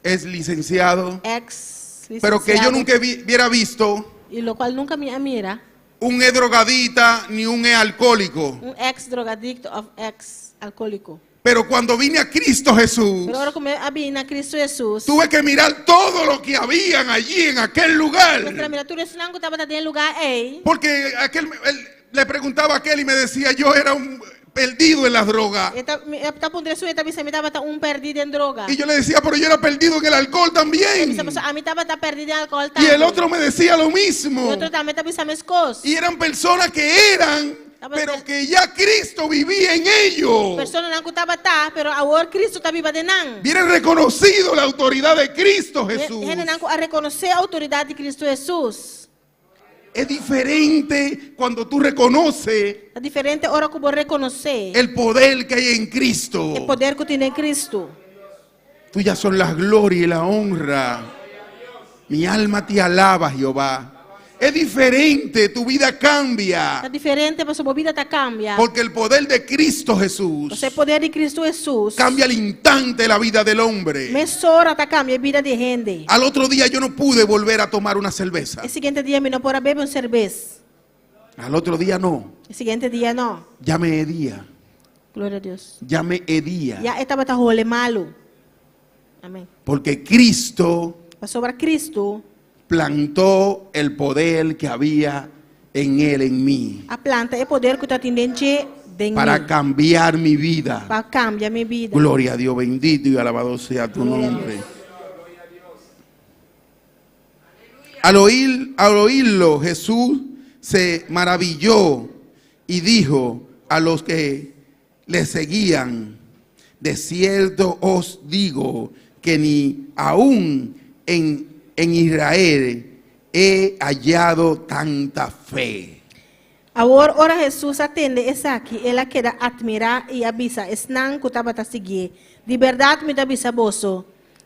ex licenciado, ex pero que yo lisensiado. nunca hubiera visto I lokual nunka mi a mira, un ex drogadita ni un ex alcohólico. un ex drogadikto òf ex alkohóliko. Pero cuando vine a Cristo Jesús, Pero ora ku mi a bin na Kristu Hesus, tuve que mirar todo lo que habían allí en aquel lugar. Mester a mira tur esnan ku tabata den e lugá ei. Porque aquel, él- le preguntaba a aquel y me decía, yo era un perdido en las drogas. E ta, mi ta puntra esun, e ta bisa mi tabata un pèrdí den droga. Y yo le decía, pero yo era perdido en el alcohol también. Bisa, paso ami tabata pèrdí den alkohòl Y el tambe. otro me decía lo mismo. E otro tambe ta bisa meskos. Y eran personas que eran, pero que ya Cristo vivía en ellos. Personanan ku tabata, pero awor Kristu ta biba den nan. Hubieran reconocido la autoridad de Cristo Jesús. Hendenan ku a rekonosé outoridat di Kristu Hesus. Es diferente cuando tú reconoces Ta diferente ora ku bo rekonosé el poder que hay en Cristo. e poder ku tin den Kristu. Tuyas son las gloria y la honra. Mi alma te alaba, Jehová. Es diferente, tu vida cambia. Ta diferente, paso bo bida ta kambia. Porque el poder de Cristo Jesús E poder di Kristu Hesus. cambia al instante la vida del hombre. Mesora ta kambia bida di hende. Al otro día yo no pude volver a tomar una cerveza. E siguiente dia mi no por a bebe un serbes. Al otro día no. E siguiente dia no. Ya me hedía. Gloria na Dios. Ya me hedía. Ya e tabata hole malu. Amèn. Porque Cristo Pasobra Kristu plantó el poder que había en él, en mí, a planta e poder ku tabatin den dje den para mi. cambiar mi vida. Pa kambia mi bida. Gloria a Dios, bendito y alabado sea tu Gloria a nombre. Al oírlo, Jesús se maravilló y dijo a los que le seguían, de cierto os digo que ni aún en Israel he hallado tanta fe. Awor ora Hesus a tende esaki, el a keda atmirá i a bisa esnan ku tabata siguié. Di bèrdat mi ta bisa boso.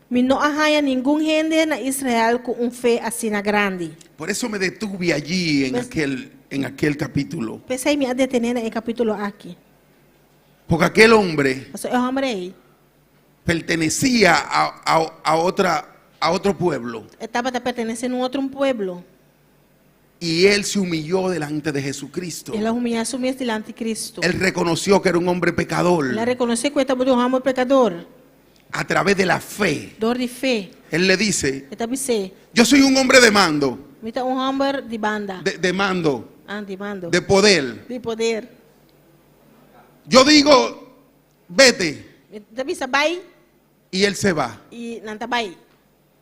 Mi no a haña ningun hende na Israel ku un fe asina grandi. Por eso me detuve allí en aquel capítulo. P'esei mi a detené na e kapítulo aki. Porque aquel hombre Paso e hòmber ei pertenecía a otro pueblo. tabata pertenesé na un otro pueblo. Y él se humilló delante de Jesucristo. El a humiliá su mes dilanti di Kristu. Él reconoció que era un hombre pecador. El a rekonosé ku e tabata un hòmber pekadó. A través de la fe. Dor di fe. Él le dice, E ta bis'é, yo soy un hombre de mando. Mi ta un hòmber di banda. De mando, Ah, di mando. de poder. Di poder. Yo digo, vete, Mi ta bisa bai y él se va. i nan ta bai.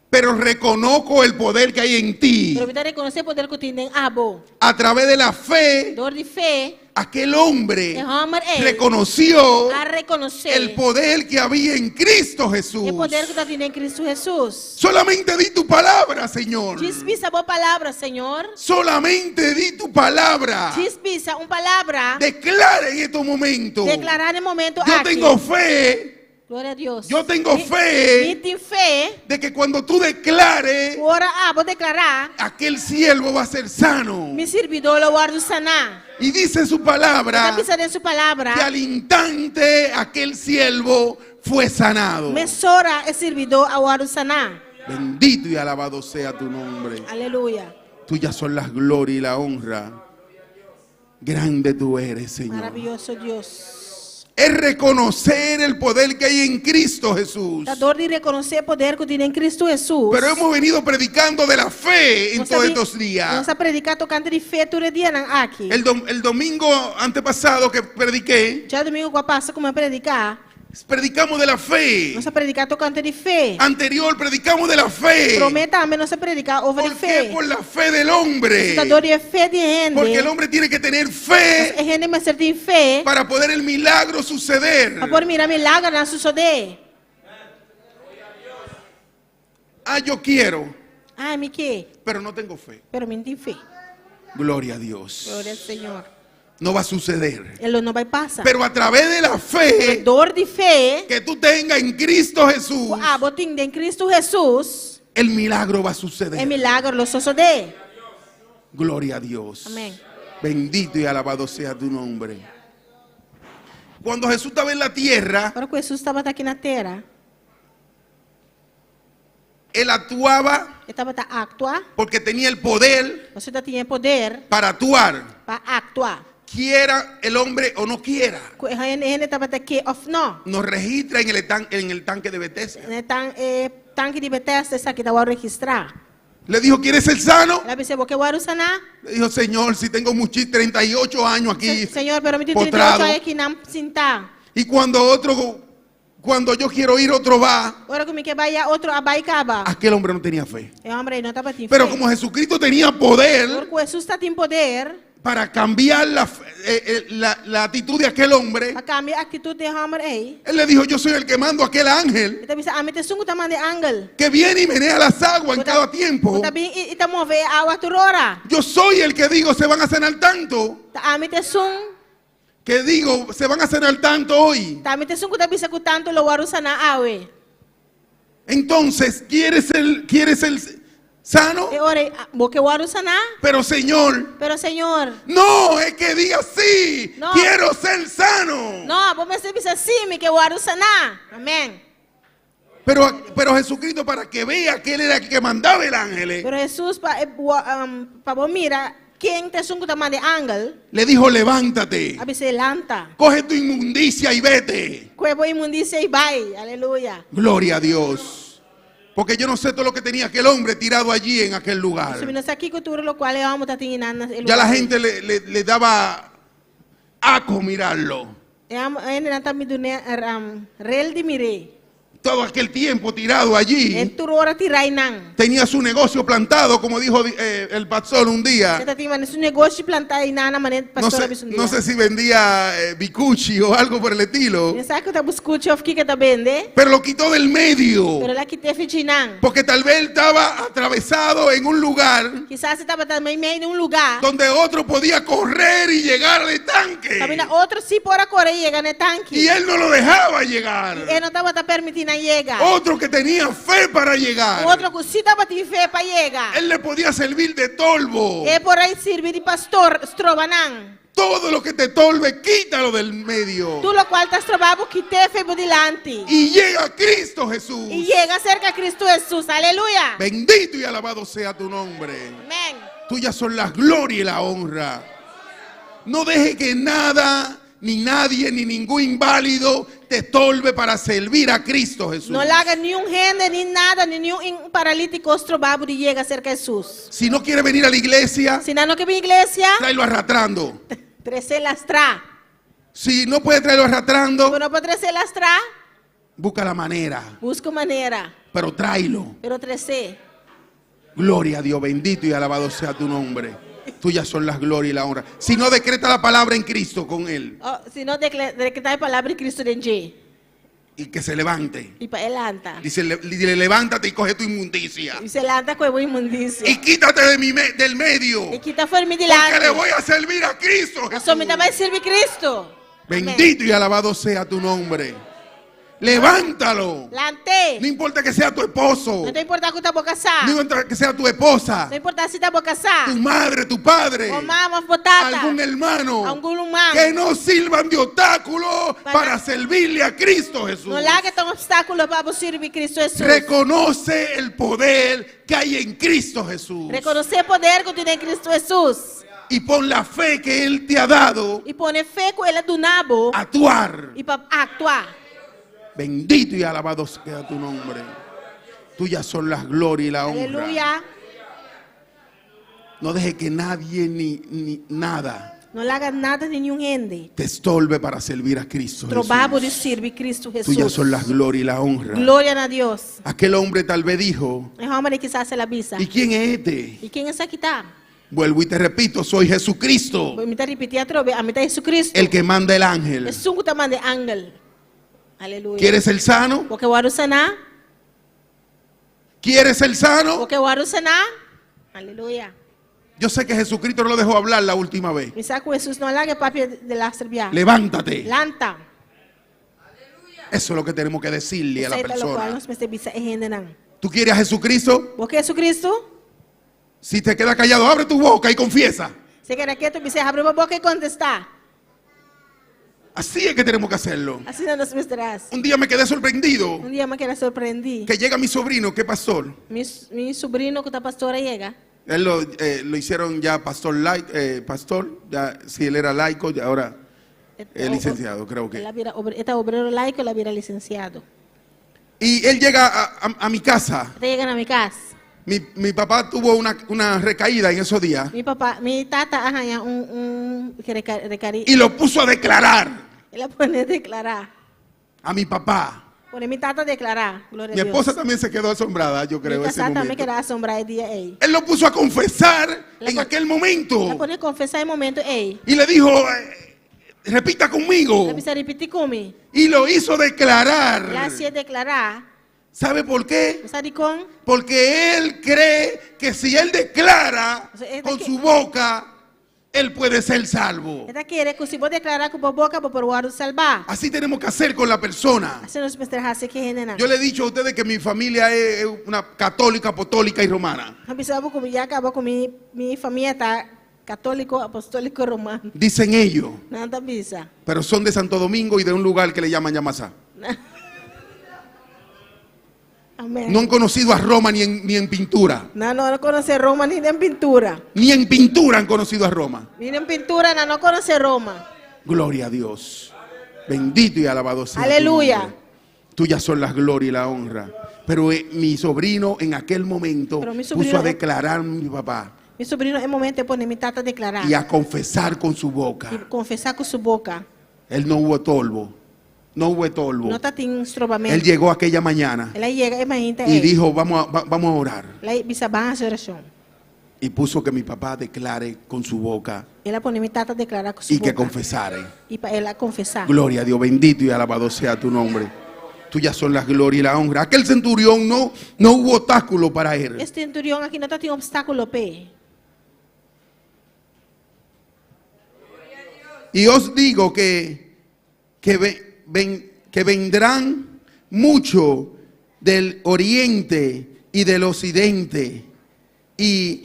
Pero reconozco el poder que hay en ti. Pero mi ta rekonosé poder ku tin den abo. A través de la fe, Dor di fe, aquel hombre e hòmber ei reconoció a rekonosé el poder que había en Cristo Jesús. e poder ku tabatin den Kristu Hesus. Solamente di tu palabra, Señor. Djis bisa bo palabra, Señor. Solamente di tu palabra. Djis bisa un palabra. Declara en estos momentos. Deklará den e momento Yo aki. tengo fe Gloria a Dios. Yo tengo Mi- fe. Mi tin fe. de que cuando tú declares, Ora abo deklará, aquel siervo va a ser sano. mi sirbidó lo wòrdu saná. Y dice su palabra Ta bisa den su palabra. que al instante aquel siervo fue sanado. Mesora e sirbidó a wòrdu saná. Bendito y alabado sea tu nombre. Aleluya. Tuyas son las gloria y la honra. Grande tú eres, Señor. Maravioso Dios. Es reconocer el poder que hay en Cristo Jesús. Ta dor di rekonosé poder ku tin den Kristu Hesus. Pero hemos venido predicando de la fe en Nos todos a bin- estos días. Nos a prediká tokante di fe tur e dianan aki. El domingo antepasado que prediqué, Djadumingu ku a pasa ku mi a prediká. predicamos de la fe. Nos a prediká tokante di fe. Anterior predicamos de la fe. Promé tambe nos a prediká over di ¿Por qué? fe. Por la fe del hombre. Ta dor di e fe di hende. Porque el hombre tiene que tener fe E hende mester tin fe para poder el milagro suceder. pa por mira milagernan sosodé. Ah, yo quiero, Ah, mi ke, pero no tengo fe. pero mi no tin fe. Gloria a Dios. Gloria al Señor. No va a suceder. E lo no bai pasa. Pero a través de la fe Dor di fe, que tú tengas en Cristo Jesús, ku abo tin den Kristu Hesus, el milagro va a e suceder. milager lo sosodé. Gloria a Dios. Amén. Bendito y alabado sea tu nombre. Cuando Jesús estaba en la tierra, Ora ku Hesus tabata aki na tera, él actuaba e tabata aktua, porque tenía el poder pasobra e tabatin poder para actuar, pa aktua. quiera el hombre o no quiera. Ku e hende tabata ke òf no. Nos registra en el tanque de Bethesda. Den tan, e tanke di Bethesda esaki ta wòrdu registrá. Le dijo, ¿quieres ser sano? El a bis'é, bo ke wòrdu saná? Le dijo, Señor, si tengo muchis 38 años aquí. Señor, pero mi tin 38 postrado. aña akinan sintá. Y cuando otro, cuando yo quiero ir, otro va. Ora ku mi ke bai, ya otro a bai kaba. Aquel hombre no tenía fe. E hòmber ei no tabatin Pero fe. como Jesucristo tenía poder Ora ku Hesus tabatin poder para cambiar la actitud de aquel hombre, pa kambia aktitut di e hòmber ei. él le dijo, yo soy el que mando a aquel ángel E ta bisa, ami ta esun ku ta manda e angel. que viene y menea las aguas en cada tiempo. Ku ta bin i ta move e awa tur ora. Yo soy el que digo, se van a sanar tanto. Ta ami ta esun, Que digo, se van a sanar tanto hoy. ta ami ta esun ku ta bisa ku tantu lo wòrdu saná awe. Entonces, ¿quieres ser sano? E ora, bo ke wòrdu saná? Pero Señor, Pero Señor, no, es que diga sí, No. quiero ser sano. no, bo mester bisa sí, mi ke wòrdu saná. Amèn. Pero Jesucristo, para que vea que él era el que mandaba el ángel, Pero Hesus pa pa bo mira ken ta esun ku ta manda e angel, le dijo, levántate, a bis'é lanta. coge tu inmundicia y vete. Kue bo inmundisia i bai. Aleluya. Gloria a Dios. Porque yo no sé todo lo que tenía aquel hombre tirado allí en aquel lugar. Si mi no sa kiko tur lokual e hòmber tabatin einan na e Ya la lugá. gente le daba asco mirarlo. E hendenan tabata dun'é rel di mir'é. Todo aquel tiempo tirado allí. E tur ora tirá einan. Tenía su negocio plantado, como dijo el pastor un día. E tabatin su negoshi plantá einan manera No pastor sé, a bisa un dia. no sé si vendía bicuchi o algo por el estilo. Mi no sa ku ta buskuchi òf kiko e ta bende. Pero lo quitó del medio. Pero el a kit'é for di einan. Porque tal vez él estaba atravesado en un lugar Kisas e tabata meimei di un lugá. donde otro podía correr y llegar al tanque. Kaminda otro sí por a kore i yega na e tanke. Y él no lo dejaba llegar. E no tabata permití nan yega. Otro que tenía fe para llegar. Otro ku sí tabatin fe pa yega. Él le podía servir de tolvo. E por a sirbi di pa stroba nan. Todo lo que te tolve, quítalo del medio. Tur lokual ta stroba bo, kit'é for di bo dilanti. Y llega Cristo Jesús. I yega serka Kristu Hesus. Aleluya. Bendito y alabado sea tu nombre. Amèn. Tuyas son la gloria y la honra. No deje que nada ni nadie, ni ningún inválido te estorbe para servir a Cristo Jesús. No laga niun hende, ni nada, ni niun paralítiko stroba bo di yega serka Hesus. Si no quiere venir a la iglesia, Si nan no ke bin iglesia, tráelo arrastrando. tres'é lastrá. Si no puede traerlo arrastrando, Si bo no por tres'é lastrá, busca la manera. Buska un manera. Pero tráelo. Pero tres'é. Gloria a Dios, bendito y alabado sea tu nombre. Tuyas son las gloria y la honra. Si no decreta la palabra en Cristo con él. Oh, si no dekretá e palabra di Kristu den dje. Y que se levante. I pa e lanta. Dice, dile, levántate y coge tu inmundicia. I bis'é lanta kohe bo inmundisia. Y quítate de mi del medio. I kita for di mi dilanti. Porque le voy a servir a Cristo. Pasobra mi ta bai sirbi Kristu. Bendito y alabado sea tu nombre. Levántalo. Lant'é. No importa que sea tu esposo. No ta importá ku ta bo kasá. No importa que sea tu esposa. No importá si ta bo kasá. Tu madre, tu padre. Bo mama òf bo tata. Algún hermano. Algun ruman. Que no sirvan de obstáculo para servirle a Cristo Jesús. No laga ta un obstákulo pa bo sirbi Cristo Jesús. Reconoce el poder que hay en Cristo Jesús. Rekonosé e poder ku tin den Cristo Jesús. Y pon la fe que Él te ha dado. Y pone fe ku El a duna bo. Actuar. Y pa aktua. Bendito y alabado sea tu nombre. Tuyas son las gloria y la honra. Aleluya. No deje que nadie ni, ni nada. No laga nada ni niun hende. Te estorbe para servir a Cristo. Stroba bo di Jesús. sirbi Cristo Jesús. Tuyas son las gloria y la honra. Gloria na Dios. Aquel hombre tal vez dijo, E hòmber ei kisas el a bisa. ¿Y quién es este? I ken esaki ta? Vuelvo y te repito, soy Jesucristo. Mi ta ripití atrobe, ami ta Jesucristo. El que manda el ángel. Esun ku ta manda e angel. Aleluya. ¿Quieres ser sano? Bo ke wòrdu saná? ¿Quieres ser sano? Bo ke wòrdu saná? Aleluya. Yo sé que Jesucristo no lo dejó hablar la última vez. Mi sa ku Hesus no a laga e papia delaster bia. Levántate. Lanta. Eso es lo que tenemos que decirle a la Esei ta lokual persona. nos mester bisa e hendenan. ¿Tú quieres a Jesucristo? Bo ke Jesucristo? Si te queda callado, abre tu boca y confiesa. Si keda ketu, bis'é habri bo boka i kontestá. Así es que tenemos que hacerlo. Asina nos mester hasi. Un día me quedé sorprendido Un dia mi a keda sorprendí. que llega mi sobrino, que es pastor. Mi, mi subrino ku ta pastor a yega. Él lo, eh, lo hicieron ya pastor, laico, eh, pastor, ya, si él era laico, ya ahora es licenciado, creo que. El a bira obre, e ta obrero laico, el a bira licenciado. Y él llega a, a- a mi casa. E ta yega na mi kas. Mi, mi papá tuvo una, una recaída en esos días Mi papá, mi tata a haña un, un reka, rekari. y lo puso a declarar El a pone deklará. a mi papá. Pone mi tata deklará. Gloria Mi a Dios. esposa también se quedó asombrada, yo creo, Mi ese kasá tambe momento. keda asombrá e dia ei. Él lo puso a confesar La en pon- aquel momento. El a pone konfesá e momento ei. Y le dijo, eh, repita conmigo. El a bisa ripití ku mi. Y lo hizo declarar. El a hasié deklará. ¿Sabe por qué? Bo sa dikon? Porque él cree que si él declara O sea, es de con que- su boca, él puede ser salvo. E ta kere ku si bo deklará ku bo boka bo por wòrdu salbá. Así tenemos que hacer con la persona. Asina nos mester hasi ku e hendenan. Yo le he dicho a ustedes que mi familia es es una católica, apostólica y romana. Mi a bisa bo ku mi ya kaba ku mi mi famia ta katóliko, apostóliko, romano. Dicen ellos, Nan ta bisa. pero son de Santo Domingo y de un lugar que le llaman Yamasá. Amén. No han conocido a Roma ni en, ni en pintura. Nan no konosé Roma ni den pintura. Ni en pintura han conocido a Roma. Ni den pintura nan no konosé Roma. Gloria a Dios. Bendito y alabado sea. tu Aleluya. nombre. Tuyas son las gloria y la honra. Pero eh, mi sobrino en aquel momento Pero mi sobrino puso a en- declarar a mi papá Mi sobrino e momento a pone mi tata deklará. y a confesar con su boca. I konfesá ku su boka. Él no hubo estorbo. No hubo estorbo. No tatin Él strobamentu. llegó aquella mañana El a yega e mainta y ei. dijo, vamos a, va- vamos a orar. El a bisa ban hasi orashon. Y puso que mi papá declare con su boca El a pone mi tata deklará ku su y que boka. confesare. I pa el a konfesá. Gloria a Dios, bendito y alabado sea tu nombre. Tuyas son las gloria y la honra. Aquel centurión no, no hubo obstáculo para él. E senturion aki no tatin opstákulo p'e. Y os digo que, que, ve- ven- que vendrán mucho del oriente y del occidente y,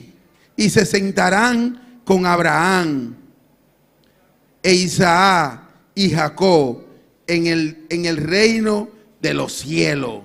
y se sentarán con Abraham e Isaac y Jacob en el, en el reino de los cielos.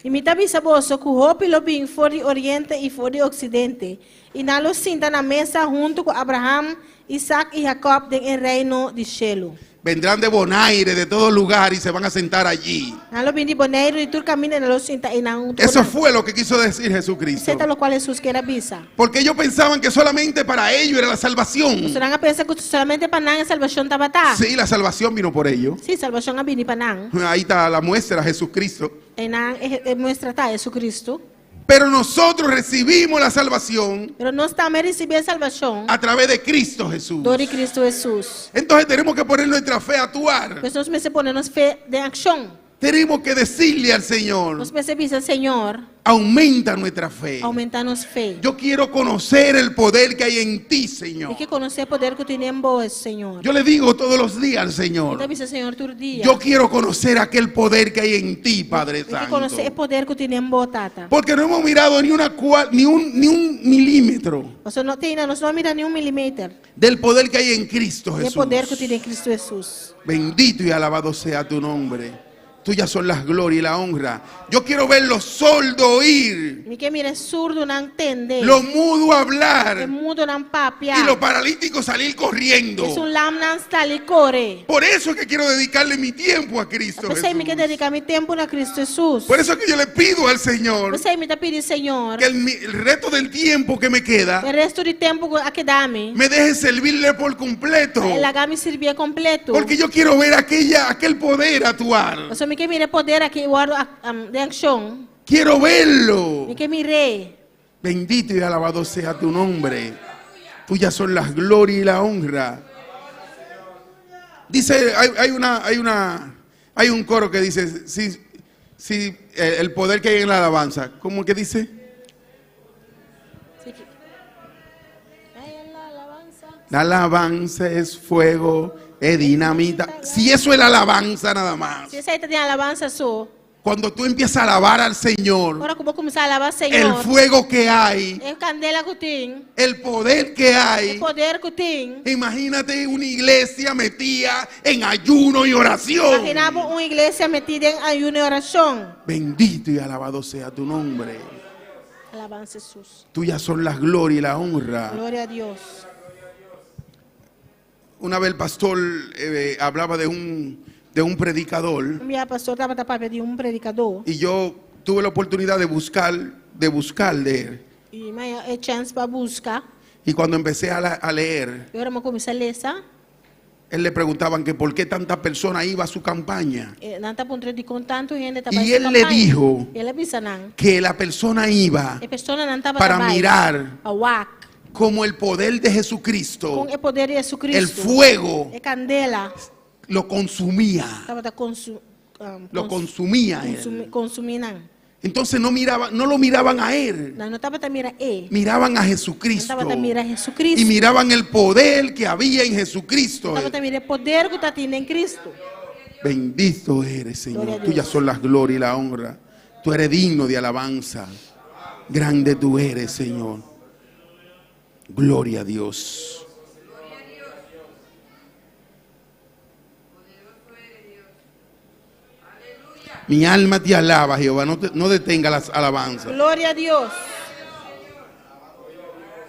I mi ta bisa boso ku hopi lo bin for di oriente i for di oksidente, i nan lo sinta na mesa huntu ku Abraham, Isaac i Jacob den e reino di shelu. Vendrán de Bonaire, de todo lugar y se van a sentar allí. Nan lo bin di Boneiru di tur kaminda i nan lo sinta einan huntu ku Eso nan. fue lo que quiso decir Jesucristo. Esei ta lokual Hesus kier a bisa. Porque ellos pensaban que solamente para ellos era la salvación. Pasobra nan a pensa ku solamente pa nan e salbashon tabata. Sí, la salvación vino por ellos. Sí, salbashon a bini pa nan. Ahí está la muestra, Jesucristo. Einan e e muestra ta Jesucristo. Pero nosotros recibimos la salvación Pero nos tambe a risibí e salbashon a través de Cristo Jesús. dor di Cristo Hesus. Entonces tenemos que poner nuestra fe a actuar. Pues nos mester pone nos fe den akshon. Tenemos que decirle al Señor, Nos mester bisa Señor, aumenta nuestra fe. oumentá nos fe. Yo quiero conocer el poder que hay en ti, Señor. Mi ke konosé e poder ku tin den bo, Señor. Yo le digo todos los días al Mi ta Señor, bisa Señor tur dia. yo quiero conocer aquel poder que hay en ti, Padre Mi ke konosé e Santo. poder ku tin den bo, Tata. Porque no hemos mirado ni una cual, ni un ni un milímetro Pasobra no tin, nos no a mira ni un milimeter del poder que hay en Cristo di e Jesús. poder ku tin den Cristo Hesus. Bendito y alabado sea tu nombre. Tuyas son las gloria y la honra. Yo quiero ver los sordos oír, Mi ke mira e surdunan tende, los mudos e hablar mudonan papia, y los paralíticos salir corriendo. esun lamnan sali kore. Por eso es que quiero dedicarle mi tiempo a Cristo P'esei mi ke Jesús. dediká mi tempu na Cristo Hesus. Por eso es que yo le pido al Señor P'esei mi ta pidi Señor, que el, mi- el resto del tiempo que me queda e restu di tempu ku a keda mi, me deje servirle por completo. pa e laga mi sirbié kompletu. Porque yo quiero ver aquella, aquel poder actuar. Pasobra mi ke mira e poder aki wòrdu den akshon. Quiero verlo. Mi ke mir'é. Bendito y alabado sea tu nombre. Tuyas son las gloria y la honra. Dice, hay, hay una, hay una, hay un coro que dice, sí, sí, eh, el poder que hay en la alabanza. ¿Cómo que dice? Sí ke- Ay, en la alabanza. La alabanza es fuego, es dinamita. Si eso es la alabanza nada más. Si esei ta den alabansa so. Cuando tú empiezas a alabar al Señor, Ora ku bo kuminsá alabá el Señor, fuego que hay, e kandela ku tin, el poder que e hay. poder ku tin. Imagínate una iglesia metida en ayuno y oración. Imaginá bo un iglesia metí den ayuno i orashon. Bendito y alabado sea tu nombre. Alabansa Hesus. Tuyas son las gloria y la honra. Gloria a Dios. Una vez el pastor eh, hablaba de un, de un predicador Un bia pastor tabata papia di un predikadó. y yo tuve la oportunidad de buscar, de buscar de él. I mi a haña e chèns pa buska. Y cuando empecé a, la- a leer, I ora mi a kuminsá lesa, él le preguntaban que por qué tantas personas iba a su campaña. eh, nan ta puntr'é dikon tantu hende ta I bai su él le kampaña. dijo I el a bisa nan. Que la persona iba E personanan tabata para bai mirar pa wak como el poder de Jesucristo, kon e poder di Jesucristo, el fuego, e kandela lo consumía. tabata konsu, um, Lo kons- consumía él. konsumi, konsumí nan. Entonces no miraba, no lo miraban a él, Nan no tabata mira e, miraban a nan Jesucristo. tabata mira Jesucristo. Y miraban el poder que había en Jesucristo. Tabata mira e poder ku tatin den Cristo. Bendito eres, Gloria Señor. a Dios. Tuyas son las gloria y la honra. Tú eres digno de alabanza. Grande tú eres, Señor. Gloria a Dios. Mi alma te alaba, Jehová. No, te- no detenga las alabanzas. Gloria a Dios.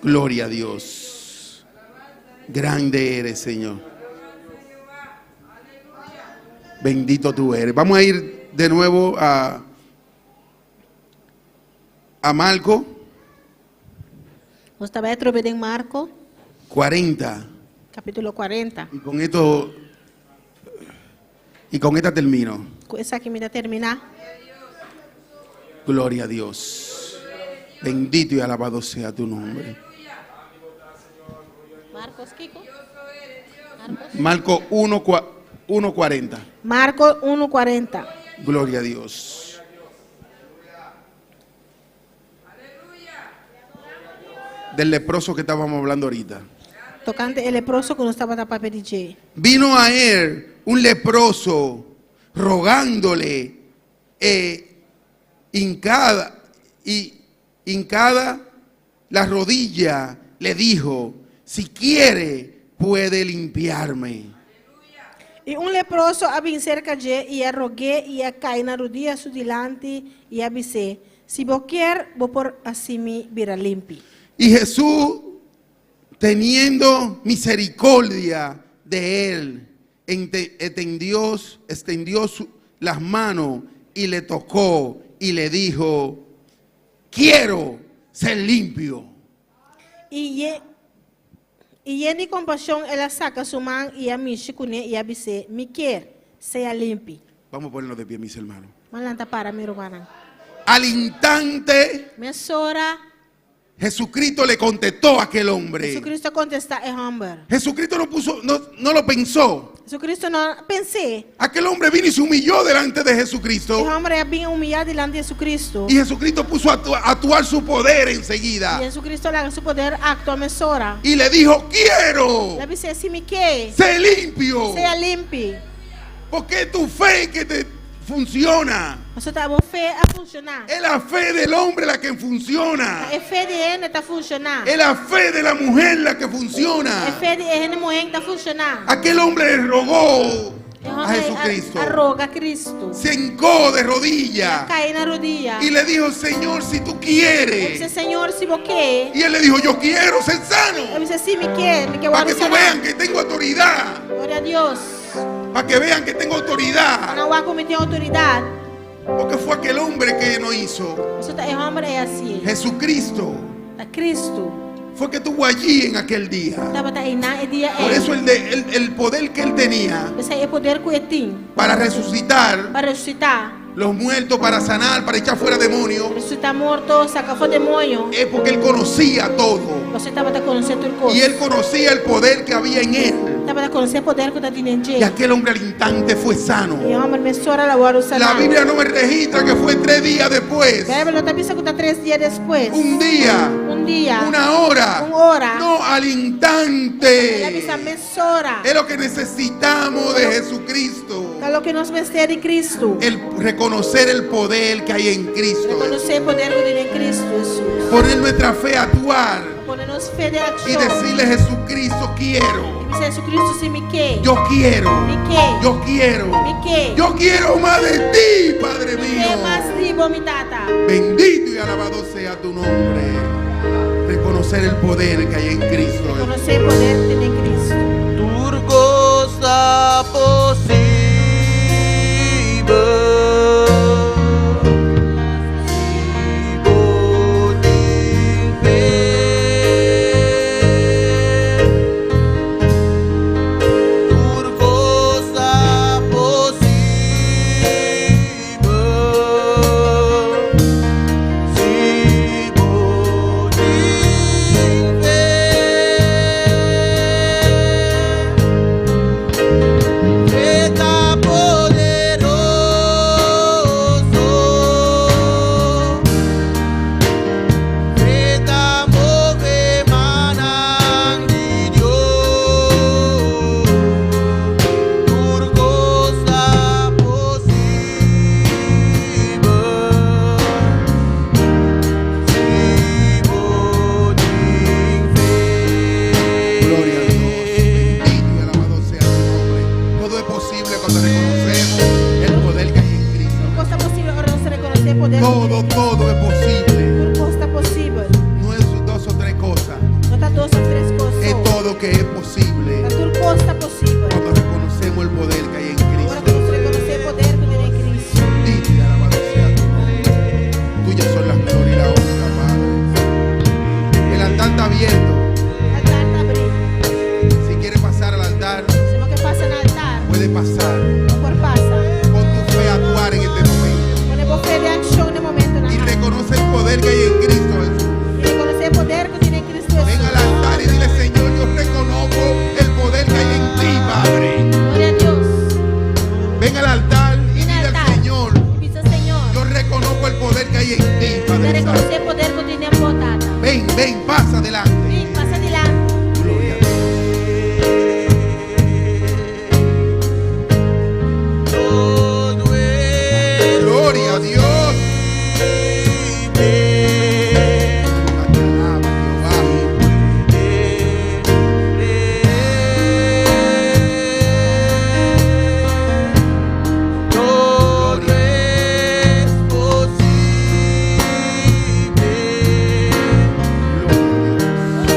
Gloria a Dios. Grande eres, Señor. Bendito tú eres. Vamos a ir de nuevo a, a Marco Nos ta bai atrobe den Marko, 40. kapítulo 40. Y con esto y con esta termino. Ku esaki mi ta terminá. Gloria a Dios. Bendito y alabado sea tu nombre. Marcos, Kiko? Marco 1, 1:40. Marko 1:40. Gloria a Dios. Del leproso que estábamos hablando ahorita. Tokante e leproso ku nos tabata papia di dje. Vino a él un leproso rogándole eh, hincada y hincada la rodilla le dijo, si quiere puede limpiarme. I un leproso a bin serka dje i a rog'é i a kai na rudia su dilanti i a bis'é, Si bo kier, bo por hasi mi bira limpi. Y Jesús, teniendo misericordia de él, Extendió, extendió las manos y le tocó y le dijo, quiero ser limpio. I yen di kompashon el a saka su man i a mishi kuné i a bis'é, Mi ke, sea limpi. Vamos a ponernos de pie, mis hermanos. Ban lanta para, mi rumannan. Al instante, Mesora, Jesucristo le contestó a aquel hombre. Jesucristo a kontestá e hòmber. Jesucristo no puso, no, no lo pensó. Jesucristo no a pens'é. Aquel hombre vino y se humilló delante de E Jesucristo. hòmber a bin humiliá dilanti di Jesucristo. Y Jesucristo puso a actuar su poder enseguida. I Jesucristo a laga su poder aktua mesora. Y le dijo, quiero El a bis'é, sí, mi ke. ser limpio. Sea limpi. Porque es tu fe que te funciona. Pasobra ta bo fe a funshoná. Es la fe del hombre la que funciona. E fe di hende ta funshoná. Es la fe de la mujer la que funciona. E fe di hende muhé ta funshoná. Aquel hombre le rogó E a hòmber Jesucristo. a roga Cristo. Se hincó de rodillas Kai na rudia. y le dijo, Señor, si tú El quieres. bisa, Señor, si bo ke. Y él le dijo, yo quiero ser sano. El bisa, sí, mi ke, mi ke Para que tú saná. vean que tengo autoridad. Gloria na Dios. Para que vean que tengo autoridad. Nan wak ku mi tin outoridat. Porque fue aquel hombre que no hizo. Pasobra ta e hòmber ei a hasié. Jesucristo Ta Cristo. fue que estuvo allí en aquel día. Tabata einan e dia Por ei. eso el poder que él tenía P'esei e poder ku e tin para resucitar pa resusitá. los muertos, para sanar, para echar fuera demonios, Resusitá morto, saka afó demoño. es porque él conocía todo. Pasobra e tabata konosé tur kos. Y él conocía el poder que había en él. Tabata konosé e poder ku tabatin den dje. Y aquel hombre al instante fue sano. E hòmber mesora el a wòrdu saná. La Biblia no me registra que fue 3 días después. Beibel no ta bisa ku ta 3 dia despues. Un día. Un dia. Una hora. Un ora. No, al El a instante. bisa mesora. Es lo que necesitamos de Jesucristo. Ta loke nos mester di Cristo. El reconocer el poder que hay en Cristo. Rekonosé e poder ku tin den Cristo Hesus. Poner nuestra fe a actuar Pone nos fe den y akshon. decirle Jesucristo, quiero. I bisa Jesucristo, sí, mi ke. Yo quiero. Mi ke. Yo quiero. Mi ke. Yo quiero más de ti, Padre Mi ke mío. mas di bo, mi tata. Bendito y alabado sea tu nombre. Reconocer el poder que hay en Cristo. Rekonosé e poder ku tin den Cristo. Tur kos ta posibel. Si bo tin fe. Tur kos ta posibel. Si bo tin fe. Fe ta poderoso. Fe ta move mannan di Dios. Tur kos ta posibel. Si bo tin fe. Gloria a Dios. Bendito y alabado sea tu nombre. Todo es posible cuando reconocemos el poder que hay en Cristo. Tur kos ta posibel ora nos rekonosé e poder. Todo, todo es posible. Tur kos ta posibel. No es dos o tres cosas. No ta dos òf tres kos. Es todo que es posible Ta tur kos ta posibel. cuando reconocemos el poder que hay en Ora Cristo. nos rekonosé e poder ku tin den Cristo. Bendito y alabado sea tu nombre. Tuyas son las gloria y la honra, Padre. El altar está abierto. Altar ta habrí. Si quieres pasar al altar, Si bo ke pasa na altar, puede pasar. por pasa. Pon tu fe a actuar en este momento. Pone bo fe den akshon na e momento Y nan. reconoce el poder que hay en Cristo Jesús. I rekonosé e poder ku tin den Cristo Ven Hesus. al altar y dile, Señor, yo reconozco el poder que hay en ti, Padre. Gloria na Dios. Ven al altar y Ven dile al al altar. Señor, I bisa Señor. yo reconozco el poder que hay en ti, Padre Rekonosé Santo. e poder ku tin den bo, Tata. Ven, ven, pasa adelante. Bin, pasa dilanti. Gloria a Dios. Todo es Gloria a Dios. posible. Te alaba, Jehová. Todo es posible. Gloria a Dios.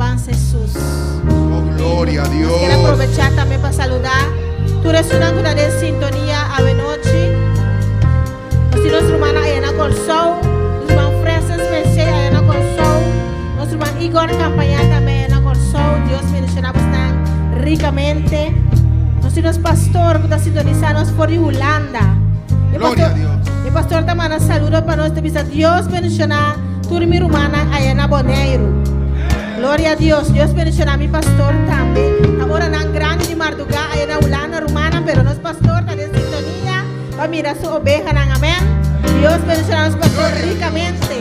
Alabanza Jesús. Oh, gloria a Dios. Quiero aprovechar también para saludar. Tú eres una que de sintonía avenoche. Nos nuestra hermana Ayana Corsou. Nuestro hermano Francis Merced Ayana Corsou. Nuestro hermano Igor Campaña también Ayana Corsou. Dios bendicionamos tan ricamente. Nos nuestro pastor que está sintonizando por Holanda. E Gloria a Dios. E pastor ta manda saludo pa nos. Bisa Dios bendiciona tur mi rumannan aya na Boneiro. Gloria a Dios. Dios bendiciona mi pastor tambe. Awor nan grandi di marduga aya na Hulanda rumannan, pero nos pastor ta den sintonia pa mira su obehanan. Amen. Dios bendiciona nos pastor ricamente.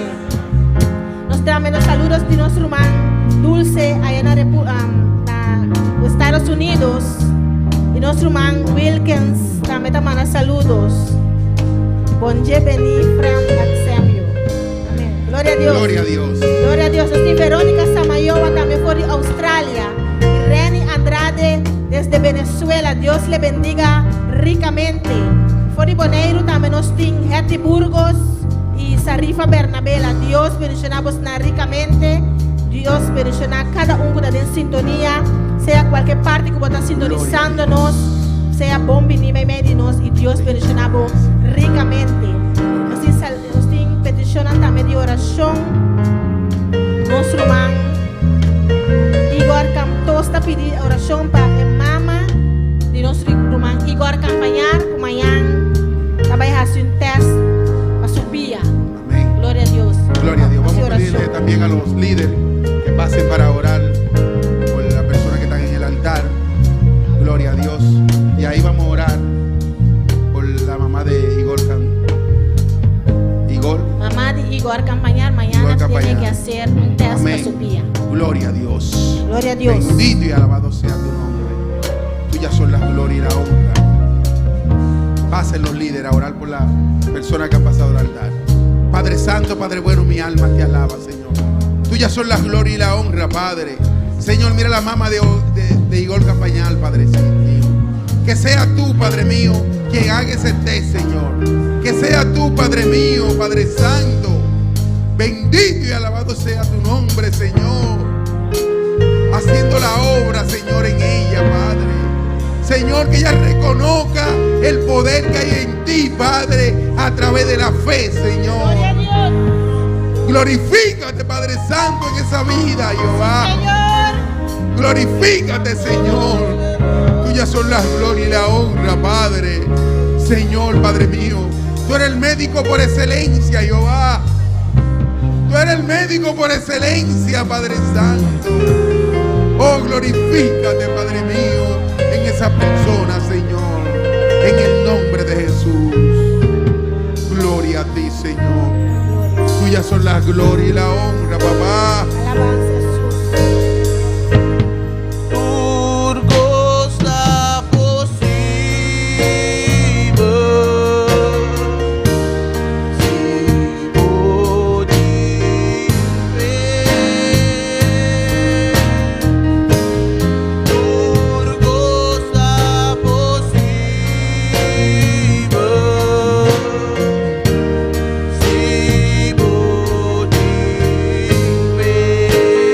Nos tambe nos saludos di nos ruman Dulce aya na, na Estados Unidos. Y nos ruman Wilkins tambe ta manda saludos. Bon dia, Beni, Fran, Axemio. Amén. Gloria a Dios. Gloria a Dios. Gloria a Dios. Así Verónica Samayoa también fue de Australia. Y Reni Andrade desde Venezuela. Dios le bendiga ricamente. For di Boneiro tambe nos tin Hetty Burgos y Sarifa Bernabela. Dios bendiciona boso ricamente. Dios bendiciona cada un cu ta den sintonia. Sea cualkier parti cu bo ta sintonizando nos. Sea bon bini meimei di nos y Dios bendiciona bo ricamente. Nos tin peticion tambe di oracion. Nos ruman Igor Camptos ta pidi oracion pa e mama di nos ruman Igor Campañar, cu mañan ta bay haci un test pa su pia. Amén. Gloria a Dios. Gloria a Dios. Vamos a Haci pedirle oracion. también a los líderes que pasen para orar por la persona que está en el altar. Gloria a Dios. Y ahí vamos a orar por la mamá de Igor Igor. Mamá de Igor Campañar mañana Igor tiene Campañar. que hacer un test Amén. pa su pia. Gloria a Dios. Gloria a Dios. Bendito y alabado sea tu nombre. Tuyas son las gloria y la honra. Pasen los líderes a orar por la persona que ha pasado al altar. Padre Santo, Padre bueno, mi alma te alaba, Señor. Tuyas son las gloria y la honra, Padre. Señor, mira la mamá de Igor Campañal, Padre mío. Que sea tú, Padre mío, quien haga ese test, Señor. Que sea tú, Padre mío, Padre Santo. Bendito y alabado sea tu nombre, Señor. Haciendo la obra, Señor, en ella, Padre. Señor, que ella reconozca el poder que hay en ti, Padre, a través de la fe, Señor. Gloria a Dios. Glorifícate, Padre Santo, en esa vida, Jehová. Señor. Glorifícate, Señor. Tuyas son las gloria y la honra, Padre. Señor, Padre mío. Tú eres el médico por excelencia, Jehová. Tú eres el médico por excelencia, Padre Santo. Oh, glorifícate, Padre mío, en esa persona, Señor. En el nombre de Jesús. Gloria a ti, Señor. Tuyas son la gloria y la honra, papá. Alabanza a Jesús. Tur cos ta posibel si bo tin fe. Tur cos ta posibel si bo tin fe.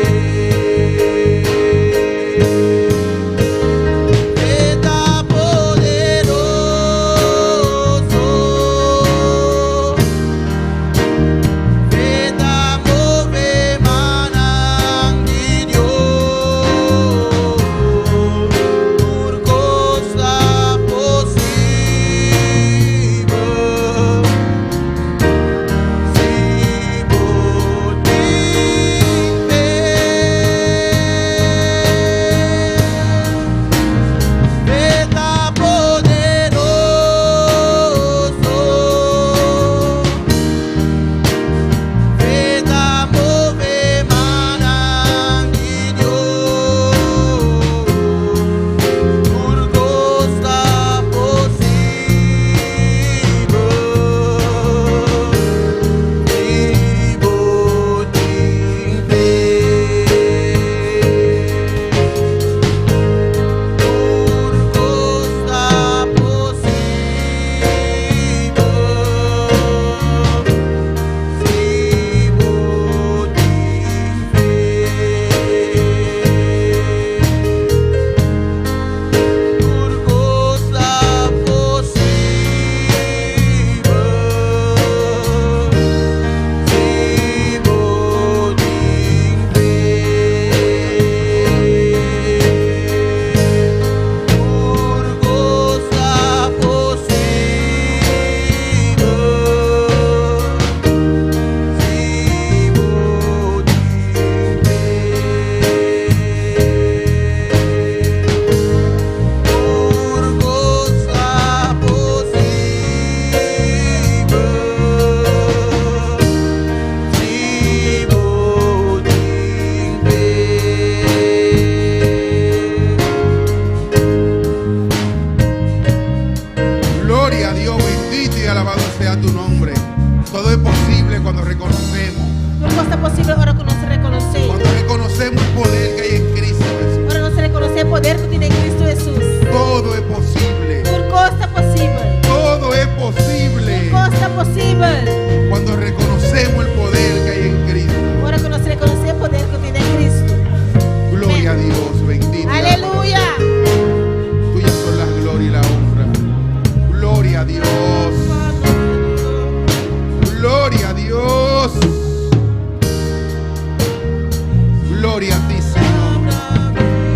Gloria a ti, Señor.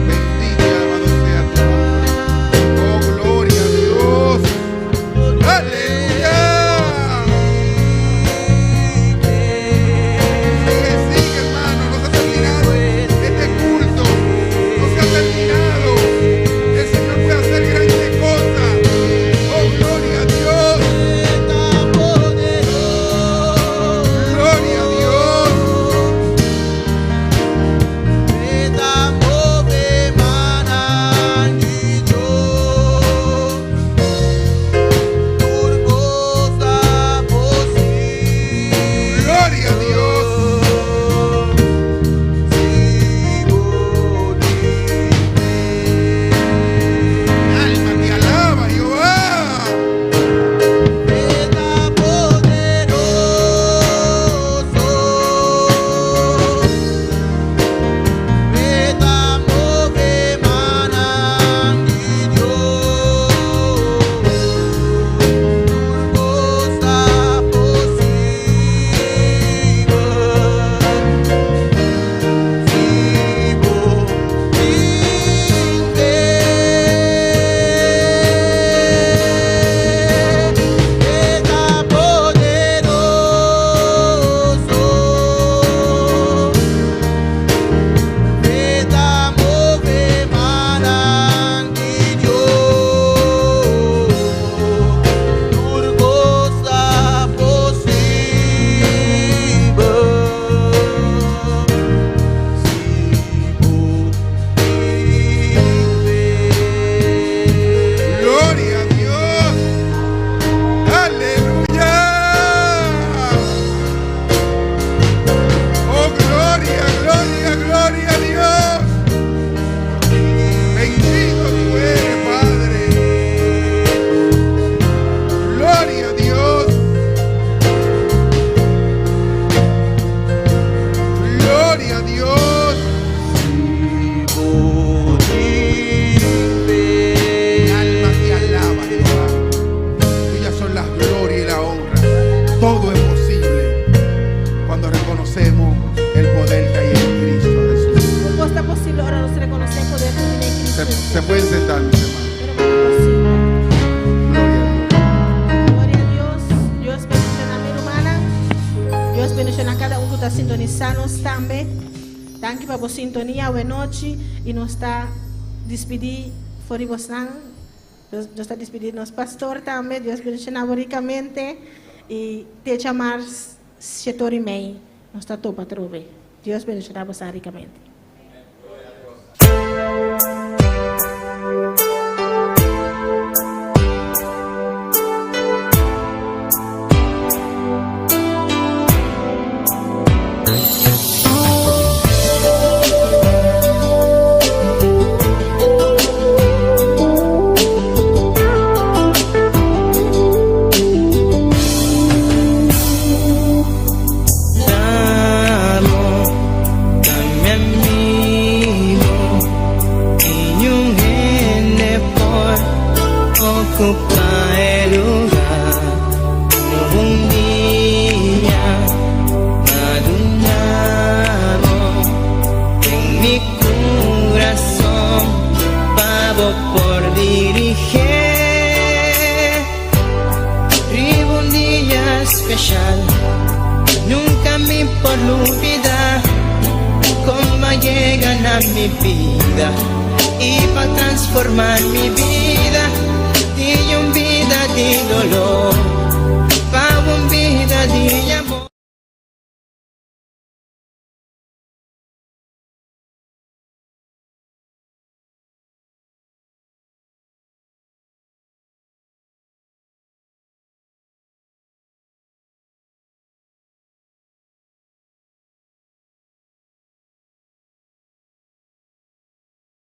Bendito y alabado sea tu nombre. Oh, gloria a Dios. Aleluya. Sigue, sigue, hermano. No se ha terminado este culto. No se ha terminado. El Señor puede hacer grandes cosas. Oh, gloria a Dios. Gloria a Dios. Gloria a Dios. Mi alma te alaba, Jehová. Gloria a Dios. Aleluya. Oh, gloria, gloria, gloria a Dios. Bendito tú eres, Padre. Gloria a Dios. Gloria a Dios. Mi alma te alaba, Jehová. Tuyas son las gloria y la honra. Todo es posible cuando reconocemos el poder que hay en Cristo Jesús. Tur ta posibel ora nos rekonosé e poder ku tin den Kristu. Se pueden sentar, mis hermanos. Hermano, Gloria a Dios. Gloria a Dios. Dios bendishoná mi rumannan. Dios bendishoná kada un ku ta sintonisando tambe. Danki pa e sintonia awe nochi i nos ta despedí for di boso. Dios ta despedí nos pastor tambe. Dios bendishoná rikamente i te djamars 7:30. Nos ta topa atrobe. Dios bendishoná rikamente. Amo, mi amigo, y un hende por ocupar el lugar. Un día madunado en mi corazón, pavo por dirigir. Riba un dia spesial. Nunka mi por lubidá kon b'a yega na mi bida i pa transformá mi bida di un bida di doló.